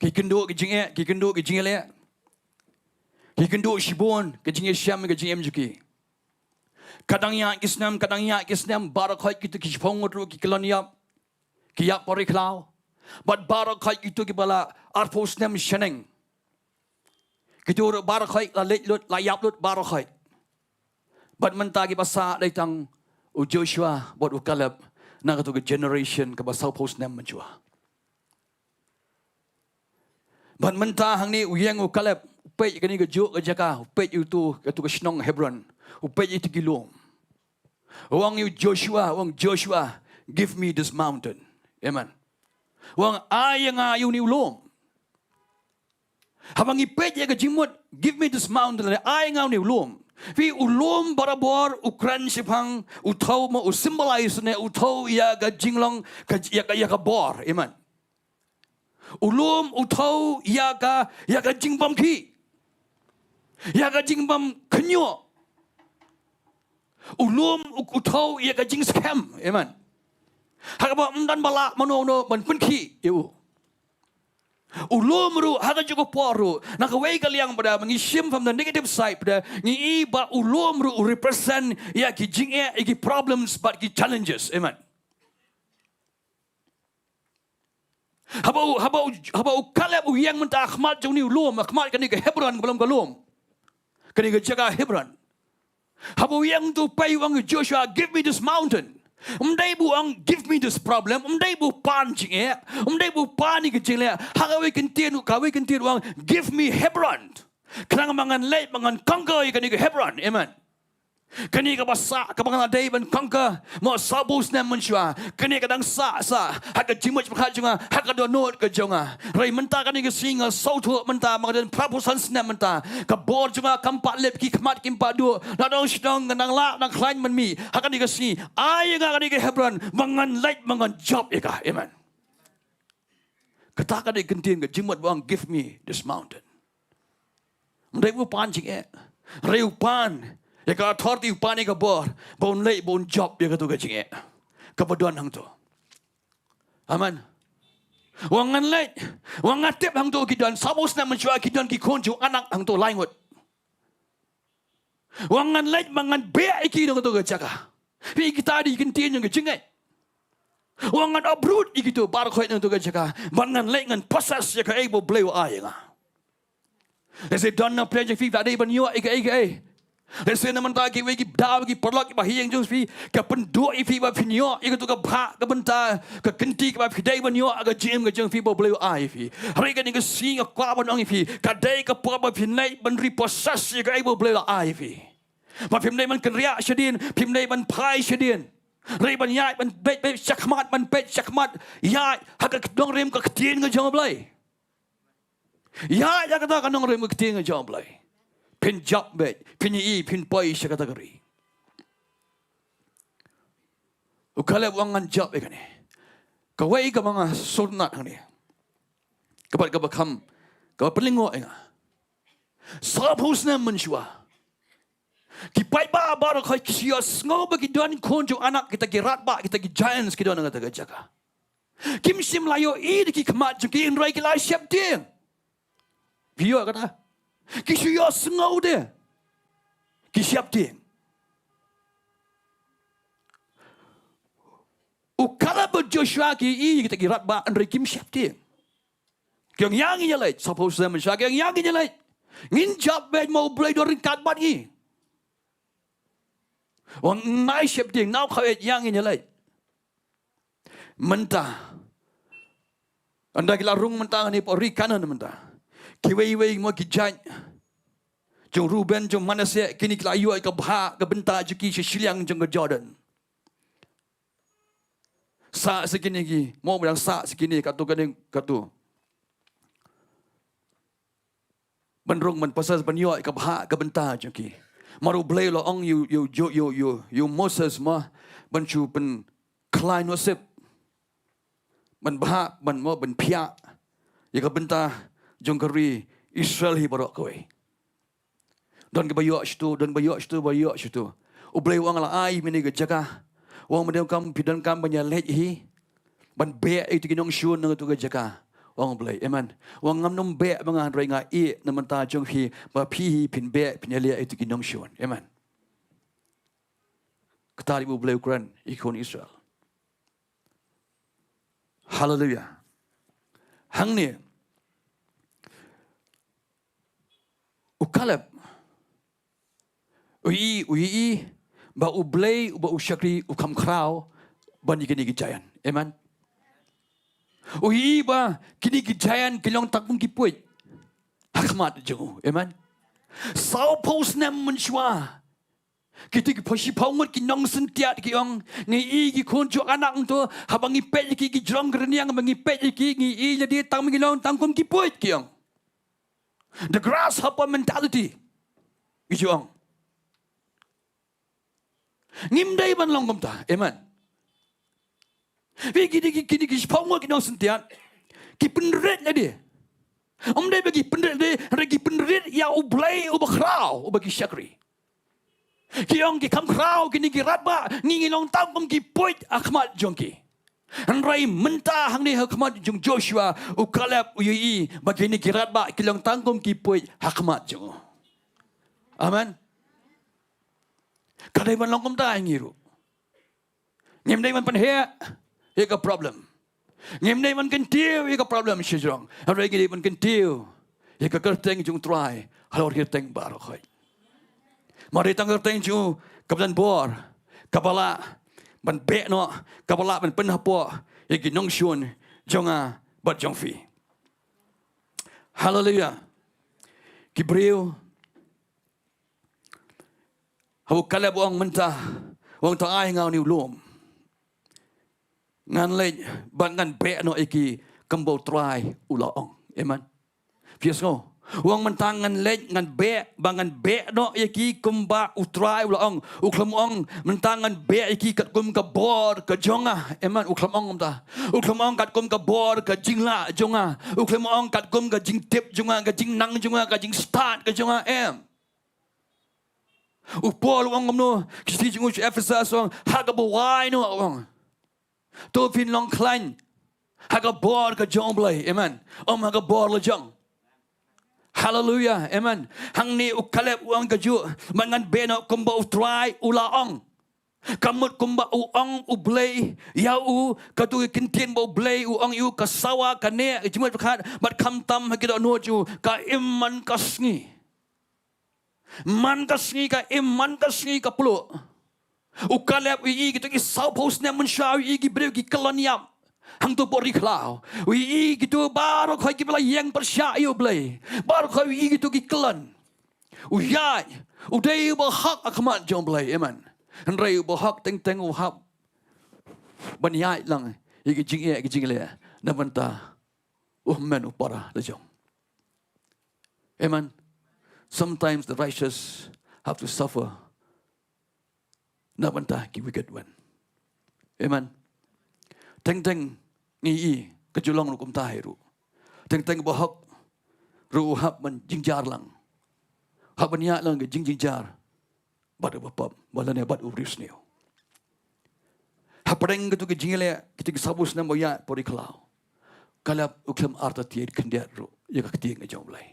Ki kynduh ki jingeh, ki kynduh ki jingeh, ki kynduh shibun ki jingeh shem, ki jingeh em jong ki. Ka dang ïaid ki snem, ka dang ïaid ki snem, baroh khoit kito ki shiphew ngut ruh ki kyllon ïap, ki ïap ha ri khlaw. Bad baroh khoit kito kiba la arphew snem shaneng, kito ruh baroh khoit la leit lut, la ïap lut baroh khoit. Bad mynta kiba sah dei tang u Joshua bad u Caleb na kato ka generation kaba sawphew snem mynshuwa. Bad mynta hangne u ïeng u Caleb, u peit kane kajuh ka jaka, u peit ïa uto, kato ka shnong Hebron, u peit ïa kito ki lum. U ong ïa u Joshua, u ong, "Joshua, give me this mountain." Amen. U ong, "Ai ïa nga ïa une u lum." Haba ngi peit ïa ka jingmut, "Give me this mountain," ai ïa nga une u lum. Phi, u lum barabor u kren shaphang, u thew mo, u symbolize ne, u thew ïa ka jinglong, ka, ïa ka, ïa ka bor. Amen. U lum u thew ïa ka, ïa ka jingbymkhih, ïa ka jingbymkhynñiuh. U lum u, u thew ïa ka jingskhem. Amen. Ha kaba ym don ba lah mano mano ban pynkhih ïa u. U lum ruh ha kajuh ka por ruh, na kawei ka liang pat de, ngi shim from the negative side pat de, ngi i ba u lum ruh u represent ïa ki jingeh, ïa ki problems bad ki challenges. Amen. Haba u, haba u, haba u Caleb u ïeng mynta ha khmat jong une u lum, ha khmat kane ka Hebron, kaba long ka lum, kane ka jaka Hebron. Haba u ïeng to u peit, u ong ïa u Joshua, "Give me this mountain." Ym dei ba u ong, "Give me this problem." Ym dei ba u pan jingeh. Ym dei ba u pan ïa ka jingleh. Ha kawei ka ktien, kawei ka ktien u ong, "Give me Hebron." Khnang ba ngan leit, ba ngan conquer ïa kane ka Hebron. Amen. Kane kaba sah, kaba nga la dei ban conquer mo sawphew snem mynshuwa, kane ka dang sah sah ha ka jingmut jingpyrkhat jong nga, ha ka dohnud ka jong nga. Hynrei mynta kane ka sngi nga sngewthuh mynta, ba nga don phraphew san snem mynta, ka bor jong nga kam pat lip, ki khmat kim pat duh, na dong shnong nga nang lah nang khlaiñ ban mih. Ha kane ka sngi ai ïa nga kane ka Hebron ba ngan leit, ba ngan jop ïa ka. Amen. Kata ka dei ka ktien ka jingmut ba u ong, "Give me this mountain." Ym dei ba u pan jingeh. Hynrei u pan ïa ka authority, u pan ïa ka bor ba un leit, ba un jop ïa kato ka jingeh kaba don hangto. Amen. U ong ngan leit. U ong nga tip hangto ki don, sawphew snem mynshuwa ki don ki khun jong u Anak hangto lai ngut. U ong ngan leit ba ngan beh ïa ki na kato ka jaka. Phi, kita dei ki ktien jong ka jingngeit. U ong ngan uproot ïa kito baroh khoit na kato ka jaka, ba ngan leit ngan possess ïa kaei ba U Blei u ai ïa nga. Lehse don na pdeng jong phi ba dei ban ïoh ïa kaei kaei. Lehse na mynta kiwei ki daw, ki paralok, kiba ha ïing jong phi, ka pynduh ïa phi ba phin ïoh ïa kato ka bhah, ka bynta, ka kynti kaba phi dei ban ïoh ha ka jingim ka jong phi ba U Blei u ai ïa phi. Hynrei kane ka sngi nga kwah ban ong ïa phi, ka dei ka por ba phin leit ban repossess ïa kaei ba U Blei u la ai ïa phi. Ba phim dei ban kynriah shadien, phim dei ban phai shadien. Hynrei ban ïaid, ban peit, peit shakhmat, ban peit shakhmat, ïaid ha ka nongrim ka ktien ka jong U Blei. Ïaid ha kata ka nongrim ka ktien ka jong U Blei. Phin jop beit, phin ïohi, phin poi sha kata ka ri. U Caleb u ong ngan jop ïa kane. Kawei kaba nga sngewtynnat hangne, kaba, kaba kham, kaba pynlyngngoh ïa nga. Sawphew snem mynshuwa, ki paidbah baroh khoit ki shu ïohsngew ba ki don khun jong anak, kita ki radbah, kita ki giants ki don ha kata ka jaka. Kim shym la ïohi da ki khmat jong ki, hynrei ki la sheptieng. Phi ïoh kata? Ki shu ïohsngew de, ki sheptieng. U Kaleb bad Joshua ki ïohi kita ki radbah, hynrei kim sheptieng. Ki ong, ïa ngi ïa leit. Sawphew snem mynshuwa ki ong, ïa ngi ïa leit. Ngin jop beit, mo U Blei u don ryngkat bad ngi. Ong, ngim sheptieng, nau khaw ïa ngi ïa leit. Mynta, ynda ki la rung mynta hangne hapoh ri Kanaan mynta, kiwei kiwei mo ki jait jong Reuben, jong Manasseh, kine ki la ïoh ïa ka bhah ka bynta jong ki sha shiliang jong ka Jordan. Sah sa kine ki, mo ba dang sah sa kine, katto katne katto. Ban rung, ban possess, ban ïoh ïa ka bhah ka bynta jong ki. Namar U Blei u la ong ïa u, ïa u Jo-, ïa u, ïa u, ïa u Moses mo, ban shu pynkhlaiñ noh sip, ban bhah, ban mo, ban phiah ïa ka bynta jong ka ri Israel hi baroh kawei. Don kiba ïoh shatu, don ba ïoh shatu, ba ïoh shatu. U Blei u ong, la ai mynne ka jaka. U ong mynne kam, phi donkam ban ïa leit hi, ban beh ïa kito ki nongshun na kato ka jaka. U ong U Blei, amen. U ong, ngam nym beh ba nga, hynrei nga ïeh na bynta jong phi, ba phi hi phin beh, phin ïaleh ïa kito ki nongshun. Amen. Kata dei ba U Blei u kren ïa ki khun Israel. Haleluia. Hangne u Kaleb u ïohi, u ïohi ba U Blei uba u shakri u kham khraw ban ïa kine ki giant. Amen. U ïohi ba kine ki giant ki long tang kum ki puit ha khmat jong u. Amen. Sawphew snem mynshuwa, kito ki phew shiphew ngut ki nongsyntiat ki ong, ngi ïohi ki khun jong anak hangto, haba ngi peit ïa ki, ki jrong ki rynïeng, haba ngi peit ïa ki, ngi ïohi lade tang ba ngi long tang kum ki puit, ki ong. The grasshopper mentality, ki ju ong. Ngim dei ban long kumta. Amen. Phi, kine ki, kine ki shiphew ngut ki nongsyntiat ki pynrit lade. Ym dei ba ki pynrit lade, hynrei ki pynrit ïa U Blei uba khraw, uba ki shakri. Ki ong ki kham khraw kine ki radbah, ngi, ngi long tang kum ki puit ha khmat jong ki. Hynrei mynta hangne ha khmat jong Joshua, u Kaleb u ïohi ba kine ki radbah ki long tang kum ki puit ha khmat jong u. Amen. Ka dei ban long kumta ïa ngi ruh. Ngim dei ban pynheh ïa ka problem. Ngim dei ban kyntiew ïa ka problem shajrong. Hynrei ngi dei ban kyntiew ïa ka kyrteng jong U Trai halor ki kyrteng baroh khoit. Namar dei tang ka kyrteng jong u kaba don bor, kaba lah ban beh noh, kaba lah ban pynhapoh ïa ki nongshun jong nga bad jong phi. Haleluia. Ki briew, haba u Kaleb u ong mynta, u ong, to ai ha nga une u lum, ngan leit bad ngan beh noh ïa ki kumba U Trai u la ong. Amen. Phi sngew? U ong mynta ngan leit ngan beh, ba ngan beh noh ïa ki kumba U Trai u la ong. U khlem ong mynta ngan beh ïa ki katkum ka bor ka jong nga. Amen. U khlem ong mynta. U khlem ong katkum ka bor ka jinglah jong nga. U khlem ong katkum ka jingtip jong nga, ka jingnang jong nga, ka jingstad ka jong nga. Em. U Paul u ong kumno? Ki shithi jong u sha Ephesus u ong, ha kaba wai noh u ong, to phin long khlaiñ ha ka bor ka jong U Blei. Amen. Ym ha ka bor la jong. Haleluia. Amen. Hangne u Kaleb u ong kajuh, ba ngan beh noh kumba U Trai u la ong. Ka mut kumba u ong U Blei ïa u, kato ka kyntien ba U Blei u ong ïa u, ka sawa, ka neh, ka jingmut pyrkhat, bad khamtam ha ki dohnud jong u, ka im man ka sngi. Man ka sngi ka im, man ka sngi ka pluh. U Kaleb u ïohi kito ki sawphew snem mynshuwa, u ïohi ki briew ki kyllon ïap hangto hapoh ri khlaw. U ïohi kito baroh khoit kiba la ïeng pyrshah ïa U Blei. Baroh khoit u ïohi kito ki kyllon. U ïaid, u dei uba hok ha khmat jong U Blei, amen. Hynrei uba hok teng teng u hap ban ïaid lang ïa ki jingeh ki jingleh na bynta u hynmen u para la jong. Amen. Sometimes the righteous have to suffer na bynta ki wicked one. Amen. Teng teng ngi i ka ju long ruh kumta hi ruh. Teng teng ba hok ruh u hap ban jynjar lang Hap ban ïaid lang ka jingjynjar bad u bapop, ba lane bad u riewsniew. Hapdeng kito ki jingïaleh, kito ki sawphew snem ba u ïaid pori khlaw, Kaleb u khlem artatien khyndiat ruh ïa ka ktien ka jong U Blei.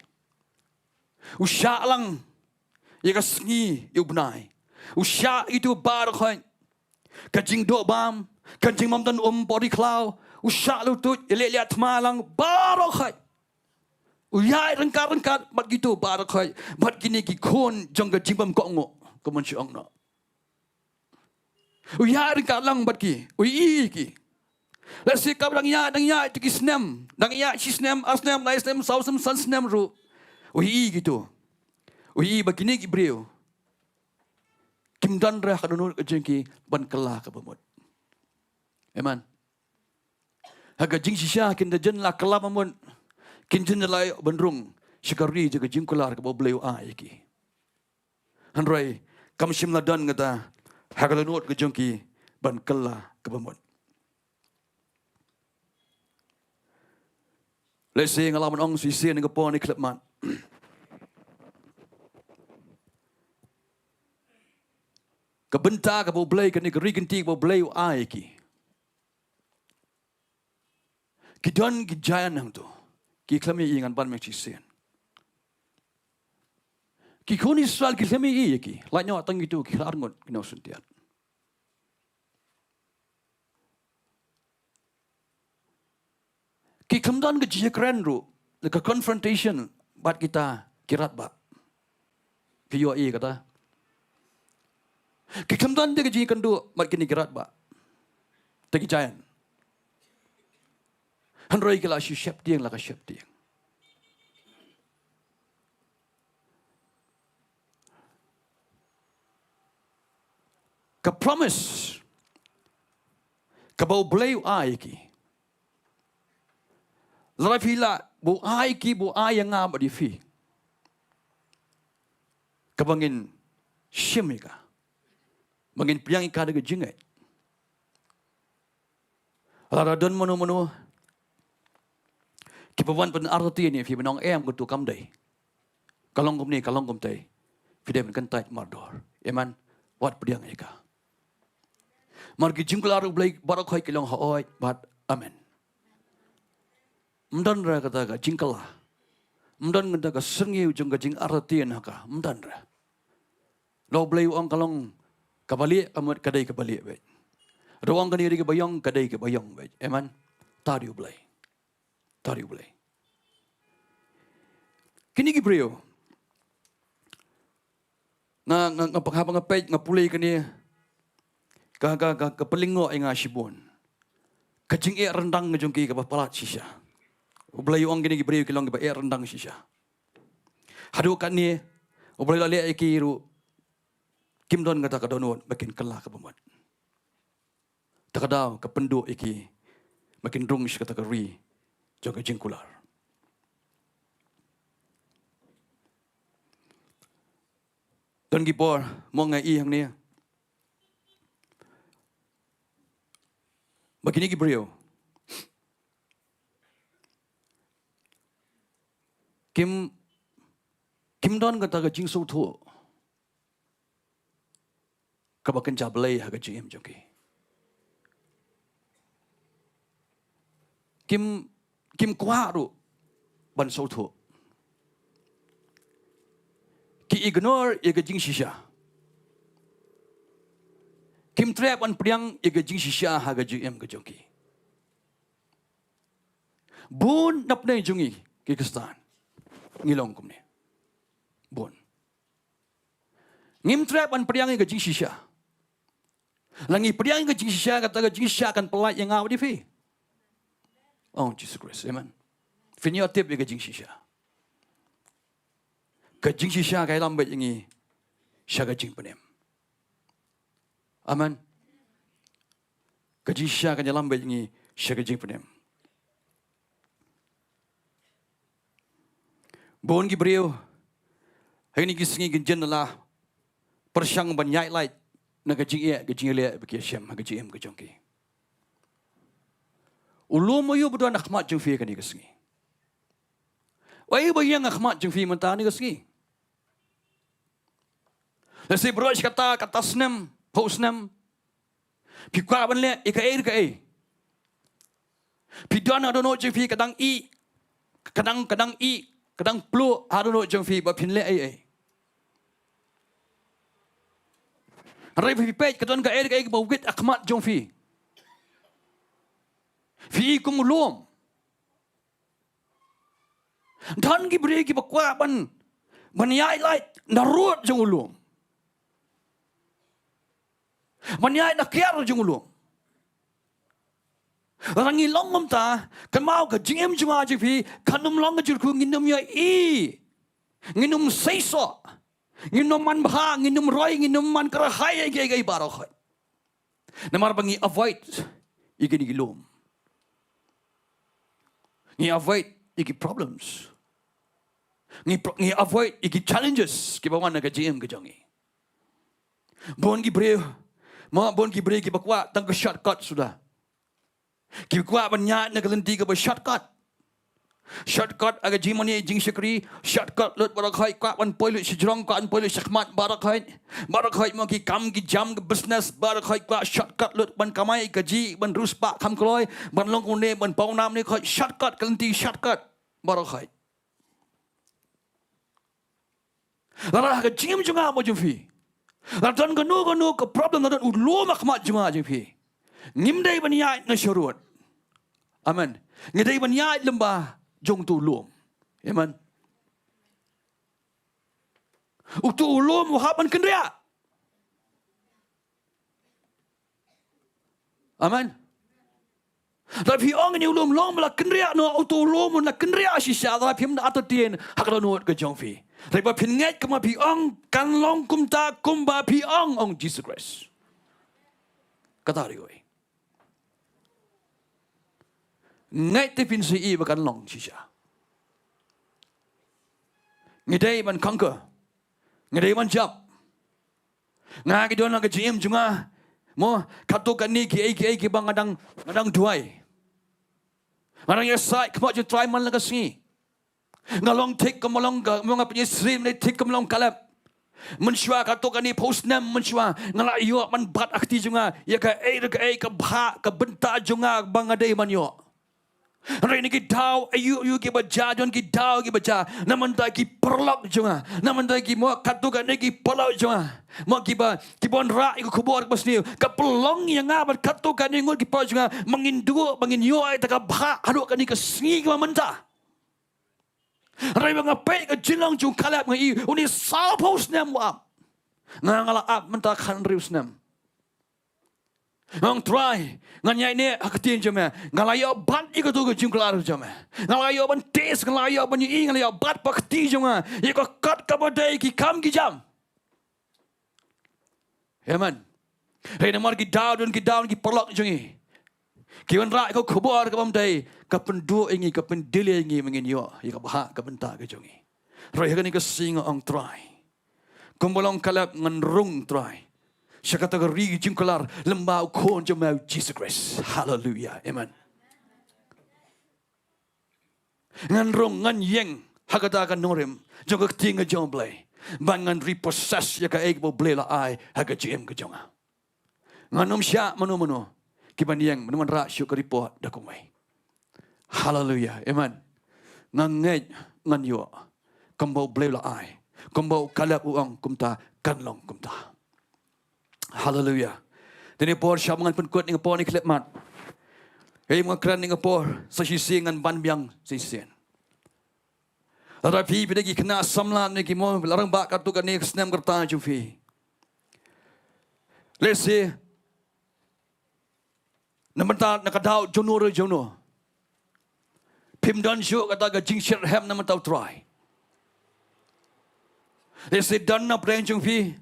U shah lang ïa ka sngi ïa u bnai. U shah ïa kito baroh khoit. Ka jingdoh bam, ka jingbymdon um pori khlaw, u shah lynti, ïaleh ïa thma lang baroh khoit. U ïaid ryngkat ryngkat bad kito baroh khoit, bad kine ki khun jong ka jingbymkohnguh, kumno shu ong noh. U ïaid ryngkat lang bad ki, u ïohi ïa ki. Lehse kaba dang ïaid, dang ïaid ïa ki snem, dang ïaid shi snem, ar snem, lai snem, saw snem, san snem ruh, u ïohi ïa kito. U ïohi ba kine ki briew kim don re ha ka dohnud ka jong ki ban kylla kaba mut. Amen. Ha ka jingshisha kin da jan la kylla ba mut, kin jan la ban rung sha ka ri jong ka jingkular kaba U Blei u ai ïa ki. Hynrei kam shym la don kata ha ka dohnud ka jong ki ban kylla kaba mut. Lehse nga lah ban ong shisien ha ka por kane khlem mat, ka bynta kaba U Blei, kane ka ri kynti kaba U Blei u ai ïa ki, ki don ki giant hangto. Ki khlem ïohi, ngan ban mih shisien. Ki khun Israel ki khlem ïohi ïa ki. Lait noh tang kito ki khlad ngut, ki nongshun tiat. Ki khlem don ka jingïakren ruh, ka confrontation bad kita ki radbah. Phi ïohi kata? Ki khlem don de ka jingïakynduh bad kine ki radbah, te ki giant. Hynrei ki la shu sheptieng, la ka sheptieng. Ka promise kaba U Blei u ai ïa ki, lada phi lah, ba u ai ïa ki, ba u ai ïa nga bad ïa phi, kaba ngin shim ïa ka, ba ngin pdiang ïa ka da ka jingngeit. Lada don mano mano kiba wan ban artatien ïa phi, ban ong em, katu kam dei, ka long kumne, ka long kumtei, phi dei ban kyntait mardor. Amen. Wat pdiang ïa ka. Namar ki jingkular U Blei baroh khoit ki long hooid bad amen. Ym don re kata ka jingkylla. Ym don kata ka syrngiew jong ka jingartatien ha ka. Ym don re. Lada U Blei u ong ka long kaba lieh, ka mut ka dei kaba lieh beit. Lada u ong kane ka dei kaba ïong, ka dei kaba ïong beit. Amen. Tad ïa U Blei. Tad ïa U Blei. Kine ki briew, nga, nga, nga pang-, haba nga peit, nga pule kane, ka, ka, ka, ka pynlyngngoh ïa nga shibun ka jingeh ryndang ka jong ki kaba palat shisha. U Blei u ong kine ki briew ki long kiba eh ryndang shisha. Haduh katne, U Blei u la leh ïa ki ruh, kim don kata ka dohnud ba kin kylla kaba mut. Ta ka daw ka pynduh ïa ki ba kin rung sha kata ka ri jong ka jingkular. Don ki por mo nga ïohi hangne ba kine ki briew kim, kim don kata ka jingsngewthuh kaba kynja Blei ha ka jingim jong ki. Kim, kim kwah ruh ban sngewthuh. Ki ignore ïa ka jingshisha. Kim treh ban pdiang ïa ka jingshisha ha ka jingim ka jong ki. Bun na pdeng jong ngi ki Khristan ngi long kumne. Bun. Ngim treh ban pdiang ïa ka jingshisha. Lada ngi pdiang ïa ka jingshisha, kata ka jingshisha kan pyllait ïa nga bad ïa phi. Oh, Jesus Christ, amen. Phin ïoh tip ïa ka jingshisha. Ka jingshisha ka ïalam beit ïa ngi sha ka jingpynim. Amen. Ka jingshisha kan ïalam beit ïa ngi sha ka jingpynim. Bun ki briew ha kine ki sngi kin jin la pyrshang ban ïaid lait na ka jingeh, ka jingïaleh ba ki ïashem ha ka jingim ka jong ki. U lum aïu ba don ha khmat jong phi ha kane ka sngi? Uei ba ïeng ha khmat jong phi mynta kane ka sngi? Lehse baroh shi katta, katta snem, phew snem, phi kwah ban leh ïa kaei kaei. Phi don ha dohnud jong phi ka dang ih, ka dang, ka dang ih, ka dang pluh ha dohnud jong phi ba phin leh ei ei. Hynrei phi peit, ka don kaei kaei kaba wit ha khmat jong phi. Phi i kum u lum. Don ki briew kiba kwah ban, ban ïaid lait na rud jong u lum, ban ïaid na kiar jong u lum. Lada ngi long kumta, kynmaw, ka jingim jong nga jong phi kan ym long ka jingkyrkhu, ngin ym ïohi, ngin ym seisoh, ngin ym man bha, ngin ym roi, ngin ym man kyrhai ïa kiei kiei baroh khoit. Namar ba ngi avoid ïa kine ki lum. Ngi avoid ïa ki problems. Ngi pro-, ngi avoid ïa ki challenges kiba wan na ka jingim ka jong ngi. Bun ki briew, mo, bun ki briew kiba kwah tang ka shortcut suda. Ki kwah ban ïaid na ka lynti kaba shortcut. Shortcut ha ka jingmane jingshakri, shortcut lut baroh khoit, kwah ban poi lut shajrong, kwah ban poi lut shakhmat baroh khoit. Baroh khoit mo, ki kam ki jam, ki business baroh khoit, kwah shortcut lut ban kamai kajih, ban riewspah kham kloi, ban long kumne, ban paw nam ne khoit, shortcut, ka lynti shortcut baroh khoit. Lada ha ka jingim jong nga mo jong phi, lada don kano kano ka problem, lada don u lum ha khmat jong nga jong phi, ngim dei ban ïaid na sharud. Amen. Ngi dei ban ïaid lyngba jong utu u lum. Amen. Utu u lum u hap ban kynriah. Amen. Lada phi ong ïa u lum, "Long, me la kynriah noh," utu u lum un la kynriah shisha lada phim da entertain ha ka dohnud ka jong phi. Lada ba phin ngeit kumba phi ong, "Kan long kumta kumba phi ong," ong Jisu Khrist. Kata riewei. Ngeit te phin sa ïohi ba kan long shisha. Ngi dei ban conquer. Ngi dei ban jop. Nga ki don ha ka jingim jong nga, mo, katto katne kiei kiei kiba nga dang, nga dang duwai. Nga dang ïasaid khmat jong u Trai man la ka sngi. Nga long thik kumba long ka, mo, nga pynïasyriem ne thik kumba long Kaleb. Mynshuwa katto katne phew snem mynshuwa nga la ïoh ban bat ha kti jong nga ïa kaei re kaei ka bha ka bynta jong nga ba nga dei ban ïoh. Hynrei na ki daw aïu aïu kiba jia, don ki daw kiba jia, na bynta ki paralok jong nga, na bynta ki, mo, katto katne ki paralok jong nga, mo, kiba, kiba wanrah ïa ka khubor kaba sniew, ka pynlong ïa nga bad katto katne ngut ki paralok jong nga ba ngin duh, ba ngin ïoh ïa kata ka bha haduh kane ka sngi kaba mynta. Hynrei ba nga peit ka jinglong jong u Kaleb, nga i une saw phew snem u ap. Nga, nga la ap mynta khathynriew snem. Nga ong, Trai, ngan ïaineh ha ka ktien jong me. Nga la ïoh bat ïa kato ka jingkular jong me. Nga la ïoh ban test, nga la ïoh ban ïohi, nga la ïoh bat ha ka kti jong nga ïa ka kot kaba dei, ki kam ki jam. Amen. Hynrei namar ki daw, don ki daw, ki paralok jong ngi ki wanrah ïa ka khubor kaba ym dei, ka pynduh ïa ngi, ka pyndelay ïa ngi ba ngin ïoh ïa ka bha ka bynta ka jong ngi. Hynrei ha kane ka sngi nga ong, Trai, kumba long Kaleb, ngan rung, Trai, sha kata ka ri jingkular lyngba u Khun jong me, u Jisu Khrist. Haleluia. Amen. Ngan rung, ngan ïeng ha kata ka nongrim jong ka ktien ka jong U Blei, ban ngan repossess ïa kaei kaba U Blei la ai ha ka jingim ka jong nga. Ngan ym shah mano mano ki ban ïeng, ban wanrah shuh ka report da kumwei. Haleluia. Amen. Nga ngeit, ngan ïoh kumba U Blei u la ai, kumba u Kaleb u ong kumta, kan long kumta. Haleluia. Te ïa ka por, shwa ba ngan pynkut ïa ka por, ngi khlem mat. Hei, nga kren ïa ka por sa shisien, ngan ban biang sa shisien. Lada phi, phi dei ki khynnah samla ne ki, mo, la rangbah katto katne ka snem ka rta jong phi, lehse na bynta na ka daw jong no re jong no, phim don shuh kata ka jingshitrhem na bynta U Trai. Lehse don na pdeng jong phi,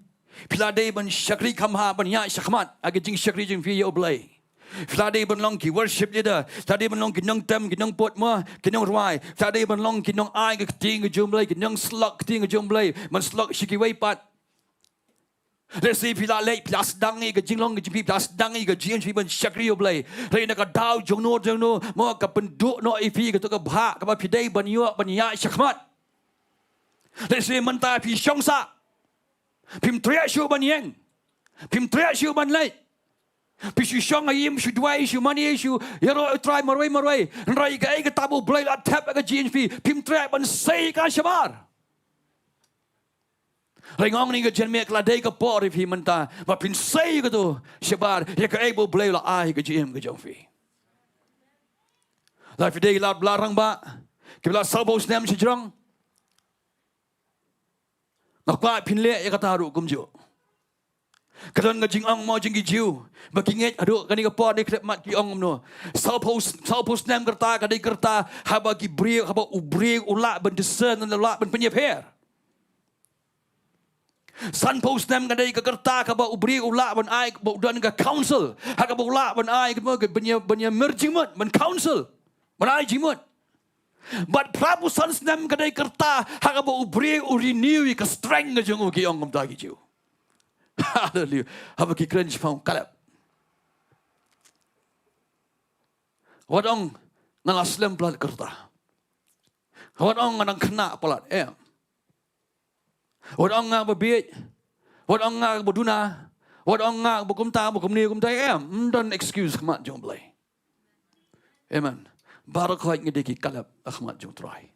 phi la dei ban shakri kham bha, ban ïaid shakhmat ha ka jingshakri jong phi ïa U Blei. Phi la dei ban long ki worship leader, phi la dei ban long ki nongtem, ki nongput, mo, ki nongrwai, phi la dei ban long ki nongai ka ktien ka jong U Blei, ki nongsylok ktien ka jong U Blei, ban sylok sha kiwei pat. Lehse phi la leit, phi la sdang ïa ka jinglong ka jong phi, phi la sdang ïa ka jingim jong phi ban shakri U Blei. Hynrei na ka daw jong no jong no, mo, ka pynduh noh ïa phi kato ka bha kaba phi dei ban ïoh ban ïaid shakhmat. Lehse mynta phi shong sah, Phim treh shuh ban ïeng. Phim treh shuh ban leit. Phi shu shong ha ïing, shu duwai, shu mane, shu ïaroh ïa u Trai marwei marwei. Hynrei kaei kata ba U Blei u la thep ha ka jingim jong phi, phim treh ban sei ïa ka shabar. Hynrei nga ong ha kane ka janmiet ka la dei ka por ïa phi mynta ba phin sei ïa kato shabar ïa kaei ba U Blei u la ai ha ka jingim ka jong phi. Lada phi dei ki lad ba la rangbah, kiba la sawphew snem shajrong, nga kwah phin leh ïa kata ruh kumjuh. Ka don ka jingong mo jong ki Jiw ba ki ngeit haduh kane ka por ne khlem mat ki ong kumno. Sawphew, sawphew snem ka rta ka dei ka rta haba ki briew, haba u briew u lah ban discern, u lah ban pynïapher. Sanphew snem ka dei ka rta kaba u briew u lah ban ai, ba u don ka council, ha kaba u lah ban ai, ban ïa, ban ïa mer jingmut, ban counsel, ban ai jingmut. Bad phraphew san snem ka dei ka rta ha kaba u briew u renew ïa ka strength ka jong u, ki ong kumta ki Jiw. Haleluya. Haba ki kren shaphang u Kaleb. Wat ong nga la slem palat ka rta. Wat ong nga dang khynnah palat, em. Wat ong nga ba bieit. Wat ong nga ba duna. Wat ong nga ba kumta, ba kumne, kumta, em. Ym don excuse ha khmat jong U Blei. Amen. Baroh khoit ngi dei ki Kaleb ha khmat jong U Trai.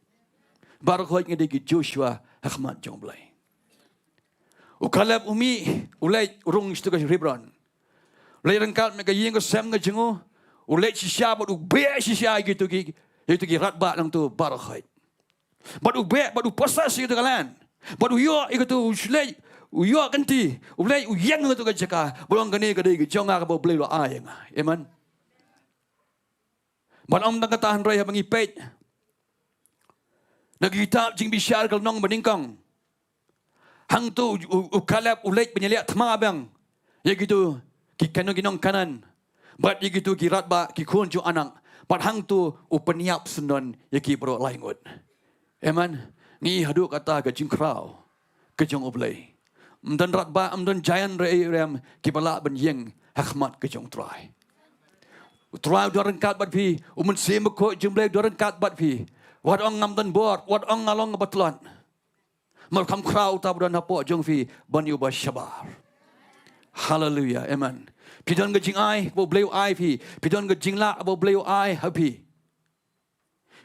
Baroh khoit ngi dei ki Joshua ha khmat jong U Blei. U Kaleb u mih, u leit, u rung sha ka Hebron. U leit ryngkat bad ka ïing ka sem ka jong u, u leit shisha bad u beh shisha ïa kito ki, ïa kito ki radbah nangto baroh khoit. Bad u beh, bad u possess ïa kato ka land. Bad u ïoh ïa kato, u leit, u ïoh kynti, u leit, u ïeng ïa kato ka jaka. Bad u ong kane ka dei ka jong nga kaba U Blei u la ai ïa nga. Amen. Bad ym tang kata hynrei haba ngi peit na ka kitab Jingbishar ka lynnong banyngkong, hangto u, u, u Kaleb u leit ban ïaleh thma biang ïa kito ki Kan-, ki nong Kanaan, bad ïa kito ki radbah, ki khun jong u Anak, bad hangto u pynïap syndon ïa ki baroh lai ngut. Amen. Ngi haduh kata ka jingkhraw ka jong U Blei. Ym don radbah, ym don giant re rem kiba lah ban ïeng ha khmat ka jong U Trai. U Trai u don ryngkat bad phi, U Mynsiem Bakhuid jong U Blei u don ryngkat bad phi. Wat ong ngam don bor, wat ong nga long kaba tlot. Mar kham khraw uta ba don hapoh jong phi ban ïa uba shabar. Haleluya. Amen. Phi don ka jingai ba U Blei u ai phi. Phi don ka jinglah ba U Blei u ai ha phi.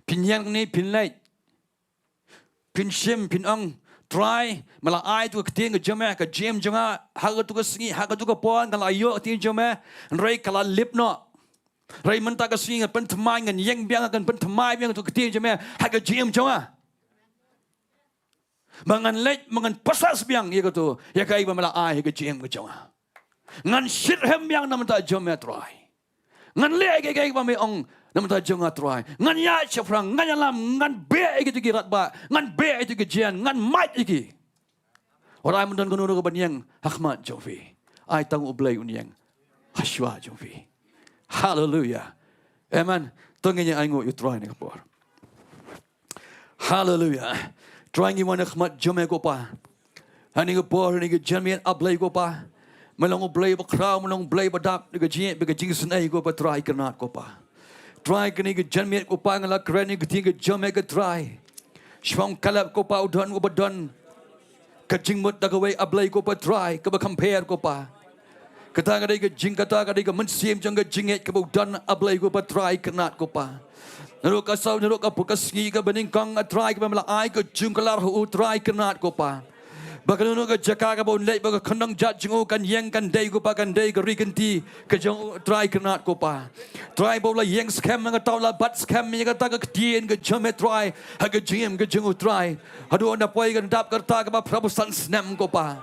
Phin ïeng ne phin leit, phin shim, phin ong, Trai, me la ai ïa ka ktien ka jong me ha ka jingim jong nga, ha kato ka sngi, ha kato ka por, nga la ïoh ka ktien jong me, hynrei ka la lip noh. Hynrei mynta ka sngi ngan pynthymmai, ngan ïeng biang, ngan pynthymmai biang ïa ka ktien jong me ha ka jingim jong nga. Ba ngan leit, ba ngan possess biang ïa kato, ïa kaei ba me la ai ha ka jingim ka jong nga. Ngan shitrhem biang na ka bynta jong me, Trai. Ngan leh ïa kaei kaei ba me ong na ka bynta jong nga, Trai. Ngan ïaid shaphrang, ngan ïalam, ngan beh ïa kito ki radbah, ngan beh ïa kito ki giant, ngan mait ïa ki. Wat ai ban don kano kano ka ban ïeng ha khmat jong phi. Ai tang U Blei un ïeng ha shuwa jong phi. Haleluya. Amen. To ngin ïa ainguh ïa U Trai ha kane ka por. Haleluya. Trai, ngi wan ha khmat jong me ko Pa. Ha kane ka por, ha kane ka janmiet, A Blei ko Pa. Me long U Blei ba khraw, me long U Blei ba dap, da ka jingïeit bad ka jingisynei ko Pa, Trai kyrnat ko Pa. Trai, kane ka janmiet ko Pa, nga la kren ïa ka ktien ka jong me ko Trai. Shaphang u Kaleb ko Pa, u don, u ba don ka jingmut da kawei, A Blei ko Pa, Trai, kaba kham pher ko Pa. Kata ka dei ka jing, kata ka dei ka mynsiem jong ka jingngeit kaba u don, A Blei ko Pa, Trai kyrnat ko Pa. Naduh ka saw, naduh ka put ka sngi kaba nyngkong, A Trai, kaba me la ai ka jingkular ha u, Trai kyrnat ko Pa. Ba kano kano ka jaka kaba un leit, ba ka khynnah jait jong u kan ïeng, kan dei ko Pa, kan dei ka ri kynti ka jong u, Trai kyrnat ko Pa. Trai, ba u la ïeng skhem, nga thaw la bat skhem ïa kata ka ktien ka jong me, Trai, ha ka jingim ka jong u, Trai. Haduh na poi ka dap ka rta kaba phra phew san snem ko Pa.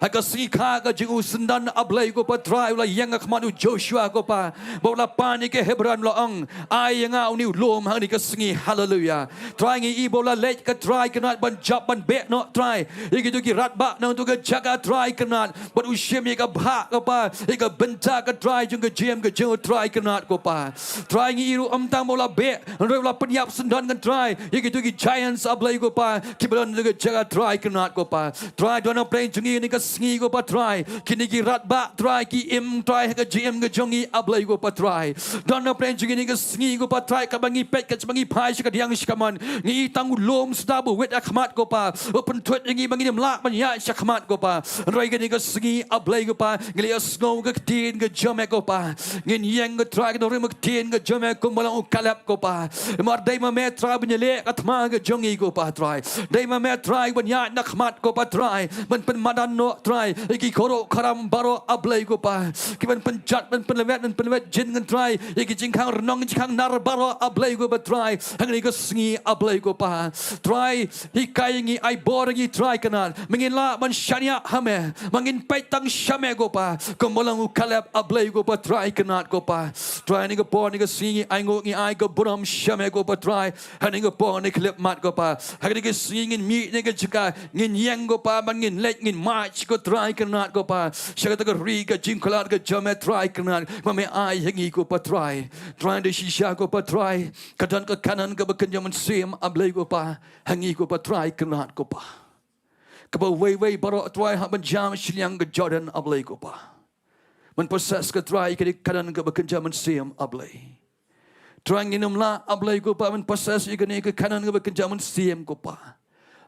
Ha ka sngi kha ka jong u syndon, A Blei ko Pa, Trai, u la ïeng ha khmat u Joshua ko Pa. Ba u la pan ïa ka Hebron, u la ong, ai ïa nga une u lum ha kane ka sngi. Haleluya. Trai, ngi i ba u la leit ko Trai kyrnat ban jop ban beh noh, Trai, ïa kito ki radbah na kata ka jaka, Trai kyrnat. Bad u shim ïa ka bhah ko Pa, ïa ka bynta ko Trai jong ka jingim ka jong u, Trai kyrnat ko Pa. Trai, ngi i ruh ym tang ba u la beh, hynrei u la pynïap syndon ko Trai ïa kito ki giants, A Blei ko Pa, kiba don ha kata ka jaka, Trai kyrnat ko Pa. Trai, don ha pdeng jong ngi ha kane ka sngi ko Pa Trai, kine ki radbah Trai ki im Trai ha ka jingim ka jong ngi A Blei ko Pa Trai. Don na pdeng jong ngi kane ka sngi ko Pa Trai, kaba ngi peit, kaba ngi phai sha kadiang sha kamon, ngi i tang u lum sda ba wit ha khmat ko Pa, ba pynthut ïa ngi ba ngin ym lah ban ïaid sha khmat ko Pa. Hynrei kane ka sngi A Blei ko Pa, ngi la ïohsngew ka ktien ka jong me ko Pa. Ngin ïeng ko Trai, ka nongrim ka ktien ka jong me kumba long u Kaleb ko Pa. Namar dei ma me Trai ban ïaleh ka thma ka jong ngi ko Pa Trai. Dei ma me Trai ban ïaid na khmat ko Pa Trai, ban pynmadan noh Trai ïa ki khuruh khuram baroh A Blei ko Pa, ki ban pynjot, ban pynlwet, ban pynlwet jingkhan Trai ïa ki jingkhang rnong jingkhang nar baroh A Blei ko Pa Trai. Hangne ka sngi A Blei ko Pa Trai, hikai ïa ngi, ai bor ïa ngi Trai Kynrad, ba ngin lah ban shaniah ha me, ba ngin peit tang sha me ko Pa, kumba long u Kaleb A Blei ko Pa Trai Kynrad ko Pa. Trai, ha kane ka por, ha kane ka sngi ngi ainguh, ngi ai ka burom sha me ko Pa Trai. Ha kane ka por, ha kane ka khyllipmat ko Pa, ha kane ka sngi ngin mih ha kane ka jaka, ngin ïeng ko Pa, ba ngin leit, ngin march ko Trai Kynrad ko Pa, sha kata ka ri ka jingkular ka jong me Trai Kynrad, ba me ai ha ngi ko Pa Trai. Trai, da shisha ko Pa Trai, ka don ka Kanaan kaba kynja mynsiem A Blei ko Pa, ha ngi ko Pa Trai Kynrad ko Pa. Kaba wei wei baroh Trai hap ban jam shiliang ka Jordan A Blei ko Pa, ban possess ka Trai ïa kane ka Kanaan kaba kynja mynsiem A Blei. Trai, ngin ym lah A Blei ko Pa ban possess ïa kane ka Kanaan kaba kynja mynsiem ko Pa,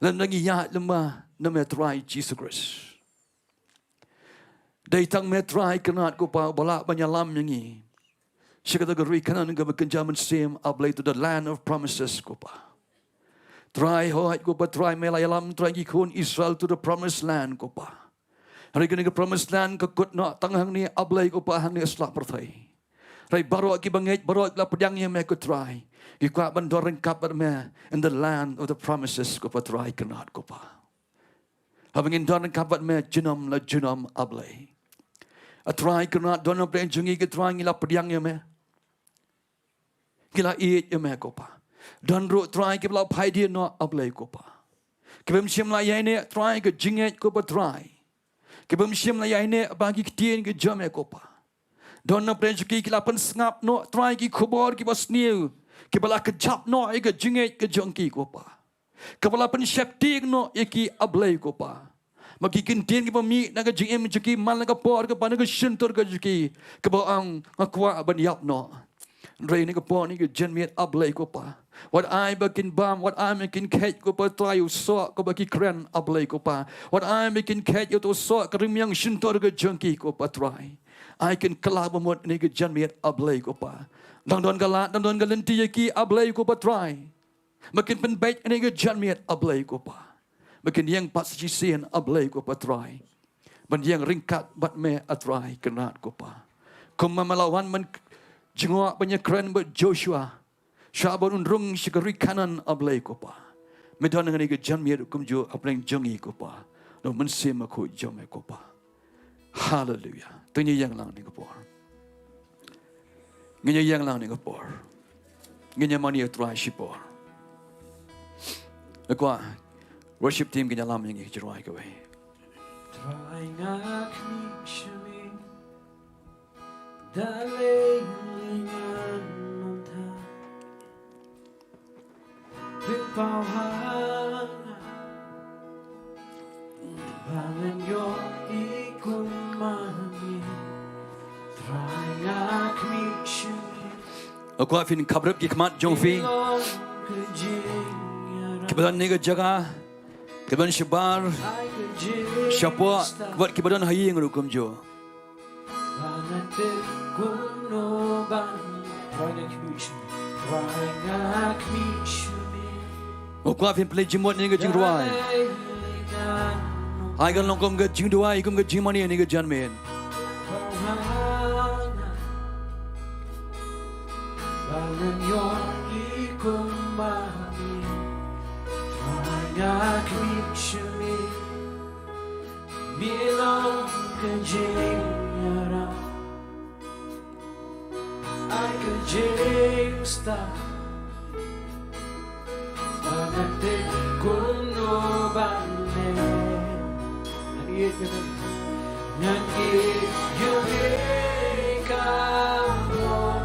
lada ngim ïaid lyngba na me Trai Jisu Khrist. Dei tang me Trai Kynrad ko Pa uba lah ban ïalam ïa ngi sha kata ka ri Kanaan kaba kynja mynsiem A Blei, to the land of promises ko Pa. Trai, hooid ko Pa Trai, me la ïalam Trai ïa ki khun Israel to the promised land ko Pa. Hynrei kane ka promised land ka kut noh tang hangne A Blei ko Pa, hangne ha slap pyrthei. Hynrei baroh kiba ngeit, baroh kiba la pdiang ïa me ko Trai, ki kwah ban don ryngkat bad me in the land of the promises ko Pa Trai Kynrad ko Pa. Haba ngin don ryngkat bad me junom la junom A Blei. A Trai Kynrad, don na pdeng jong ngi ki Trai, ngi la pdiang ïa me, ngi la ïeit ïa me ko Pa. Don ruh Trai kiba la phai dien noh A Blei ko Pa, kiba ym shym la ïaineh Trai ka jingngeit ko Pa Trai, kiba ym shym la ïaineh ba ki ktien ka jong me ko Pa. Don na pdeng jong ki ki la pynsngap noh Trai ki khubor kiba sniew, kiba la kjap noh ïa ka jingngeit ka jong ki ko Pa, kaba la pynsheptieng noh ïa ki A Blei ko Pa. Ma ki kyntien kiba mih na ka jingim jong ki man la ka por kaba na ka shyntur ka jong ki, kaba ong nga kwah ban ïap noh. Hynrei ha kane ka por, ha kane ka janmiet A Blei ko Pa, wat ai ba kin bam, wat ai ba kin kheit ko Pa Trai ïa u soh kaba ki kren A Blei ko Pa, wat ai ba kin kheit ïa uto u soh ka rmiang shyntur ka jong ki ko Pa Trai. Ai kin kylla ba mut ha kane ka janmiet A Blei ko Pa. Dang don ka lad, dang don ka lynti ïa ki A Blei ko Pa Trai, ba kin pynbeit ha kane ka janmiet A Blei ko Pa, ba kin ïeng pat sa shisien A Blei ko Pa Trai, ban ïeng ryngkat bad me A Trai Kynrad ko Pa. Kumba me la wan ban jngoh ban ïakren bad Joshua sha ban un rung sha ka ri Kanaan A Blei ko Pa, me don ha kane ka janmiet kumjuh hapdeng jong ngi ko Pa, na u Mynsiem Bakhuid jong me ko Pa. Haleluia. To ngin ïeng lang ha kane ka por. Ngin ïeng lang ha kane ka por. Ngin ïa mane ïa u Trai shipor. Nga kwah worship team kin ïalam ïa ngi ka jingrwai kawei. Trai, nga khmih sha me da lei lei ngan mynta. Pynpaw ha nga ba ngan ïohi kum ma me. Trai, nga khmih sha me. Nga kwah phin khabrip ki khmat jong phi. Long ka jingïarap. Kiba don ha kane ka jaka, kiba don shabar, ai ka jing shapoh, wat kiba don ha ïing ruh kumjuh. Ba nga tip kumno ban. Trai, nga khmih sha me. Trai, nga khmih sha me. Nga kwah phin pynleit jingmut ha kane ka jingrwai. Ai kan long kum ka jingduwai, kum ka jingmane ha kane ka janmiet. Ba ngan ïohi kum ma me. Trai, nga khmih sha me. Me long ka jingïarap, ai ka jingstad. Ba nga tip kumno ban leh. Ngan ïeit ïa me. Ngan ïeit ïa me ka bor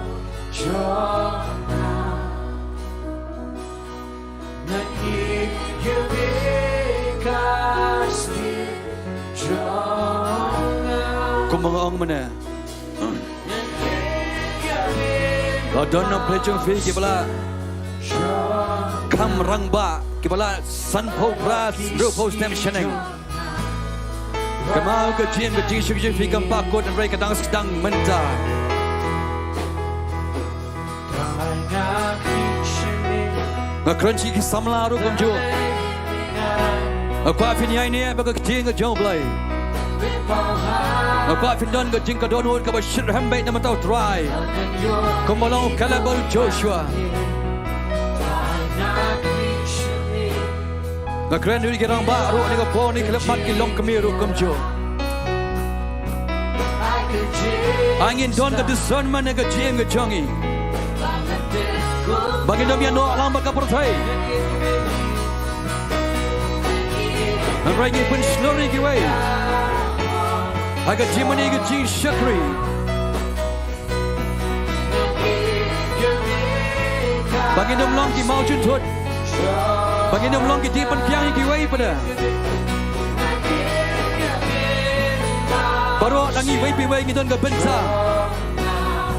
jong nga. Ngan ïeit ïa me ka snieh jong Mong ong mane. Ba don na phi jong phi kiba la kham rangbah, kiba la sanphew phra, hynriewphew snem shaneng. Kynmaw ka jingim ka jingshisha jong phi kam pat kut, hynrei ka dang sdang mynta. Nga kren sha ki samla ruh kumjuh. Nga kwah phin ïaineh bad ka ktien ka jong U Blei. Nga kwah phin don ka jingkyrduh kaba shitrhem beit na bynta U Trai, kumba long u Kaleb bad u Joshua. Nga kren ïa ki rangbah ruh ha kane ka por, ha kane ka khyllipmat, ki longkmie ruh kumjuh. Ai ngin don ka discernment ha ka jingim ka jong ngi, ba ngin ym ïanoh lang bad ka pyrthei. Hynrei ngin pynshlur ïa kiwei ha ka jingmane ka jingshakri. Ba ngin ym long ki mawjynthut. Ba ngin ym long ki jingpynbiang ïa kiwei pat. Baroh na ngi iwei pa iwei ngi don ka bynta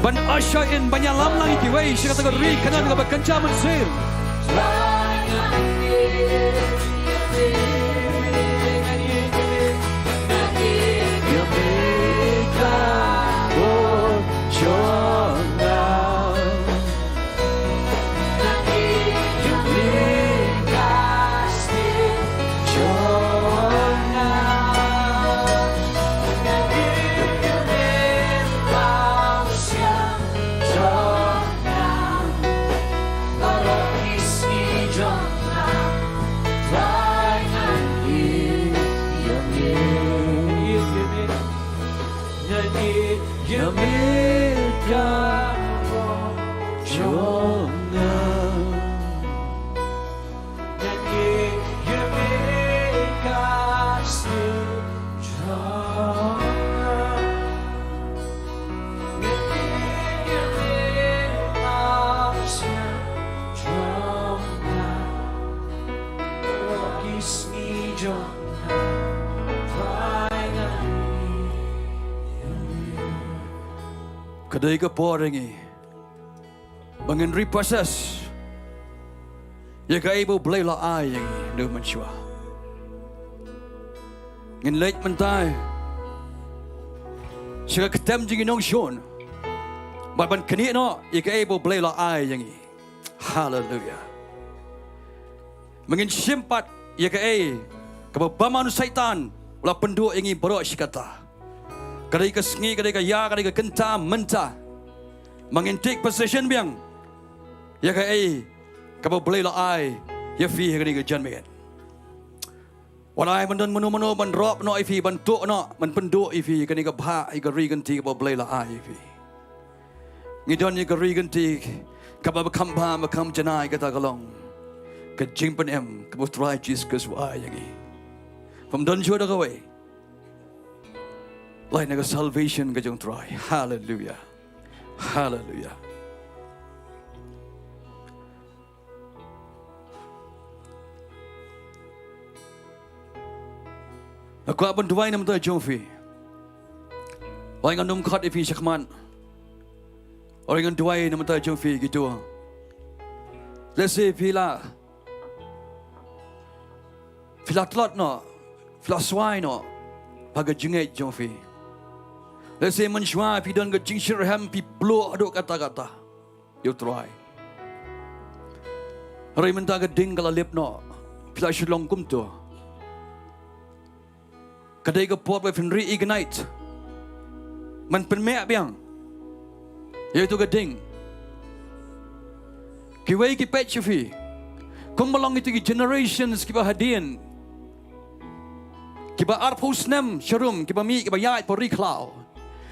ban usher in, ban ïalam lang ïa kiwei sha kata ka ri Kanaan kaba kynja mynsiem. Ka dei ka por ïa ngi ba ngin repossess ïa kaei ba U Blei la ai ïa ngi na u mynshuwa. Ngin leit mynta sha ka ktem jong ki nongshun bad ban knieh noh ïa kaei ba U Blei la ai ïa ngi. Haleluia. Ma ngin shim pat ïa kaei kaba u bymman u Soitan u la pynduh ïa ngi baroh shi katta. Ka dei ka sngi, ka dei ka ïa, ka dei ka kynta mynta. Ma ngin take possession biang ïa kaei kaba U Blei la ai ïa phi ha kane ka janmiet. Wat ai ban don mano mano ban rop noh ïa phi, ban tuh noh, ban pynduh ïa phi ha kane ka bhah, ïa ka ri kynti kaba U Blei la ai ïa phi. Ngi don ïa ka ri kynti kaba kham bha, ba kham janai, kata ka long ka jingpynim kaba U Trai Jisu Khrist u ai ïa ngi. Phim don shuh da kawei, lait na ka salvation ka jong U Trai. Haleluia. Haleluia. Nga kwah ban duwai na bynta jong phi. Hynrei ngan ym khot ïa phi shakhmat. Hynrei ngan duwai na bynta jong phi kito. Lehse phi la, phi la tlot noh, phi la swai noh ha ka jingngeit jong phi. Lehse mynshuwa phi don ka jingshitrhem, phi pluh haduh katta katta ïa U Trai. Hynrei mynta ka ding ka la lip noh, phi la shu long kumto. Ka dei ka por ba phin reignite, ban pynmih biang ïa itu ka ding. Kiwei ki peit sha phi kumba long itu ki generations kiba hadien, kiba arphew snem sharum, kiba mih, kiba ïaid hapoh ri khlaw.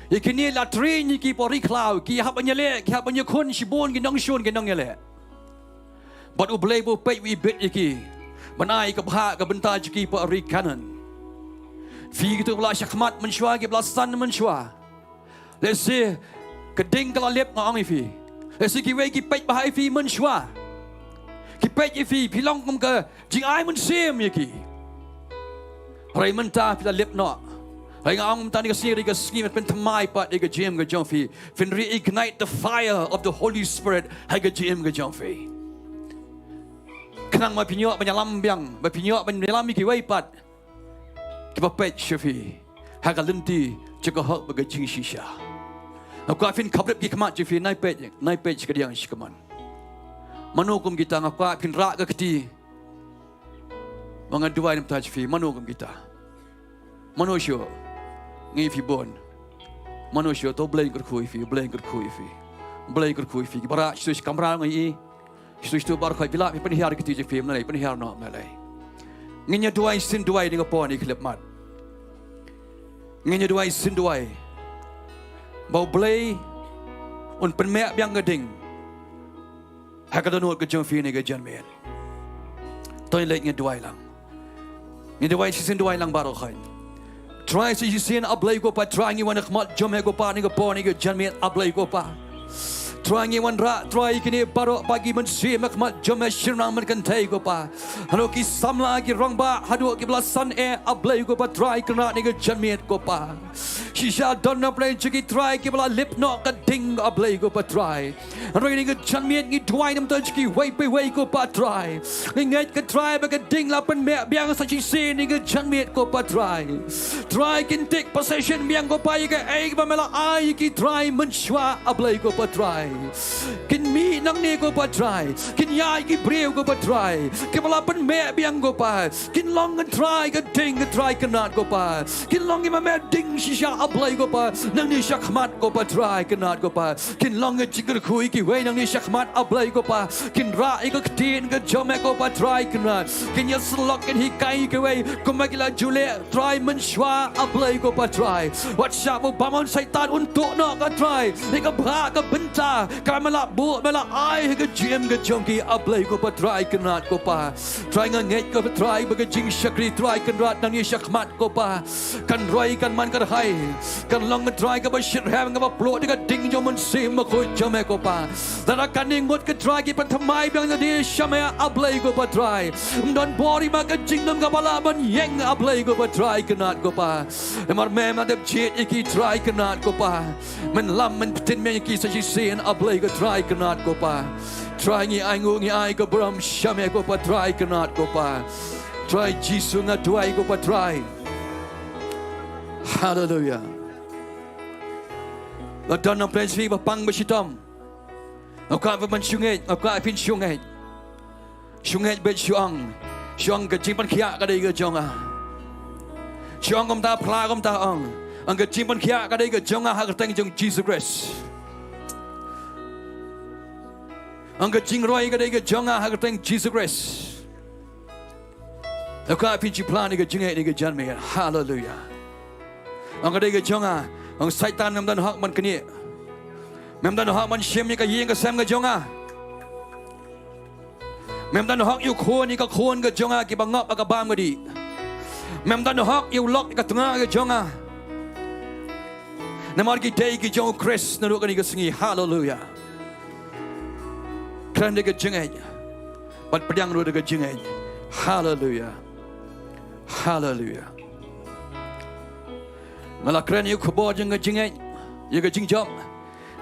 Ïa kine la train ïa ki hapoh ri khlaw, ki hap ban ïaleh, ki hap ban ïakhun shibun ki nongshun, ki nongïaleh. Bad U Blei ba u peit, u ibit ïa ki ban ai ka bhah, ka bynta jong ki hapoh ri Kanaan. Phi kito ba la shakhmat mynshuwa, kiba la san mynshuwa, lehse ka ding ka la lip, nga ong ïa phi. Lehse kiwei ki peit bha ïa phi mynshuwa, ki peit ïa phi, phi long kum ka jingai mynsiem ïa ki. Hynrei mynta phi la lip noh. Hynrei nga ong mynta kane ka sngi, kane ka sngi, ban pynthymmai pat ïa ka jingim ka jong phi. Phin reignite the fire of the Holy Spirit ha ka jingim ka jong phi. Khnang ba phin ïoh ban ïalam biang, ba phin ïoh ban ïalam ïa kiwei pat kiba peit sha phi ha ka lynti jong ka hok bad ka jingshisha. Nga kwah phin khaprip ki khmat jong phi, nai peit, nai peit sha kadiang sha kaman. Mano kum kita, nga kwah phin rah ka kti. Ba nga duwai na ka bynta jong phi, mano kum kita. Mano shuh? Ngi phi bun. Mano shuh? To Blei un kyrkhu ïa phi, Blei un kyrkhu ïa phi. Blei un kyrkhu ïa phi. Kiba rah shuh sha kamra ngi ïohi. Shuh shuh baroh khoit, phi lah phi pynhiar ki kti jong phi, Blei pynhiar noh, Blei. Ngin ïa duwai shisien duwai, dang ka por ngi khyllipmat. Ngin ïa duwai shisien duwai ba U Blei un pynmeh biang ka ding ha ka dohnud ka jong phi ha kane ka janmiet. To ngin leit ngin duwai lang. Ngin duwai shisien duwai lang baroh khoit. Trai, sa shisien, A Blei ko Pa, Trai, ngi wan ha khmat jong me ko Pa, ha kane ka por, ha kane ka janmiet, A Blei ko Pa. Trai, ngi wanrah, Trai, kine baroh ba ki mynsiem ha khmat jong me, shynrang ban kynthei ko Pa. Haduh ki samla, ki rangbah, haduh kiba la san eh, A Blei ko Pa, Trai Kynrad, ha kane ka janmiet ko Pa. Shisha don na pdeng jong ki, Trai, kiba la lip noh ka ding, A Blei ko Pa, Trai. Hynrei ha kane ka janmiet ngi duwai na ka bynta jong kiwei pa kiwei ko Pa, Trai. Ngi ngeit ko Trai ba ka ding la pynmeh biang sa shisien ha kane ka janmiet ko Pa, Trai. Trai, kin take possession biang ko Pa ïa kaei kaba me la ai ïa ki, Trai, mynshuwa, A Blei ko Pa, Trai. Kin mih nangne ko Pa, Trai. Kin ïaid ïa ki briew ko Pa, Trai, kiba la pynmeh biang ko Pa. Kin long, Trai, ka ding, Trai Kynrad ko Pa. Kin long kiba meh ding shisha, A Blei ko Pa, nangne shakhmat ko Pa, Trai Kynrad ko Pa. Kin long ka jingkyrkhu ïa kiwei nangne shakhmat, A Blei ko Pa. Kin rah ïa ka ktien ka jong me ko Pa, Trai Kynrad. Kin ïasyllok, kin hikai ïa kiwei kumba ki la ju leh, Trai, mynshuwa, A Blei ko Pa, Trai. Wat shah ba u bamon Soitan un tuh noh ko Trai ïa ka bhah ka bynta kaba me la buh, me la ai ha ka jingim ka jong ki, A Blei ko Pa, Trai Kynrad ko Pa. Trai, nga ngeit ko Trai ba ka jingshakri, Trai Kynrad, nangne shakhmat ko Pa, kan roi, kan man, kan hai, kan long, Trai, kaba shitrhem, kaba pluh da ka ding jong u Mynsiem Bakhuid jong me ko Pa. Lada kane ngut ko Trai ki pynthymmai biang ïa lade sha me, A Blei ko Pa, Trai, ym don bor hi ma ka jingdum kaba lah ban ïeng, A Blei ko Pa, Trai Kynrad ko Pa. Namar me, me la dep jied ïa ki, Trai Kynrad ko Pa. Men lam, men pyntin biang ïa ki sa shisien, A Blei ko Trai Kynrad ko Pa. Trai, ngi ainguh, ngi ai ka burom sha me ko Pa, Trai Kynrad ko Pa. Trai Jisu, nga duwai ko Pa, Trai. Haleluya. Lada don na pdeng jong phi ba pang ba shitom, nga kwah ba men shu ngeit, nga kwah phin shu ngeit. Shu ngeit beit, shu ong. Shu ong, ka jingpynkhiah ka dei ka jong nga. Shu ong kumta, phla kumta, ong. Ong, ka jingpynkhiah ka dei ka jong nga ha ka kyrteng jong Jisu Khrist. Ong, ka jingroi ka dei ka jong nga ha ka kyrteng Jisu Khrist. Nga kwah phin shu phla ha kane ka jingngeit ha kane ka janmiet. Haleluya. Ong, ka dei ka jong nga. Ong, Soitan, mem don hok ban knieh. Mem don hok ban shim ïa ka ïing ka sem ka jong nga. Mem don hok ïa u khun ïa ka khun ka jong nga kiba ngop ha ka bam ka dih. Mem don hok ïa u lok ïa ka tnga ka jong nga. Namar ki dei ki jong u Khrist naduh kane ka sngi. Haleluya. Kren da ka jingngeit. Bad pdiang ruh da ka jingngeit. Haleluya. Haleluya. Nga la kren ïa u khubor jong ka jingngeit, ïa ka jingjop.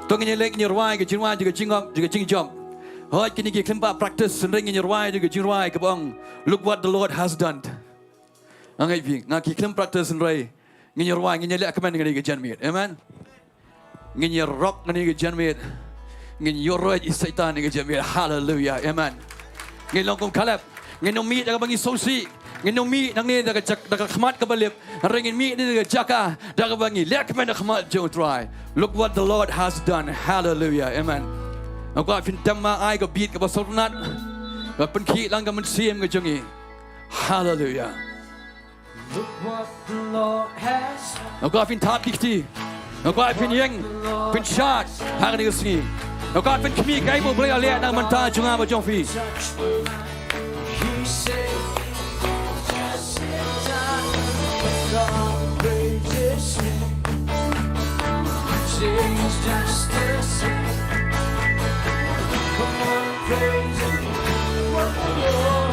To ngin ïa leit ngin ïa rwai ka jingrwai jong ka jingngop, jong ka jingjop. Hooid, kine ki khlem pat practice, hynrei ngin ïa rwai jong ka jingrwai kaba ong, "Look what the Lord has done." Nga ngeit phi, nga, ki khlem practice hynrei ngin ïa rwai, ngin ïa leh kmen ha kane ka janmiet. Amen. Ngin ïa rok ha kane ka janmiet. Ngin ïa roi ïa Soitan ha kane ka janmiet. Haleluya. Amen. Ngin long kum Kaleb. Ngin ym mih da kaba ngi sngewsih. Ngin ym mih nangne da ka jak-, da ka khmat kaba lip. Hynrei ngin mih da ka jaka da kaba ngi leh kmen ha khmat jong u Trai. Look what the Lord has done. Haleluya. Amen. Nga kwah phin tem ma ai ka beat kaba sngewtynnat, ba pynkhih lang ka mynsiem ka jong ngi. Haleluya. Look what the Lord has done. Nga kwah phin thap ki kti. Nga kwah phin ïeng, phin shad ha kane ka sngi. Nga kwah phin khmih kaei ba U Blei u la leh na ka bynta jong nga bad jong phi. He said, "Just sit down, God praises him." Change just the same. Come on, praise him. What the Lord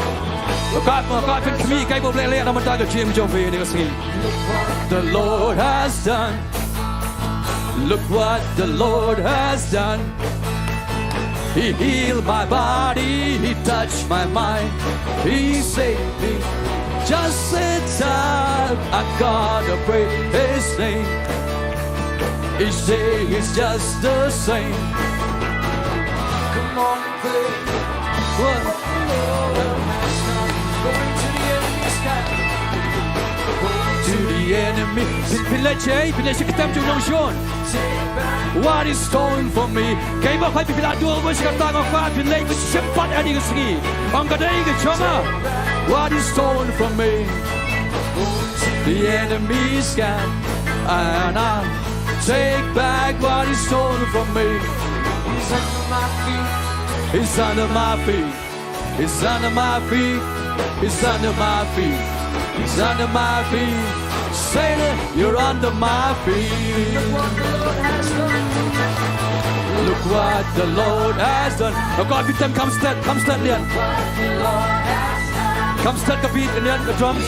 Ka, ka, ka, phin khmih kaei ba U Blei u la leh na ka bynta ka jingim jong phi ha kane ka sngi. The Lord has done. Look what the Lord has done. He healed my body, he touched my mind, he saved me. Just in time, I'm gonna praise his name. Each day is just the same. Come on, praise. What? Going to the enemy's camp. To the enemy. Phi, phi leit shaei, phi leit sha ktem jong u nongshun. What is stolen from me? Kaei ba phi, phi la duh ba sha kata nga kwah phi leit ban shim pat ha kane ka sngi. Ong ka dei ka jong nga. What is stolen from me? The enemy's camp, and I take back what is stolen from me. He's under my feet. He's under my feet. He's under my feet. He's under my feet. He's under my feet. Satan, you're under my feet. Look what the Lord has done. Look what the Lord has done. Now, God, with them, come start, come start, Lian. Come start ka beat, Lian, ka drums.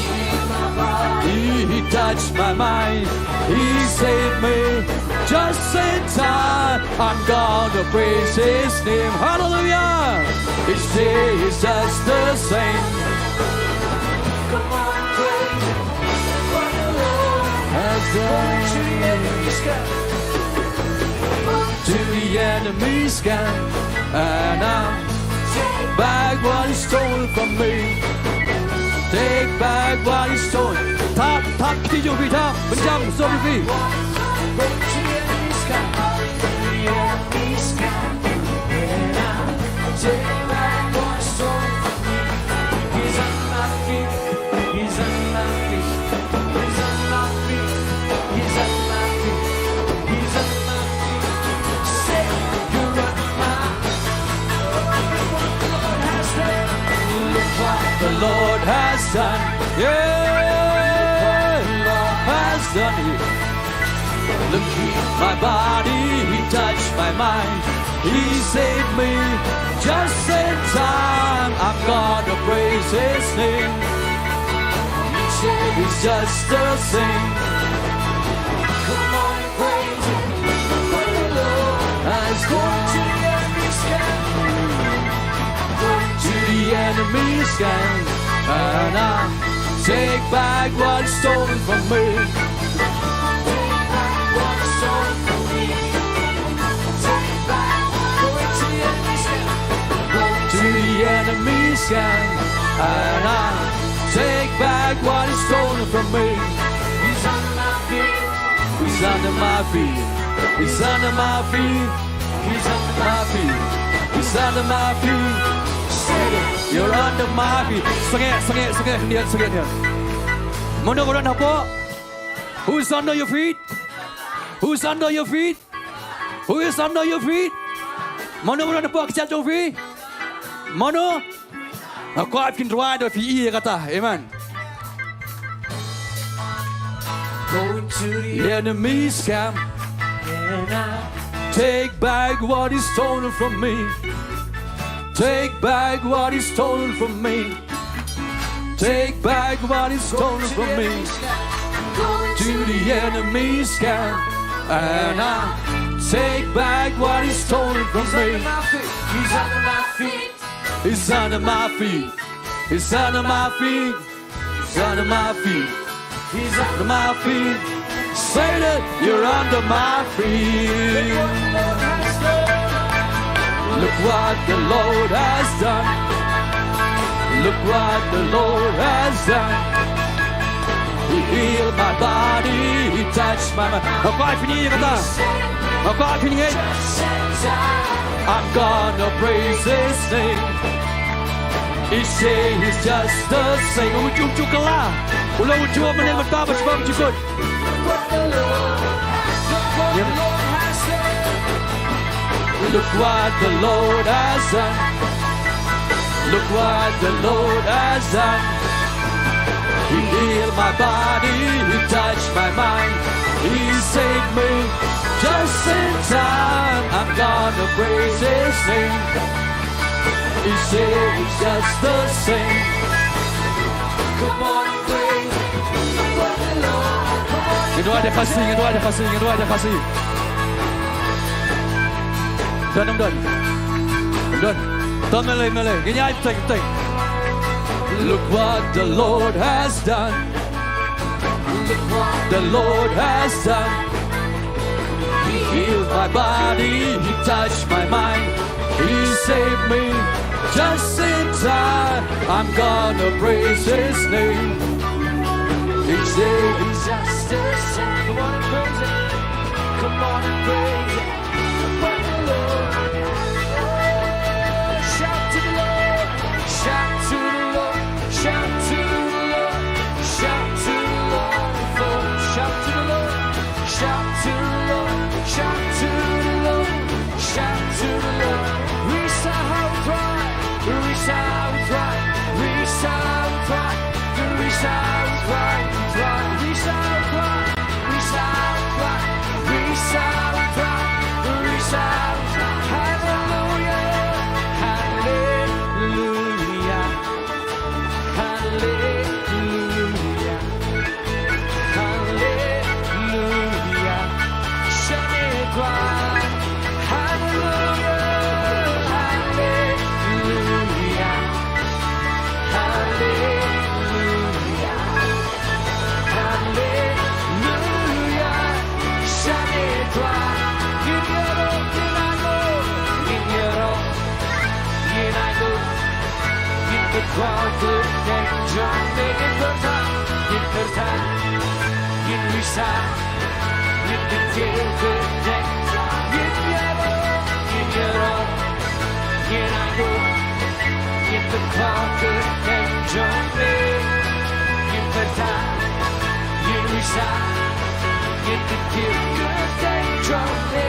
He, he touched my mind. He saved me just in time. I'm gonna praise his name. Hallelujah. Each day is just the same. Come on, praise him. What the Lord has done. To the enemy's camp, and I take back what is stolen from me. Take back what is stolen. Thap, thap kti jong phi, thap. Pynjam sor jong phi. He's on my feet. He's on my feet. He's on my feet. He's on my feet. Say, you're on my. Look what the Lord has done. Look what the Lord has done. Yeah. Look what the Lord has done. He looked at my body, he touched my mind, he saved me just in time. I'm gonna praise his name. Each day is just the same. Come on, praise him. What the Lord has done. To the enemy's camp. To the enemy's camp. And I take back what is stolen from me. To the enemy's camp, and I take back what is stolen from me. He's under my feet. He's under my feet. He's under my feet. He's under my feet. He's under my feet. Satan, you're under my feet. Sngewbha, sngewbha, sngewbha, sngewbha. Mano ba don hapoh? Who's under your feet? Who's under your feet? Who is under your feet? Mano ba don hapoh kjat jong phi? Mano? Nga kwah phin rwai da phi ïa kata. Amen. Going to the enemy's camp. And I take back what is stolen from me. Take back what is stolen from me. Take back what is stolen from me. To the enemy's camp. And I take back what is stolen from me. He's under my feet. He's under my feet. He's under my feet. He's under my feet. He's under my feet. Satan, you're under my feet. Look what the Lord has done. Look what the Lord has done. He healed my body. He touched my mind. Nga kwah phin ïa kata. Nga kwah phin ngeit. I'm gonna praise his name. Each day is just the same. Ym ju, ym ju kylla. U long u ju mynnin mynta ba sbam jukut. Look what the Lord has done. Look what the Lord has done. He healed my body, he touched my mind, he saved me just in time. I'm gonna praise his name. Each day is just the same. Come on and praise him. Ngin duwai da Khasi, ngin duwai da Khasi, ngin duwai da Khasi. Don, don. Don. Don, melei, melei. Ngin ïa teng, teng. Look what the Lord has done. Look what the Lord has done. He healed my body, he touched my mind, he saved me just in time. I'm gonna praise his name. Each day is just the same. Come on and praise him. Come on and praise him. Praise the Lord. Shout to the Lord. Shout to the Lord. Shout to the Lord. Shout to the Lord. For shout to the Lord. Shout to the Lord, shout to the Lord, shout to the Lord. Risa ha U Trai, risa ha U Trai, risa ha U Trai, risa ha U Trai, risa ha U Trai, risa ha U Trai, risa ha U Trai, risa ha U Trai. Hallelujah, hallelujah, hallelujah. Hallelujah. Shane Trai. Hallelujah. Hallelujah. Hallelujah. Hallelujah. Shane Trai. Ngin ïaroh, ngin ïaroh, ngin ïaroh. Ngin ïaroh. Ngin pynpaw kyrteng jong me, ngin pyrta, ngin pyrta, ngin risa, ngin kyntiew kyrteng, ngin ïaroh, ngin ïaroh, ngin ïaroh, ngin pynpaw kyrteng jong me, ngin pyrta, ngin risa, ngin kyntiew kyrteng jong me.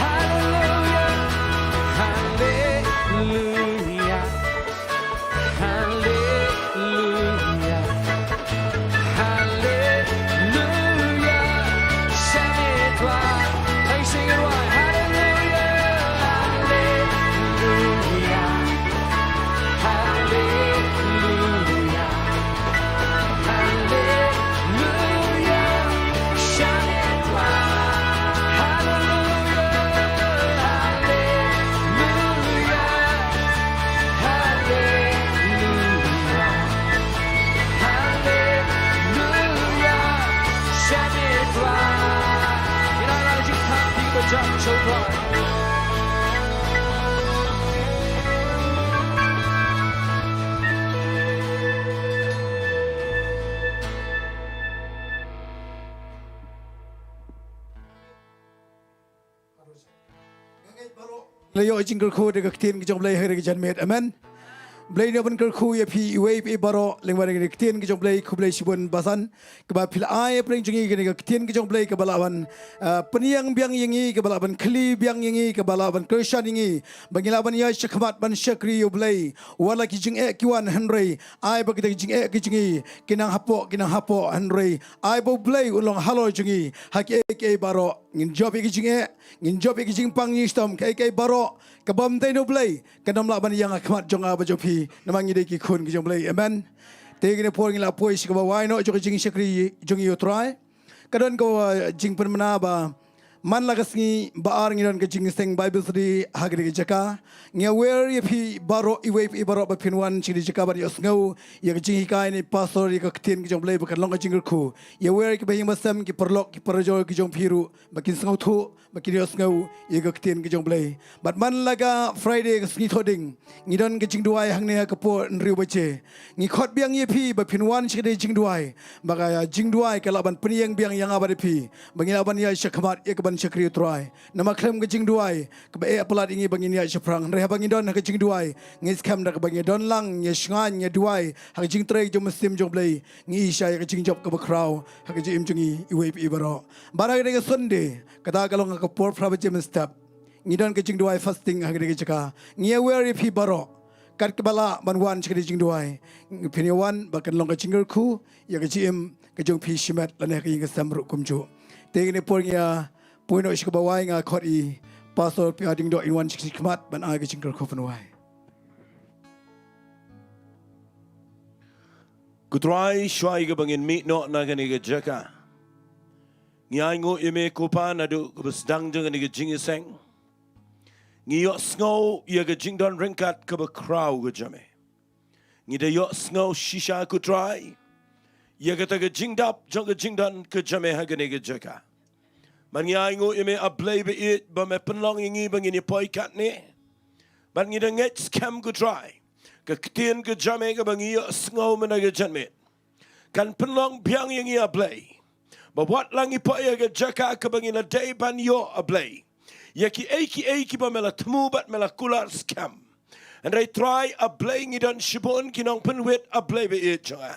Hallelujah, hallelujah. Hallelujah. Hallelujah. Shane Trai. Hey, sing it right. Hallelujah. Hallelujah. Hallelujah. Hallelujah. Shane Trai. Hallelujah. Hallelujah. Hallelujah. Hallelujah. Shane Trai. Ïa la ka jingthaw ki ba jam sha U Trai. La ïoh jingkyrkhu da ka ktien ka jong U Blei ha ka janmiet. Amen. Blei un ïa ban kyrkhu ïa phi iwei pa iwei baroh lyngba ka ktien ka jong U Blei. Khublei shibun basan kaba phi la ai ha pdeng jong ngi kane ka ktien ka jong U Blei kaba lah ban, ah, pynïeng biang ïa ngi, kaba lah ban khlieh biang ïa ngi, kaba lah ban kyrshan ïa ngi ba ngin lah ban ïaid shakhmat ban shakri ïa U Blei. Wat la ki jingeh ki wan hynrei ai ba kita ki jingeh ki jong ngi ki nang hapoh, ki nang hapoh hynrei ai ba U Blei un long halor jong ngi ha kiei kiei baroh. Ngin jop ïa ki jingeh, ngin jop ïa ki jingpang jingshitom, kaei kaei baroh ka bym dei na U Blei kan ym lah ban ïeng ha khmat jong nga bad jong phi, namar ngi dei ki khun ki jong U Blei. Amen. Te kine por ngi la poi sha kaba wai noh jong ka jingshakri jong ngi ïa U Trai. Ka don ka, uh, jingpynbna ba man la ka sngi ba ar ngi don ka jingseng Bible study ha kane ka jaka. Ngi wer ïa phi baroh, iwei pa iwei baroh ba phin wan sha kane ka jaka ban ïohsngew ïa ka jinghikai na i pastor, ïa ka ktien ka jong U Blei ba kan long ka jingkyrkhu. Ïa wer ïa ki bahaïing bahasem, ki paralok ki parajor ki jong phi ruh ba kin sngewthuh, ba kin ïohsngew ïa ka ktien ka jong U Blei. Bad man la ka Friday ka sngi Thohdieng ngi don ka jingduwai hangne ha ka por hynriew baje. Ngi khot biang ïa phi ba phin wan sha kane ka jingduwai, ba ka jingduwai ka lah ban pynïeng biang ïa nga bad ïa phi, ba ngin lah ban ïaid shakhmat ïa ka ban shakri ïa U Trai. Namar khlem ka jingduwai kaba eh palat ïa ngi ba ngin ïaid shaphrang. Hynrei haba ngi don ha ka jingduwai ngi skhem da kaba ngi don lang, ngi shngaiñ, ngi duwai ha ka jingtrei jong u Mynsiem jong U Blei, ngi ïohi ïa ka jingjop kaba khraw ha ka jingim jong ngi iwei pa iwei baroh. Bad ha kane ka Sunday, kata ka long ha ka por phra baje mynstep, ngi don ka jingduwai fasting ha kane ka jaka. Ngi wer ïa phi baroh, kat kaba lah ban wan sha kane ka jingduwai, phin ïa wan ba kan long ka jingkyrkhu ïa ka jingim ka jong phi shimet lane ha ka ïing ka sem ruh kumjuh. Te kane por ngi ïa poi noh sha kaba wai, nga khot i Pastor P R Diengdoh in wan sha khmat ban ai ka jingkyrkhu pynwai. Ko Trai, shuwa ïa kaba ngin mih noh na kane ka jaka, ngi ainguh ïa me ko Pa naduh kaba sdang jong kane ka jingïaseng. Ngi ïohsngew ïa ka jingdon ryngkat kaba khraw ka jong me. Ngi da ïohsngew shisha ko Trai ïa kata ka jingdap jong ka jingdon ka jong me ha kane ka jaka. Bad ngi ainguh ïa me A Blei ba ïeit ba me pynlong ïa ngi ba ngin ïa poi katne. Bad ngi da ngeit skhem ko Trai, ka ktien ka jong me kaba ngi ïohsngew mynta ka janmiet kan pynlong biang ïa ngi A Blei, ba wat la ngi poi ha ka jaka kaba ngi la dei ban ïoh A Blei, ïa kiei kiei kiba me la thmu bad me la kular skhem. Hynrei Trai A Blei, ngi don shibun ki nongpynwit A Blei ba ïeit jong nga,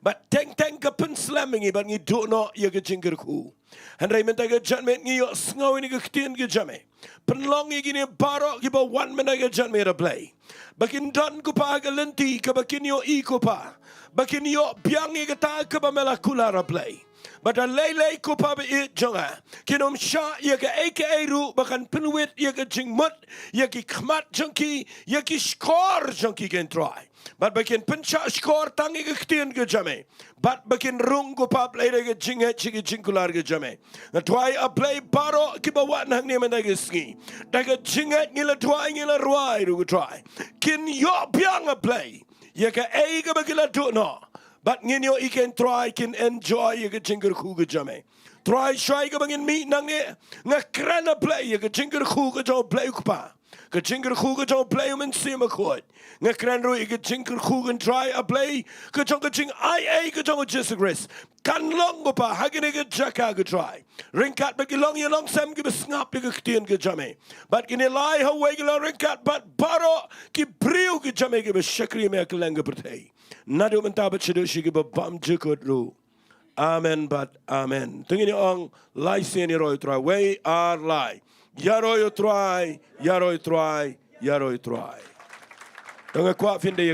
bad teng teng ka pynslem ïa ngi bad ngi duh noh ïa ka jingkyrkhu. Hynrei mynta ka janmiet ngi ïohsngew ïa ka ktien ka jong me. Pynlong ïa kine baroh kiba wan mynta ka janmiet A Blei, ba kin don ko Pa ha ka lynti kaba kin ïohi ko Pa, ba kin ïoh biang ïa kata kaba me la kular A Blei. Bad da lei lei ko Pa ba ïeit jong nga, kin ym shah ïa kaei kaei ruh ba kan pynwit ïa ka jingmut, ïa ki khmat jong ki, ïa ki shkor jong ki ko Trai. Bad ba kin pynshah shkor tang ïa ka ktien ka jong me, bad ba kin rung ko Pa Blei da ka jingngeit sha ka jingkular ka jong me. Nga duwai A Blei baroh kiba wan hangne mynta ka sngi, da ka jingngeit ngi la duwai, ngi la rwai ruh ko Trai, kin ïoh biang A Blei ïa kaei kaba ki la duh noh. Bad ngin ïohi ko Trai kin enjoy ïa ka jingkyrkhu ka jong me. Trai, shuwa ïa kaba ngin mih nangne, nga kren A Blei ïa ka jingkyrkhu ka jong U Blei U Kpa, ka jingkyrkhu ka jong U Blei U Mynsiem Bakhuid. Nga kren ruh ïa ka jingkyrkhu ko Trai A Blei ka jong ka jingai ei ka jong U Jisu Khrist, kan long ko Pa ha kane ka jaka ko Trai, ryngkat bad ki longïing longsem kiba sngap ïa ka ktien ka jong me, bad kine lai ha uwei ki longryngkat bad baroh ki briew ki jong me kiba shakri me ha kylleng ka pyrthei, naduh mynta bad shaduh sha kiba bymjukut ruh. Amen bad amen. To ngin ïa ong lai sien, ïaroh ïa U Trai. Wei ar lai. Ïaroh ïa U Trai, ïaroh ïa U Trai, ïaroh ïa U Trai. To nga kwah phin da ïa